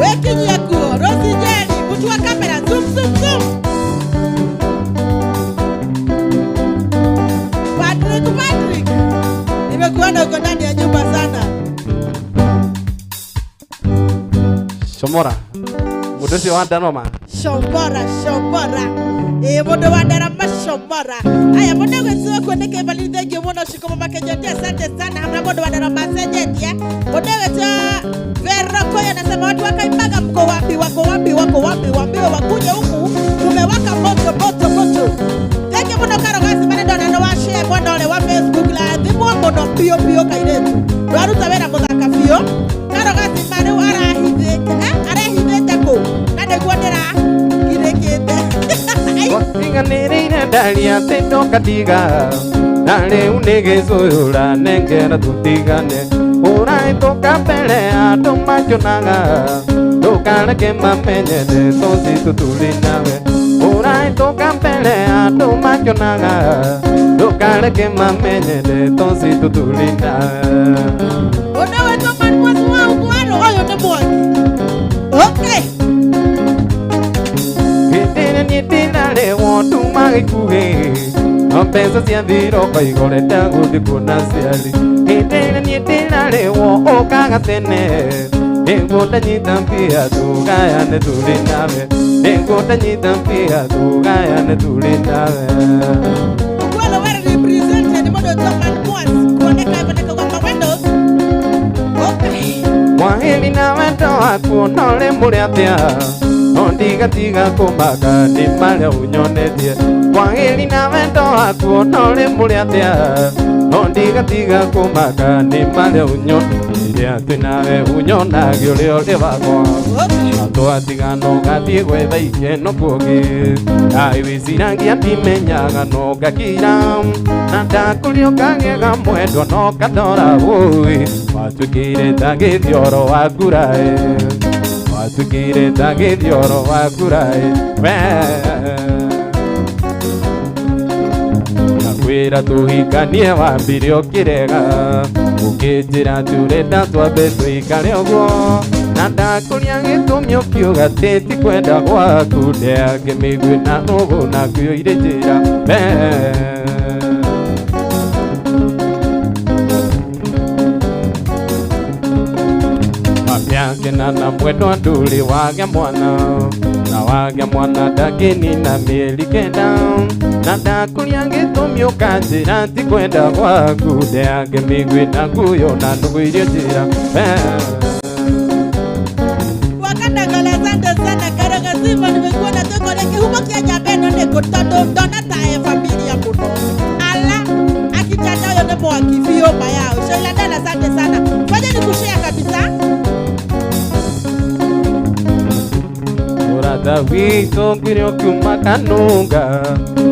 wekinyia kuo Rosie Njeri mũtu wa kamera zoom zoom zoom Patrick Patrick nimekuona uko ndani ya nyumba sana Shomora mũndũ ũcio wa Ndarama Shombora shombora mũndũ wa Ndarama shombora aya mũndũ gwĩtwo kuoneka Evelyn thengio mũno Shiko mama Kenyote asante sana hamna mũndũ wa Ndarama acenjetie mũndũ gwĩtwo Vero Koyo anasema watu wakaimbaga mko wapi wako wapi wako wapi waambiwe wakuje huku tumewaka moto moto moto thengio mũno Karo Gacimba nĩ ndona nĩ wa share mwena ũrĩa wa Facebook la thimũ mũno biũ biũ kairĩtu ndwaruta wĩra mũthaka biũ Karo Gacimba rĩu arahithĩte arehithĩte kũ na nĩguo ndĩragirĩkĩte Tiganĩrĩire ndaria atĩ ndũkandiga na rĩu nĩ gĩcũyũra nengera tũtigane ũrahĩtũka mbere andũ makĩonaga Ndũkareke mamenye ndeto citũ tũrĩ nawe. Ũrahĩtũka mbere andũ makĩonaga. Ndũkareke mamenye ndeto citũ tũrĩ nawe. Ũndũ wetwo manmwasi wa ũkwaro ũyũ nĩ mwaki. Okay. Hĩndĩ ĩrĩa niĩ ndĩrarehwo nduma gĩkuhĩ. No mbeca cia thiro ũkoiga ũrenda gũthiĩ kuona aciari. Hĩndĩ ĩrĩa niĩ ndĩrarehwo ũkaga tene. Nĩguo ndanyita mbia tũgayane tũrĩ nawe. Nĩguo ndanyita mbia tũgayane tũrĩ nawe. Ukwalo well represented mũndũ wetwo manmwasi kuoneka ivoneka kwa mawindows. Okay. Mwahĩri na wendo waku no rĩ mũrĩ atĩa. No ndigatiga kũmaka nĩ marĩa ũnyonetie. Mwahĩri na wendo waku no rĩ mũrĩ atĩa. No ndigatiga kũmaka nĩ marĩa ũnyonetie. Twĩ nawe ũnyonagia ũrĩa ũrĩ wakwa. Okay. Na twatigana ũgathiĩ gwetha ikeno kũngĩ. Kaĩ wĩciragia ndimenyaga no ngakira. Na ndakũria ũkagĩaga mwendwa no ngandora ũĩ. Watuĩkire ta gĩthioro wa nguraĩ. Watuĩkire ta gĩthioro wa nguraĩ. Nakwĩra tũhikanie wambire ũkĩrega. Ũkĩnjĩra atĩ ũrenda twambe tũikare ũguo. Na ndakũria gĩtũmi ũkiuga atĩ ti kwenda gwaku. Ndeange mĩguĩ na nũgũ na nguoire njĩra. Mamiakena na mwendwa ndũrĩ wagĩa mwana. Na wagĩa mwana ndangĩnina mĩeri kenda. Na ndakũria gĩtũmi ũkanjĩra ti kwenda gwaku. Ndeange mĩguĩ na nguyo na nũgũ irio njĩra. Wakandagala, asante sana Karanga Silva, nimekuwa na toko na kihumo kia njamba ĩno nĩ kũ tondũ ndona ta e familia mũno. Ala akitanda ũyũ nĩ mwaki biũ ma yao. Sheila Dala, asante sana. Fanya ni kushare kabisa. Ũrata witũ ngwĩre ũkiuma kanunga.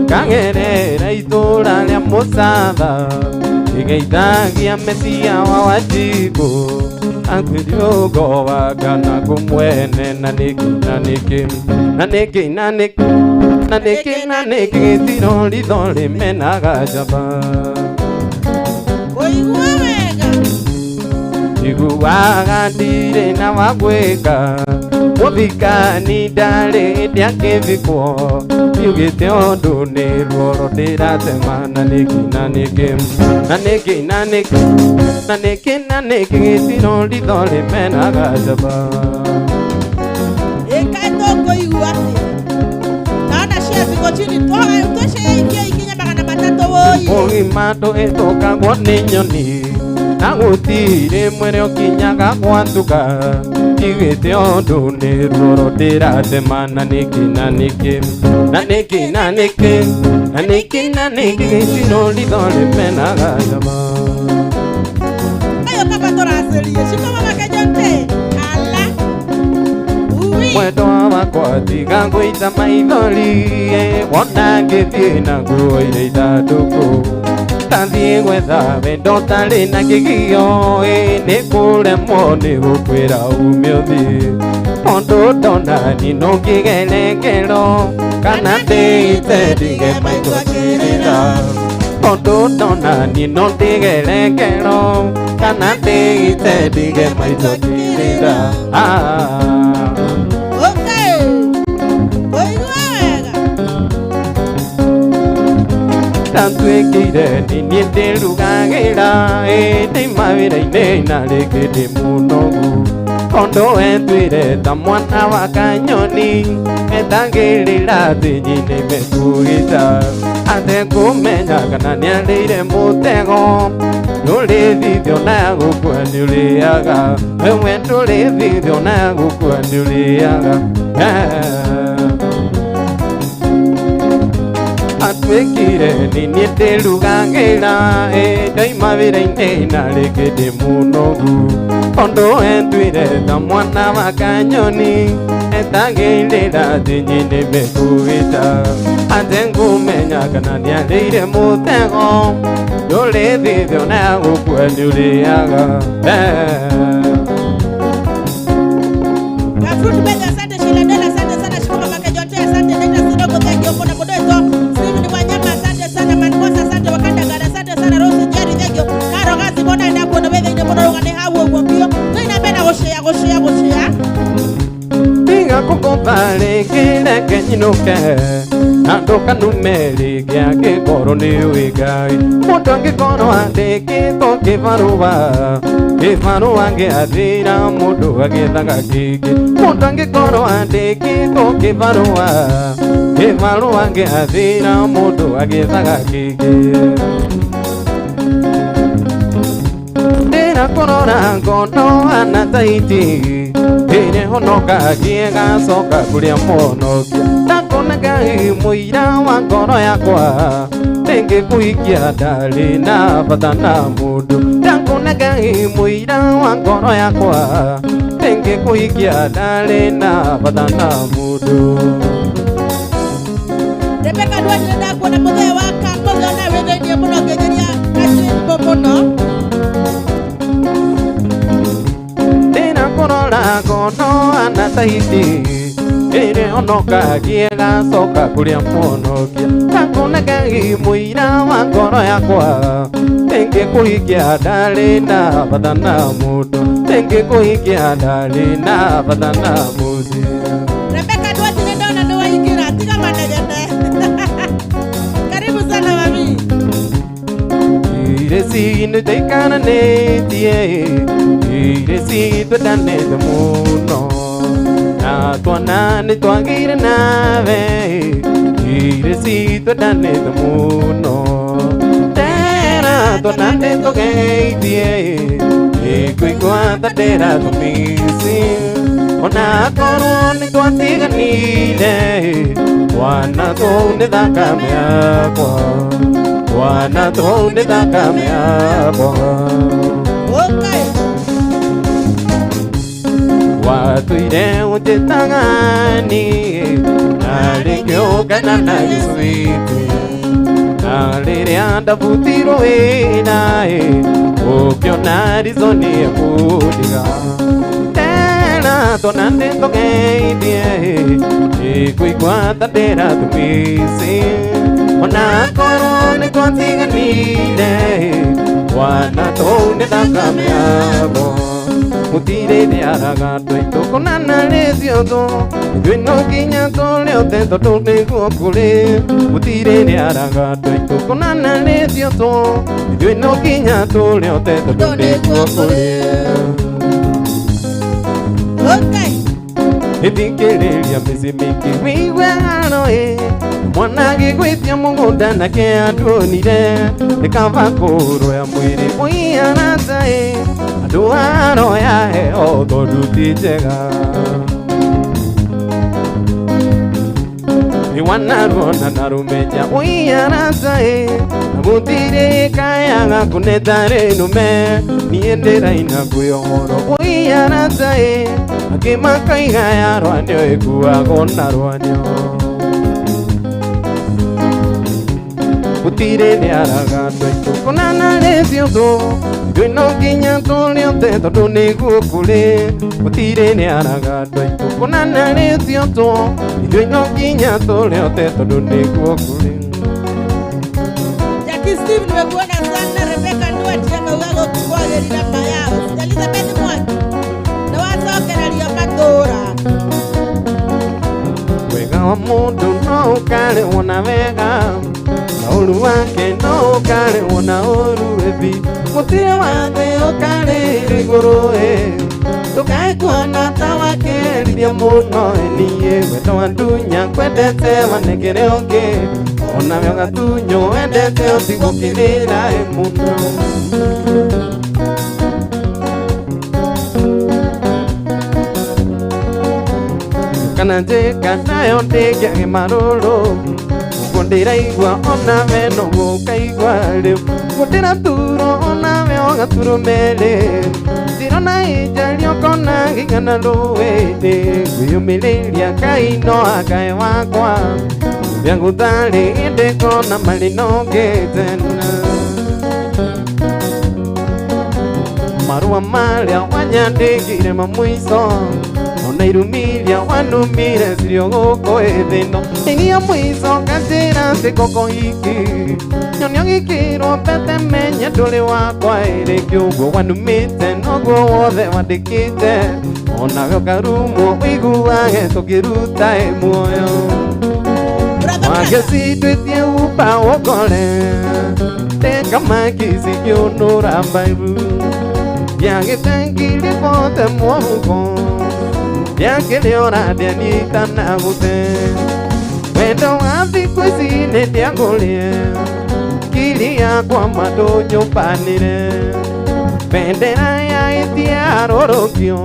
Kagerera itũra rĩa Mũcatha. Ĩgeithagia Mesia wa Wanjikũ. Akwĩre ũgowaga na kũmwene na nĩkĩ na nĩkĩ. Na nĩkĩ na nĩkĩ. Na nĩkĩ na nĩkĩ gĩtirũ ritho rĩmenaga njamba. Ũigua wega. Njiguaga ndirĩ na wa gwĩka. Mũthikani ndarĩ hĩndĩ akĩthikwo. Ndiugĩte ũndũ nĩ ruoro ndĩratema na nĩkĩ na nĩkĩ. Na nĩkĩ na nĩkĩ. Na nĩkĩ na nĩkĩ gĩtirũ ritho rĩmenaga njamba. Ĩkaĩ tũkũigua atĩa? Naona share ziko chini. Toa ikia ikinya 300 woi. Ũgima ndũhĩtũkagwo nĩ nyoni. Na gũtirĩ mwere ũkinyaga gwatuka. Ndigĩte ũndũ nĩ ruoro ndĩratema na nĩkĩ na nĩkĩ. Na nĩkĩ na nĩkĩ. Na nĩkĩ na nĩkĩ gĩtirũ ritho rĩmenaga njamba. Ayo kaba tũracerie. Shika mama Kajonte. Ala. Ui. Mwendwa wakwa tiga gũita maithori. Wona ngĩthiĩ na nguo iria ithandũkũ. Tathiĩ gwetha wendo ũtarĩ na kĩgio. Nĩ kũremwo nĩ gũkwĩra ume ũthiĩ. Tondũ ndona niĩ no ngĩgere ngero. Kana ndĩite ndige maitũ akĩrĩra. Tondũ ndona niĩ no ndigere ngero. Kana ndĩite ndige maitũ akĩrĩra. Okay. Ũigua wega. Ndatwĩkĩire nĩ niĩ ndĩrugagĩra. Ndĩ mawĩra-inĩ na rĩngĩ ndĩ mũnogu. Tondũ wetwĩre ta mwana wa kanyoni. Etagĩrĩra atĩ nyina imekũgĩta. Atekũmenya kana nĩarĩire mũtego. Ndũrĩ thithio na gũkua nĩũrĩaga. Wewe ndũrĩ thithio na gũkua nĩũrĩaga. Atuĩkire nĩ niĩ ndĩrugagĩra. Ndaima wĩra-inĩ na rĩngĩ ndĩ mũnogu. Tondũ etwĩre ta mwana wa kanyoni. Etagĩrĩra atĩ nyina imekũgĩta. Atekũmenya kana nĩarĩire mũtego. Ndũrĩ thithio na gũkua nĩũrĩaga. Kabisa. Fruit Bega, asante Sheila Dela, asante sana Shukuru Mama Kejote, asante Deta Sidogo, thank you Mbona Mudoto, Steven Wanyama, asante sana Mankosa, asante Wakanda Gada, asante sana Rose Jerry, thank you Karo Gazi Bona na kuona wethe ine muno rugane hau ũguo biũ. Twĩ na mbere na gũshare gũshare gũshare. Tiga kũngomba rĩngĩ reke nyinũke na ndũkanume rĩngĩ angĩkorwo nĩ ũĩ Ngai. Mũndũ angĩkorwo andĩkĩtwo kĩbarũa kĩbarũa gĩathira mũndũ agĩethaga kĩngĩ. Mũndũ angĩkorwo andĩkĩtwo kĩbarũa kĩbarũa gĩathira mũndũ agĩethaga kĩngĩ. Ndĩrakũrora ngono hana taiti ĩrĩ honokagie gacoka kũrĩa mũhonokia. Ndakona Ngai mũira wa ngoro yakwa ndĩngĩkũhikia ndarĩ na bata na mũndũ. Ndakona Ngai mũira wa ngoro yakwa ndĩngĩkũhikia ndarĩ na bata na mũndũ. Rebecca Duarte ndakuona mũthee wa Kamotho na wĩ thĩiniĩ mũno ngĩgeria kacimbo mũno. Ndĩrakũrora ngono hana taiti ĩrĩ honokagie gacoka kũrĩa mũhonokia. Ndakona Ngai mũira wa ngoro yakwa ndĩngĩkũhikia ndarĩ na bata na mũndũ. Ndĩngĩkũhikia ndarĩ na bata na mũndũ. Rebecca Duarte nĩ ndona nĩ waingĩra, tiga manegene. Karibu sana mami. Ireci nĩtũikaranĩtie, ireci twendanĩte mũno na twana nĩtwagĩire nawe, ireci twendanĩte mũno. Ndera twana nĩtũgeithie, nĩngũigua ta ndĩratũmici ona korwo nĩtwatiganire, twana tũu nĩ thakame yakwa, twana tũu nĩ thakame yakwa. Okay. Watũire ũnjĩtaga niĩ na rĩngĩ ũkena na gĩcwiti, na rĩrĩa ndabutirwo wĩra ĩ ũkĩona rizoni ĩkũndiga. Ndera twana nĩtũgeithie, nĩngũigua ta ndĩratũmici ona korwo nĩtwatiganire, twana tũu nĩ thakame yakwa. Mũtirĩ nĩaraga andũ aitũ kũnana rĩciotho ithuĩ no nginya tũrĩ othe tondũ nĩguo kũrĩ. Mũtirĩ nĩaraga andũ aitũ kũnana rĩciotho ithuĩ no nginya tũrĩ othe tondũ nĩguo kũrĩ. Okay. Ĩthikĩrĩria mĩciĩ mĩingĩ wĩigue haro ĩ mwana agĩgwĩtia mũgũnda nake anduonire nĩ kaba kũrũya mwĩrĩ ũiarata ĩ andũ aroya heo tondũ ti njega. Nĩ wanaruona na rũmenya ũiarata ĩ na gũtirĩ kayaga kũnetarĩ nũme niĩ ndĩraina ngwĩhoro ũiarata ĩ angĩ makaiga ya rwanio ĩkuagwo na rwanio. Gũtirĩ nĩaraga andũ aitũ kũnana rĩciotho ithuĩ no nginya tũrĩ othe tondũ nĩguo kũrĩ. Gũtirĩ nĩaraga andũ aitũ kũnana rĩciotho ithuĩ no nginya tũrĩ othe tondũ nĩguo kũrĩ. Jackie Steve nimekuona sana. Rebecca Duarte akauga gũkwagĩrĩra mayao. Elizabeth Mwangi nĩ wacokereria matũra. Wega wa mũndũ no ũkarĩhwo na wega na ũru wake no ũkarĩhwo na ũru ĩbi. Mũtirĩ wa thĩ ũkarĩire igũrũ ĩ ndũkae kuona ta wakĩrithia mũno ĩ niĩ wendo wa ndunya kwendete wanengere ũngĩ onawe ũgatunywo wendete ũtigũkĩrĩra ĩ mũno. Kana njĩka nayo ndĩngĩage marũrũ ũguo ndĩraigua onawe noguo ũkaigua rĩu ũguo ndĩraturwo onawe ũgaturwo merĩ ndirona ĩnjaria ũkona ngĩng'ana rũĩ-inĩ ngwĩyũmĩrĩria Ngai no akae wakwa rĩa gũtarĩ ĩndĩ ngona marĩ no ngĩtena. Marũa marĩa wanyandĩkĩire ma mũico ona irumi iria wanumire cirio gũkũ ĩthĩno iria mũico nganjĩra atĩ hiki nyonio gĩkĩrwo pete menye ndũrĩ wakwa ĩrĩngĩ ũguo wanumĩte noguo wothe wandĩkĩte onawe ũkarumwo ũiguage tũkĩruta ĩ muoyo wagecitwĩtie upa wokore teka makisi kĩũnũra mbairu yagĩtengiri bote mwohuko yakĩrĩora ndĩanyitana gũte wendo wa thikũ ici nĩ ndĩagũrĩe kiri yakwa mandũnyũmbanĩre bendera ya ĩtiarũrũkio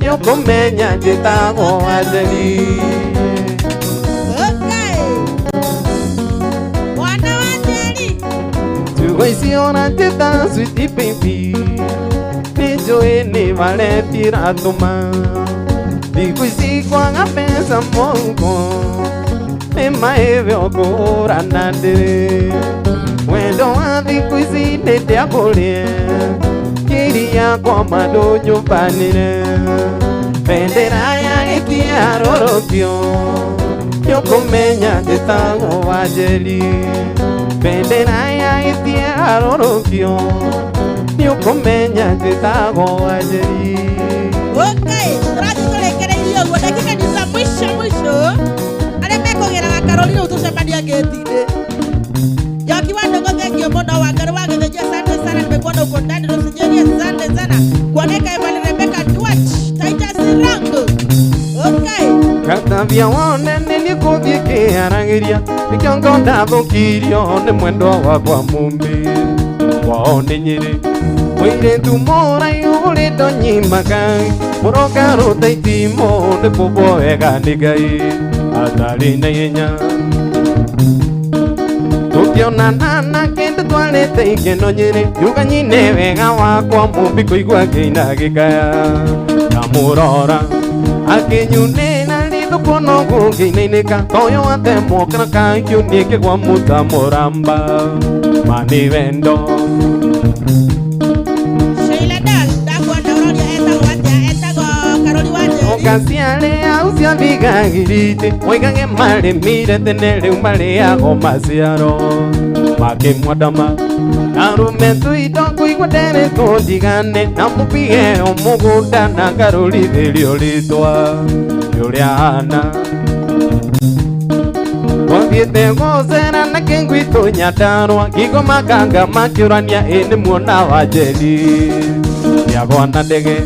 nĩũkũmenya njĩtagwo Wanjeri. Mwana wa Njeri. Ciugo icio ũranjĩta sweet baby nĩnjũĩ nĩ vareti iratũma thikũ ici kwaga mbeca mũhuko nĩ maĩwe ũkũhũrana ndĩrĩ wendo wa thikũ ici nĩ ndĩagũrĩe kiri yakwa mandũnyũmbanĩre bendera ya gĩtiarũrũkio nĩũkũmenya njĩtagwo Wanjeri bendera ya gĩtiarũrũkio nĩũkũmenya njĩtagwo Wanjeri. Okay, tũrathiĩ tũrĩkĩrĩirie ũguo ndagĩka nĩ za mwisho mwisho arĩa mekũgĩraga karori rĩu tũcemania ngĩti-inĩ. Njoki wa Ndũng'ũ thengio mũno Wangarĩ wa Gĩthĩnji asante sana nimekuona uko ndani Rosinyeri asante sana kuoneka Evan Rebecca Duach Titus Rango. Okay. Gatambia wone nĩ niĩ kũthiĩ kĩaragĩria nĩkĩo ngo ndathũkirio nĩ mwendwa wakwa mũmbi kwao nĩ Nyĩrĩ mũirĩtu mũraihu ũrĩ ndonyimaga mũroka rũta itimũ nĩ kũmbwo wega nĩ Ngai atarĩ na ihenya tũkĩonana na kĩndũ twarĩte ikeno Nyĩrĩ yuga nyine wega wakwa mũmbi kũigua ngĩina gĩkaya ndamũrora akĩnyunĩra ritho kuona ũguo ngĩinainĩka toyo atemwo kana kakĩu nĩkĩgwa mũtamũramba ma nĩ wendo. Sheila Dal ndakuona ũroria etagwo atĩa etagwo Karori wa Njeri. Ũkaciarĩ au ciathigagirite moigage marĩmire tene rĩu marĩago maciaro makĩmwandama arume tuindo kũigua nderetwo ndigane na mũpige o mũgũnda na ngarũrithĩrio rĩtwa ũrĩa ahana twathiĩte gũcera na kĩngwitũ Nyandarũa ngigo makanga makĩũrania ĩ nĩ muona wa Njeri nĩagwa na ndege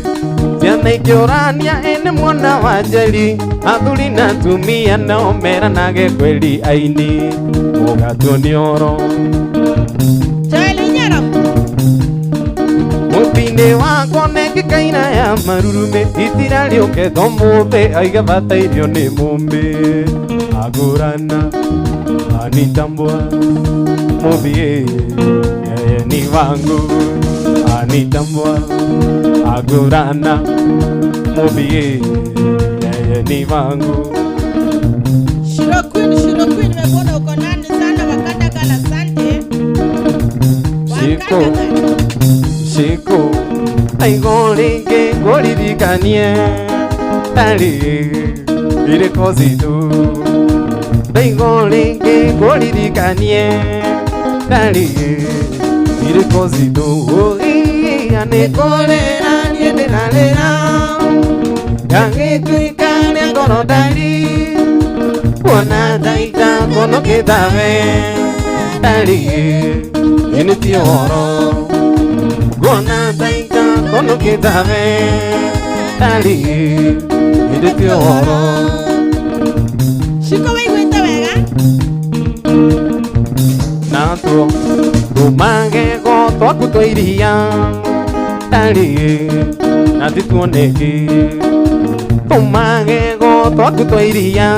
ciana ikĩũrania ĩ nĩ muona wa Njeri athuri na atumia nao meranage kweli aini mũgatuo nĩ ũhoro Joel Nyarok. Mũtĩ-inĩ wakwa nengĩkaina ya marurume itira rĩũkĩte ũmũthĩ aiga batairio nĩ mũmbĩ agũrana anitambua mũmbi yeye ni wangu anitambua agũrana mũmbi yeye ni wangu. Shiro Queen, Shiro Queen nimekuona uko ndani sana Wakanda Gala asante. Shiko Wakanda Gala. Shiko aigo rĩngĩ ngũririkanie tarĩ irĩko citũ ndaigo rĩngĩ ngũririkanie tarĩ irĩko citũ ũia nĩ kũrĩra niĩ ndĩrarĩra ngagĩtuĩka rĩa ngoro ndari kuona ndaita kũnũkĩtawe tarĩ ĩnĩ ti ũhoro kuona ndaita kũnũkĩtawe tarĩ ĩnĩ ti ũhoro. Shiko waiguĩte wega? Natuo tũmagego twaku twa iria tarĩ na tituoneki tũmagego twaku twa iria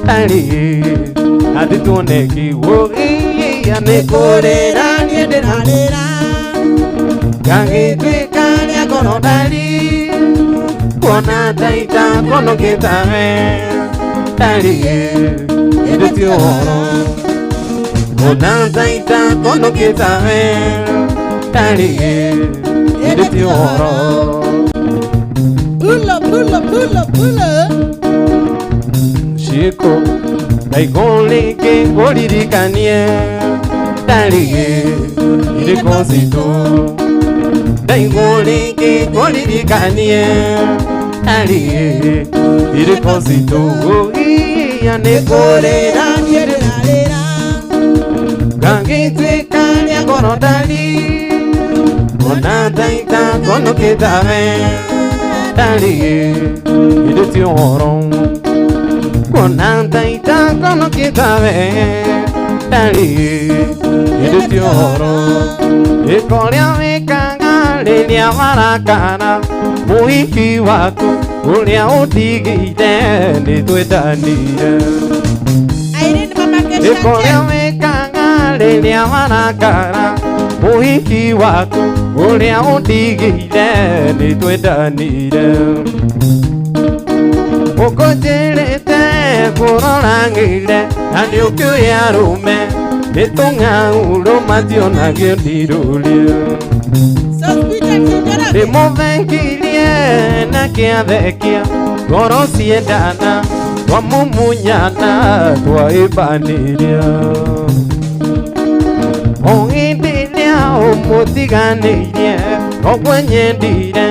tarĩ na tituoneki ũia nĩ kũrĩra niĩ ndĩrarĩra ngagĩtuĩka rĩa ngoro ndari kuona ndaita kũnũkĩtawe tarĩ ĩndĩ ti ũhoro kuona ndaita kũnũkĩtawe tarĩ ĩndĩ ti ũhoro. Pulo, pulo. Pulo pulo pulo. Shiko ndaigũrĩke ngũririkanie ndarĩge irĩko citũ ndaigũrĩke ngũririkanie ndarĩge irĩko citũ iya nĩ kũrĩra Rĩra. Ngagĩtuĩka rĩa ngoro ndari ona taita ngonokĩtawe ndarĩge irĩ ti ũhoro kuona taita ngonokĩtawe ndarĩge irĩ ti ũhoro ĩkorĩa wĩkaga rĩrĩa warakara mũhiki waku ũrĩa ũndigĩire nĩ twendanire Irene mama ĩkorĩa Keshante. wĩkaga rĩrĩa warakara mũhiki waku ũrĩa ũndigĩire nĩ twendanire ũkũnjĩrĩte kũrorangĩire na nĩ ũkĩũĩ arũme nĩ tũng'aurũ mationagio ndirũrie Sospita Tinjoroge. ndĩmũthengirie na kĩathekia ngoro ciendana twamumunyana twaĩbanĩria o hĩndĩ ĩrĩa ũmũtiganĩirie noguo nyendire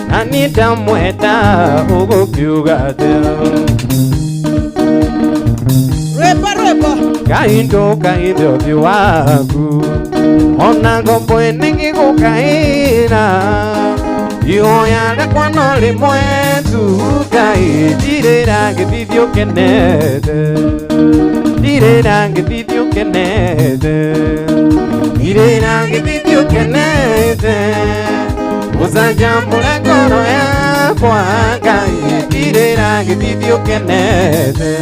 na niĩ ndamwenda ũgũkiuga atĩa Rwĩmbo rwĩmbo. Ngai ndũkaithe ũthiũ waku ona ngombo ĩnĩgĩgũkaĩra ihoya rĩakwa no rĩmwe tu Ngai ndirĩra ngĩthithio ũkenete ndirĩra ngĩthithio ũkenete ndirĩra ngĩthithio ũkenete ũcanjamũre ngoro yakwa Ngai ndirĩra ngĩthithio ũkenete.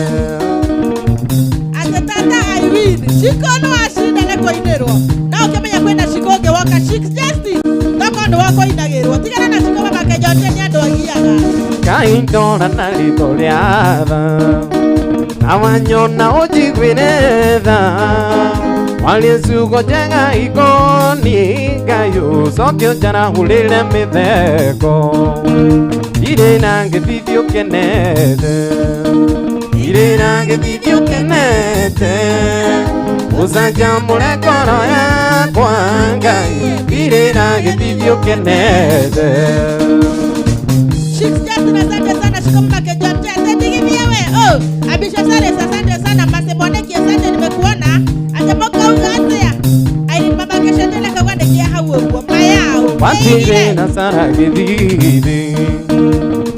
Ate tata Irene. Shiko no acinda nĩ kũinĩrwo. No ũkĩmenya kwĩna Shiko ũngĩ woka Shik Justice. Toko nĩ wakũinagĩrwo. Tigana na Shiko mama Kenyote nĩ andũ agiaga. Ngai ndora na ritho rĩa tha na wanyona ũnjiguĩre tha warie ciugo njega ikoniĩ Ngai ũcoke ũnjarahũrĩre mĩtheko ndirĩ na ngĩthithio ũkenete ndirĩ na ngĩthithio ũkenete ũcanjamũre ngoro yakwa Ngai ndirĩ na ngĩthithio ũkenete. Shik Justin asante sana Shiko mama Kenyote. Asante givia we. Oh, Abisha Sare asante sana Masemoneki asante nimekuona. Ate moka uga atia. Irene mama Keshante na kagwandikia hau ũguo. Mayao. Watire na Sara gĩthithi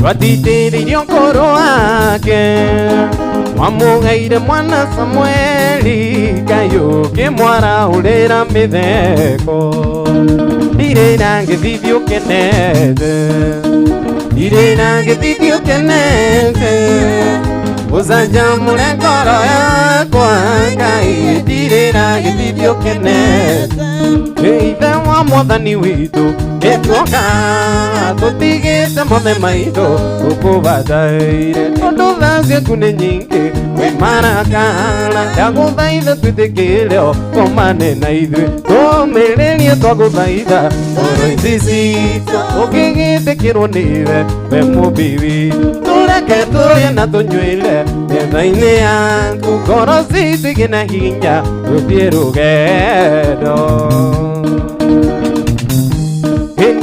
twatitĩrĩirio ngoro wake wamũheire mwana Samueli Ngai ũkĩmwarahũrĩra mĩtheko ndirĩ na ngĩthithi ũkenete ndirĩ na ngĩthithi ũkenete ũcanjamũre ngoro yakwa Ngai ndirĩ na gĩthithi ũkenete ithe wa mwathani witũ nĩtuoka tũtigĩte mothe maitũ tũkũbataire tondũ tha ciaku nĩ nyingĩ kwĩ marakara ndagũthaitha twĩtĩkĩre ũkomane na ithuĩ tũmĩrĩrie twagũthaitha ngoro ici citũ ũkĩgĩtĩkĩrwo nĩwe we mũmbi witũ tũreke tũrĩe na tũnyuĩre metha-inĩ yaku ngoro citũ igĩe na hinya tũthiĩ rũgendo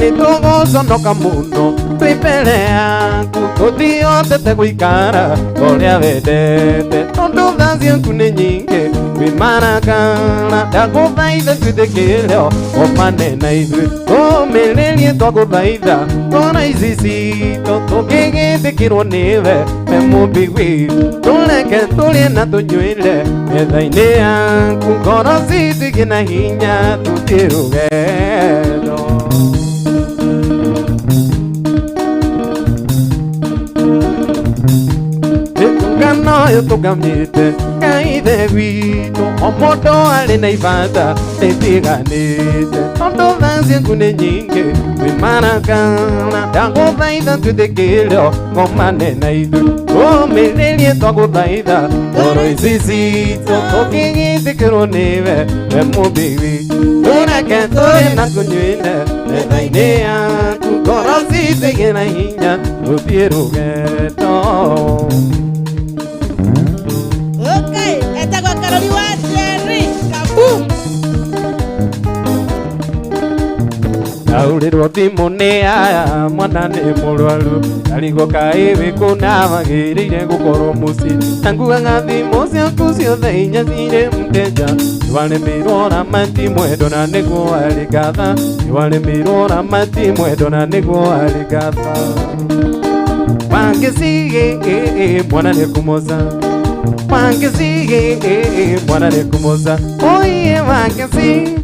nĩ tũgũconoka mũno twĩ mbere yaku tũtihotete gũikara ũrĩa wendete tondũ tha ciaku nĩ nyingĩ kwĩ marakara ndagũthaitha twĩtĩkĩre ũkomane na ithuĩ tũmĩrĩrie twagũthaitha ngoro ici citũ tũkĩgĩtĩkĩrwo nĩwe we mũmbi witũ tũreke tũrĩe na tũnyuĩre metha-inĩ yaku ngoro citũ igĩe na hinya tũthiĩ rũgendo. Ngano ũyũ tũngamĩte Ngai ithe witũ o mũndũ arĩ na ibata nĩtiganĩte tondũ tha ciaku nĩ nyingĩ kwĩ marakara ndagũthaitha twĩtĩkĩre ũkomane na ithuĩ tũmĩrĩrie twagũthaitha ngoro ici citũ tũkĩgĩtĩkĩrwo nĩwe we mũmbi witũ tũreke tũrĩe na tũnyuĩre metha-inĩ yaku ngoro citũ Tũkĩgĩe na hinya tũthiĩ rũgendo. Okay, etagwo Karori wa Njeri. Kabum. Ndaũrĩrwo thimũ nĩ aya mwana nĩ mũrwaru ndarigwo kaĩ wĩ kũna wagĩrĩire gũkorwo mũciĩ na ngugaga thimũ ciaku ciothe inya cirĩ mteja nĩwaremirwo ramati mwendo na nĩguo arĩ ngatha nĩwaremirwo ramati mwendo na nĩguo arĩ ngatha wangĩcigĩ mwana nĩ kũmoca wangĩcigĩ mwana nĩ kũmoca oiye wangĩcigĩ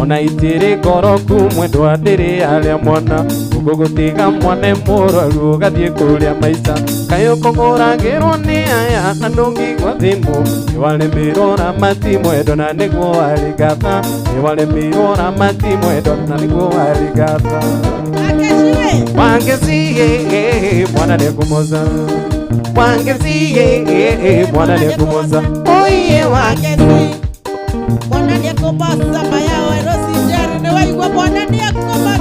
ona itirĩ ngoroku mwendwa ndĩrĩ arĩa mwana ũgũgũtiga mwana mũrwaru ũgathiĩ kũrĩa maica kaĩ ũkũgũragĩrwo nĩ aya na ndũngĩigua thimũ nĩwaremirwo ramati mwendo na nĩguo warĩ ngatha nĩwaremirwo ramati mwendo na nĩguo warĩ ngatha Wakeciwe. wangĩcigĩ mwana nĩkũmoca wangĩcigĩ mwana nĩkũmoca oiye Wakeci. Mwana nĩekũmoca mayao Rosi Njeri nĩwaigua mwana nĩekũmoca.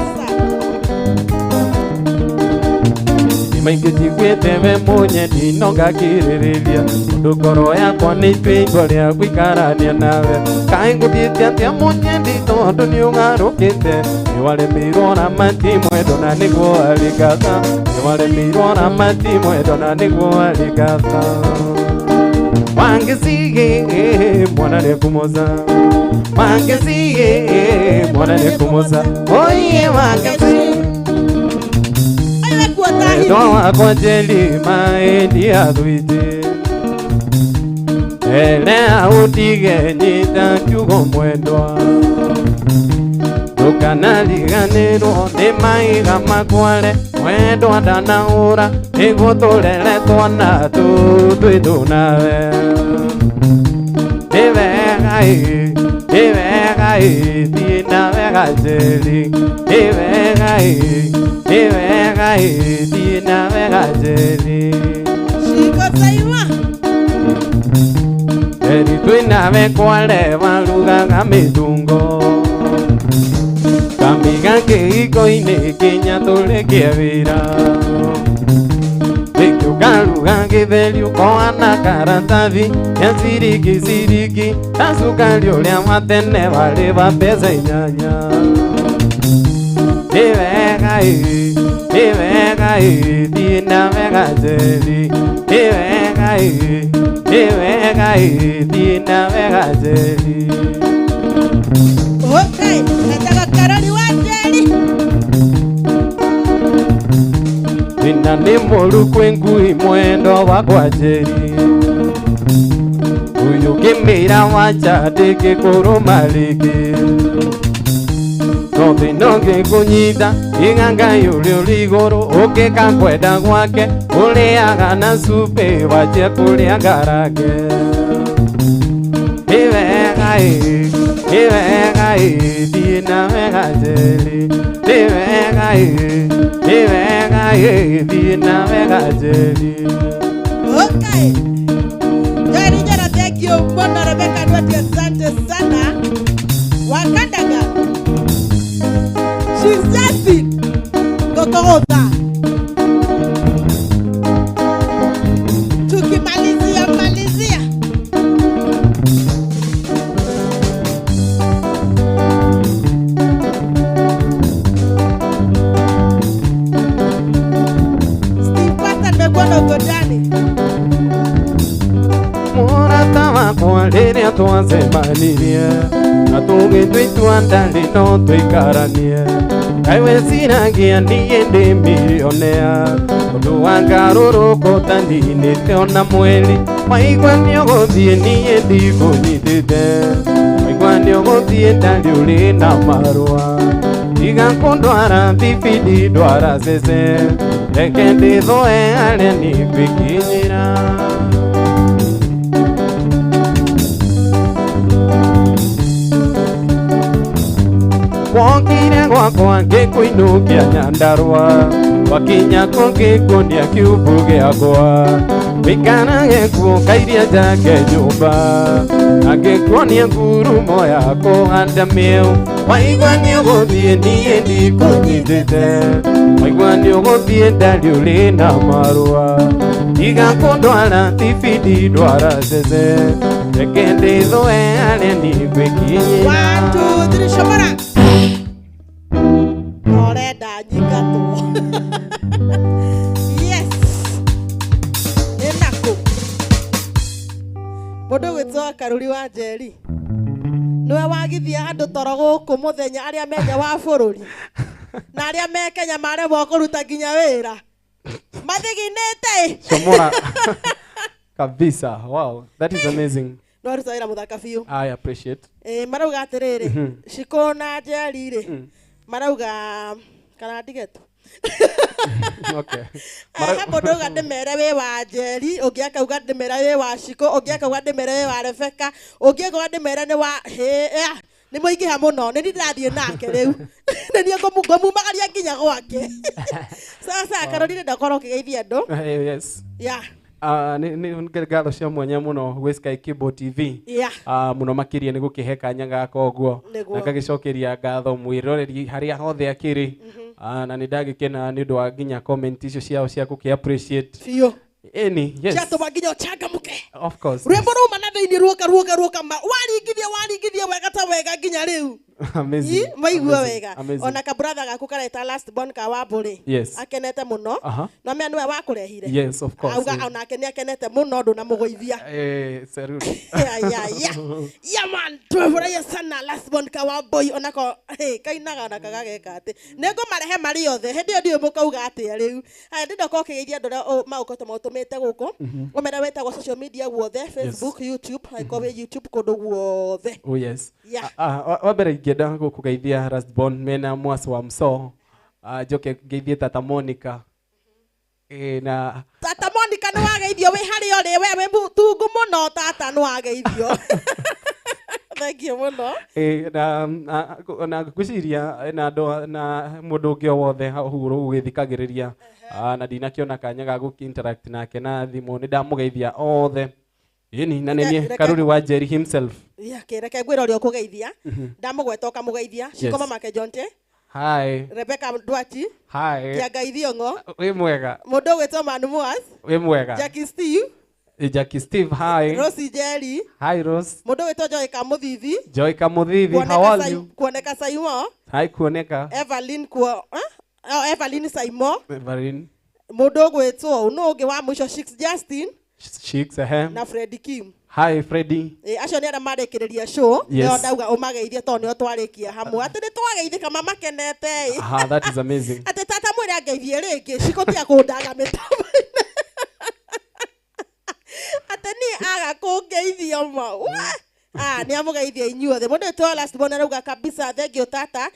Maingĩ njiguĩte we mũnyendi no ngakirĩrĩria tondũ ngoro yakwa nĩ ituĩtwo rĩa gũikarania nawe kaĩ ngũthiĩte atĩa mũnyendi tondũ nĩ ũgarũkĩte nĩwaremirwo ramati mwendo na nĩguo arĩ ngatha nĩwaremirwo ramati mwendo na nĩguo arĩ ngatha wangĩcigĩ mwana nĩekũmoca wangĩcigĩ mwana nĩekũmoca oiye wangĩcigĩ Aiwe kuota hivi. Mwendwa wakwa Njeri maĩ athwite elea ũtige nyita kiugo mwendwa ndũkanariganĩrwo nĩ maiga makware mwendwa ndanaũra nĩguo tũrere twana tũtwĩtũ nawe nĩ wega ĩ nĩ wega ĩ thiĩ na wega Njeri nĩ wega ĩ nĩ wega ĩ thiĩ na wega Njeri Shiko saiwa. Njeri twĩ nawe kware warugaga mĩtungo kamiga kĩhiko-inĩ kinya tũrĩkie wĩra rĩngĩ ũkaruga gĩtheri ũkoa na karatathi ya ciringi ciringi na cukari ũrĩa wa tene warĩ wa mbeca inyanya nĩ wega ĩ nĩ wega ĩ thiĩ na wega Njeri nĩ wega ĩ nĩ wega ĩ thiĩ na wega Njeri. Okay, etagwo Karori wa Njeri. Thĩna nĩ mũru kwĩ ngui mwendo wakwa Njeri ũyũ ngĩmĩra wacha ndĩngĩkũrũma rĩngĩ no thĩna ũngĩkũnyita iga Ngai ũrĩa ũrĩ igũrũ ũkĩka kwenda gwake ũrĩaga na cumbĩ wanjia kũrĩa ngarange nĩ wega ĩ nĩ wega ĩ thiĩ na wega Njeri nĩ wega ĩ nĩ wega ĩ thiĩ na wega Njeri. Okay. Njeri Njera, thank you mũno. Rebecca Ndwati, asante sana. Wakandaga. She's dancing. Gokogotha. Tukimalizia malizia. Steve Pastor, nimekuona uko ndani. Mũrata wakwa rĩrĩa twacemanirie na tũgĩtua itua ndarĩ no tũikaranie kaĩ weciragia niĩ ndĩ milionea ũndũ wa ngarũrũko ta ninĩte ona mweri waigua nĩũgũthiĩ niĩ ndikũnyitĩte waigua nĩũgũthiĩ ndarĩ ũrĩ na marũa tiga kũndwara bibidi ndwara cece reke ndĩthoe harĩa nĩngwĩkinyĩra. Wokire gwakwa ngĩkũinũkia Nyandarũa wakinya kũngĩkũnia kiumbu gĩakwa Wikarage kuo kairia njake nyũmba angĩkuonia ngurumo ya kũhanda mĩu waigua nĩ ũgũthiĩ niĩ ndikũnyitĩte waigua nĩ ũgũthiĩ ndarĩ ũrĩ na marũa tiga kũndwara tibidi ndwara cece reke ndĩthũe arĩa ndigwĩkinyĩra. 1 2 3 shomora. Orenda nyingatwo. Yes. Nĩ nakũ mũndũ gwĩtwo Karuri wa Njeri nĩwe wagithia andũ toro gũkũ mũthenya arĩa me nja wa bũrũri na arĩa me Kenya maremwo kũruta nginya wĩra mathiginĩte. Shomora kabisa. Wow, that is amazing. No aruta wĩra mũthaka biũ. I appreciate. Marauga atĩrĩrĩ, Shiko na Njeri rĩ marauga kana ndige tu. Okay. He mũndũ auga ndĩmere wĩ wa Njeri, ũngĩ akauga ndĩmere wĩ wa Shiko, ũngĩ akauga ndĩmere wĩ wa Rebecca, ũngĩ akauga ndĩmere nĩ wa nĩ mũingĩha mũno, nĩ niĩ ndĩrathiĩ nake rĩu. Nĩ niĩ ngũmumagaria nginya gwake. Sasa Karori ndakorwo ũkĩgeithia andũ. Yes. Yeah. Nĩ ngatho cia mwanya mũno gwĩ Sky Cable TV. Yeah. Mũno makĩria nĩ gũkĩhe kanya gaka ũguo na ngagĩcokeria ngatho mwĩroreri harĩa hothe akĩrĩ. Na nĩ ndagĩkena nĩ ũndũ wa nginya comment icio ciao cia gũkĩ appreciate biũ. Ĩni, yes. Ciatũma nginya ũcangamũke. Of course. Rwĩmbo ruma na thĩinĩ ruoka ruoka ruoka ma waringithia wega ta wega nginya rĩu. Amazing. Maigua wega. Amazing. Ona ka brother gaku kareta last born ka Wambũrĩ. Yes. Akenete mũno. No mea nĩwe wakũrehire. Yes, of course. Auga onake nĩ akenete mũno ndũnamũgũithia. Salute. Yeah. Yeah man, tumefurahia sana last born ka Wambũi onako kainaga na kagageka atĩ. Nĩngũmarehe marĩ othe. Hĩndĩ ĩyo ndiũĩ mũkauga atĩa rĩu. Haya ndĩndoka ũkĩgeithia andũ arĩa maũkote maũtũmĩte gũkũ. Ũmere wĩtagwo social media guothe, Facebook, YouTube, angĩkorwo wĩ YouTube kũndũ guothe. Oh yes. Yeah. Wa mbere ingĩenda gũkũgeithia Lastborn mena Mwasi wa Mso. Njoke ngeithie Tata Monica. Na Tata Monica nĩ wageithio wĩ harĩa ũrĩ, we wĩ mũtungu mũno tata nĩ wageithio. Thank you mũno. Na ngwĩciria na andũ na mũndũ ũngĩ o wothe hau ũgĩthikagĩrĩria na ndinakĩona kanya ga gũkĩ interact nake na thimũ nĩ ndamũgeithia othe. Ĩni na nĩ niĩ Karuri wa Njeri himself. Yeah, reke ngwĩre ũrĩa ũkũgeithia. Ndamũgweta ũkamũgeithia. Shiko Mamake Jonte. Hi. Rebecca Ndwati. Hi. Kĩangai Thiong'o. Wĩ mwega. Mũndũ ũgwĩtwo Manu Moas. Wĩ mwega. Jackie Steve. Jackie Steve, hi. Rosie Jerry. Hi Rose. Mũndũ ũgwĩtwo Joy Kamũthithi. Joy Kamũthithi, how are you? Kuoneka Saimo. Hi Kuoneka. Evelyn kuo, oh, Evelyn Saimo. Evelyn. Mũndũ ũgwĩtwo nũ ũngĩ wa mũico Shix Justin. Shix, Na Freddy Kim. Hi Freddy. Acio nĩ arĩa marĩkĩrĩria show. Yes. Nĩo ndauga ũmageithie tondũ nĩo twarĩkia hamwe. Atĩ nĩ twageithĩka mamakenete. Aha, that is amazing. Atĩ tata mwĩre angeithie rĩngĩ cikotia kũndaga mĩtambo-inĩ. Atĩ niĩ aga kũngeithia ma. Nĩ amũgeithia inyuothe. Mũndũ wĩtwo Last Born arauga kabisa thank you tata.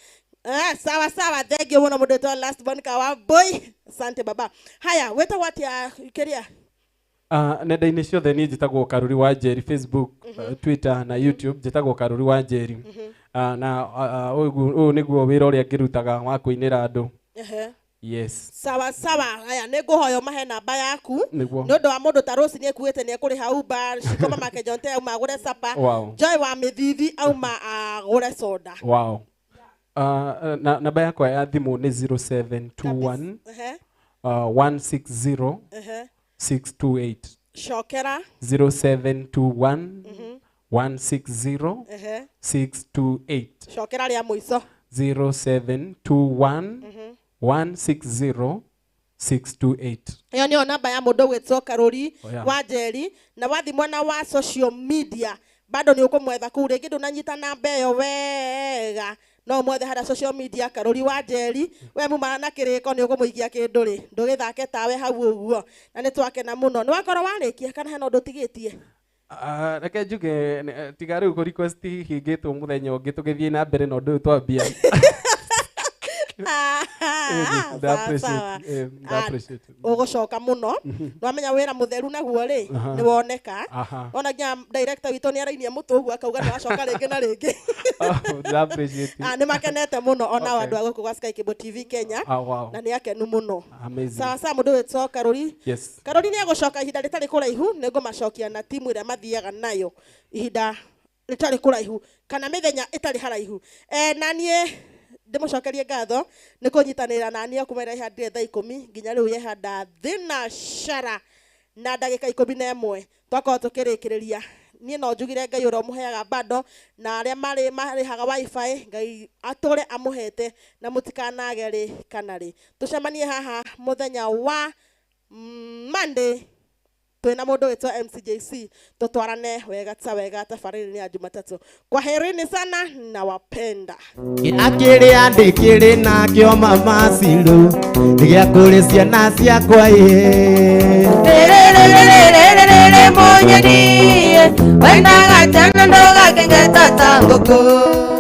Sawa sawa, thank you mũno mũndũ wĩtwo Last Born ka Wambũi. Asante baba. Haya, wĩtagwo atĩa kĩrĩa? Nenda-inĩ ciothe niĩ njĩtagwo Karuri wa Njeri, Facebook, Twitter na YouTube njĩtagwo Karuri wa Njeri. Na ũyũ nĩguo wĩra ũrĩa ngĩrutaga wa kũinĩra andũ. Yes. Sawa sawa. Haya, nĩ ngũhoya ũmahe namba yaku. Nĩ ũndũ wa mũndũ ta Rose nĩ ekuĩte nĩ ekũrĩha Uber, Shiko Mamake Jonte auma agũre sapa. Wow. Joy wa Mĩthithi auma agũre soda. Wow. Namba yakwa ya thimũ nĩ 0721 160 628. Cokera. 0721 160 628. Cokera rĩa mũico. 0721 160 628. Ĩyo nĩyo namba ya mũndũ ũgwĩtwo Karuri wa Njeri na wathi mwena wa social media bado nĩ ũkũmwetha kũu rĩngĩ ndũnanyita namba ĩyo wega no mwethe harĩa social media Karuri wa Njeri we mumana na kĩrĩko nĩ ũkũmũikia kĩndũ rĩ ndũgĩthake tawe hau ũguo na nĩ twakena mũno nĩ wakorwo warĩkia kana hena ũndũ ũtigĩtie. Reke njuge tiga rĩu kũ request hingĩtwo mũthenya ũngĩ tũgĩthiĩ na mbere na ũndũ ũyũ twambia. Nda appreciate, nda appreciate. Ũgũcoka mũno, nwamenya wĩra mũtheru naguo rĩ nĩ woneka. Ona nginya director witũ nĩ arainia mũtũ ũguo akauga nĩ wacoka rĩngĩ na rĩngĩ. Oh, nda appreciate. Ah, nĩ makenete mũno ona andũ a gũkũ gwa Sky Cable TV Kenya. Ah, wow. Na nĩ akenu mũno. Amazing. Sawa sawa, mũndũ wĩtwo Karori. Yes. Karori nĩ egũcoka ihinda rĩtarĩ kũraihu, nĩ ngũmacokia na timu ĩrĩa mathiaga nayo ihinda rĩtarĩ kũraihu kana mĩthenya ĩtarĩ haraihu. Na niĩ ndĩmũcokerie ngatho nĩ kũnyitanĩra na niĩ kuma ĩrĩa ĩhandire thaa 10 nginya rĩu yehanda thinacara na ndagĩka 11 twakorwo tũkĩrĩkĩrĩria. Niĩ no njugire Ngai ũrĩa ũmũheaga bando na arĩa marĩhaga wifi, Ngai atũre amũhete na mũtikanage rĩ kana rĩ. Tũcemanie haha mũthenya wa Monday twina mundu witwa MCJC, tutwarane wega ta wega tabarĩra-inĩ ya Jumatatu. Kwaherini sana na wapenda. Akĩrĩ andĩkĩrĩ nakĩo mama Ciru gĩa kũrĩ ciana ciakwa ĩ. Rĩrĩrĩrĩrĩrĩrĩ mũnyeni wendaga tena ndũgakenge tata ngũkũ.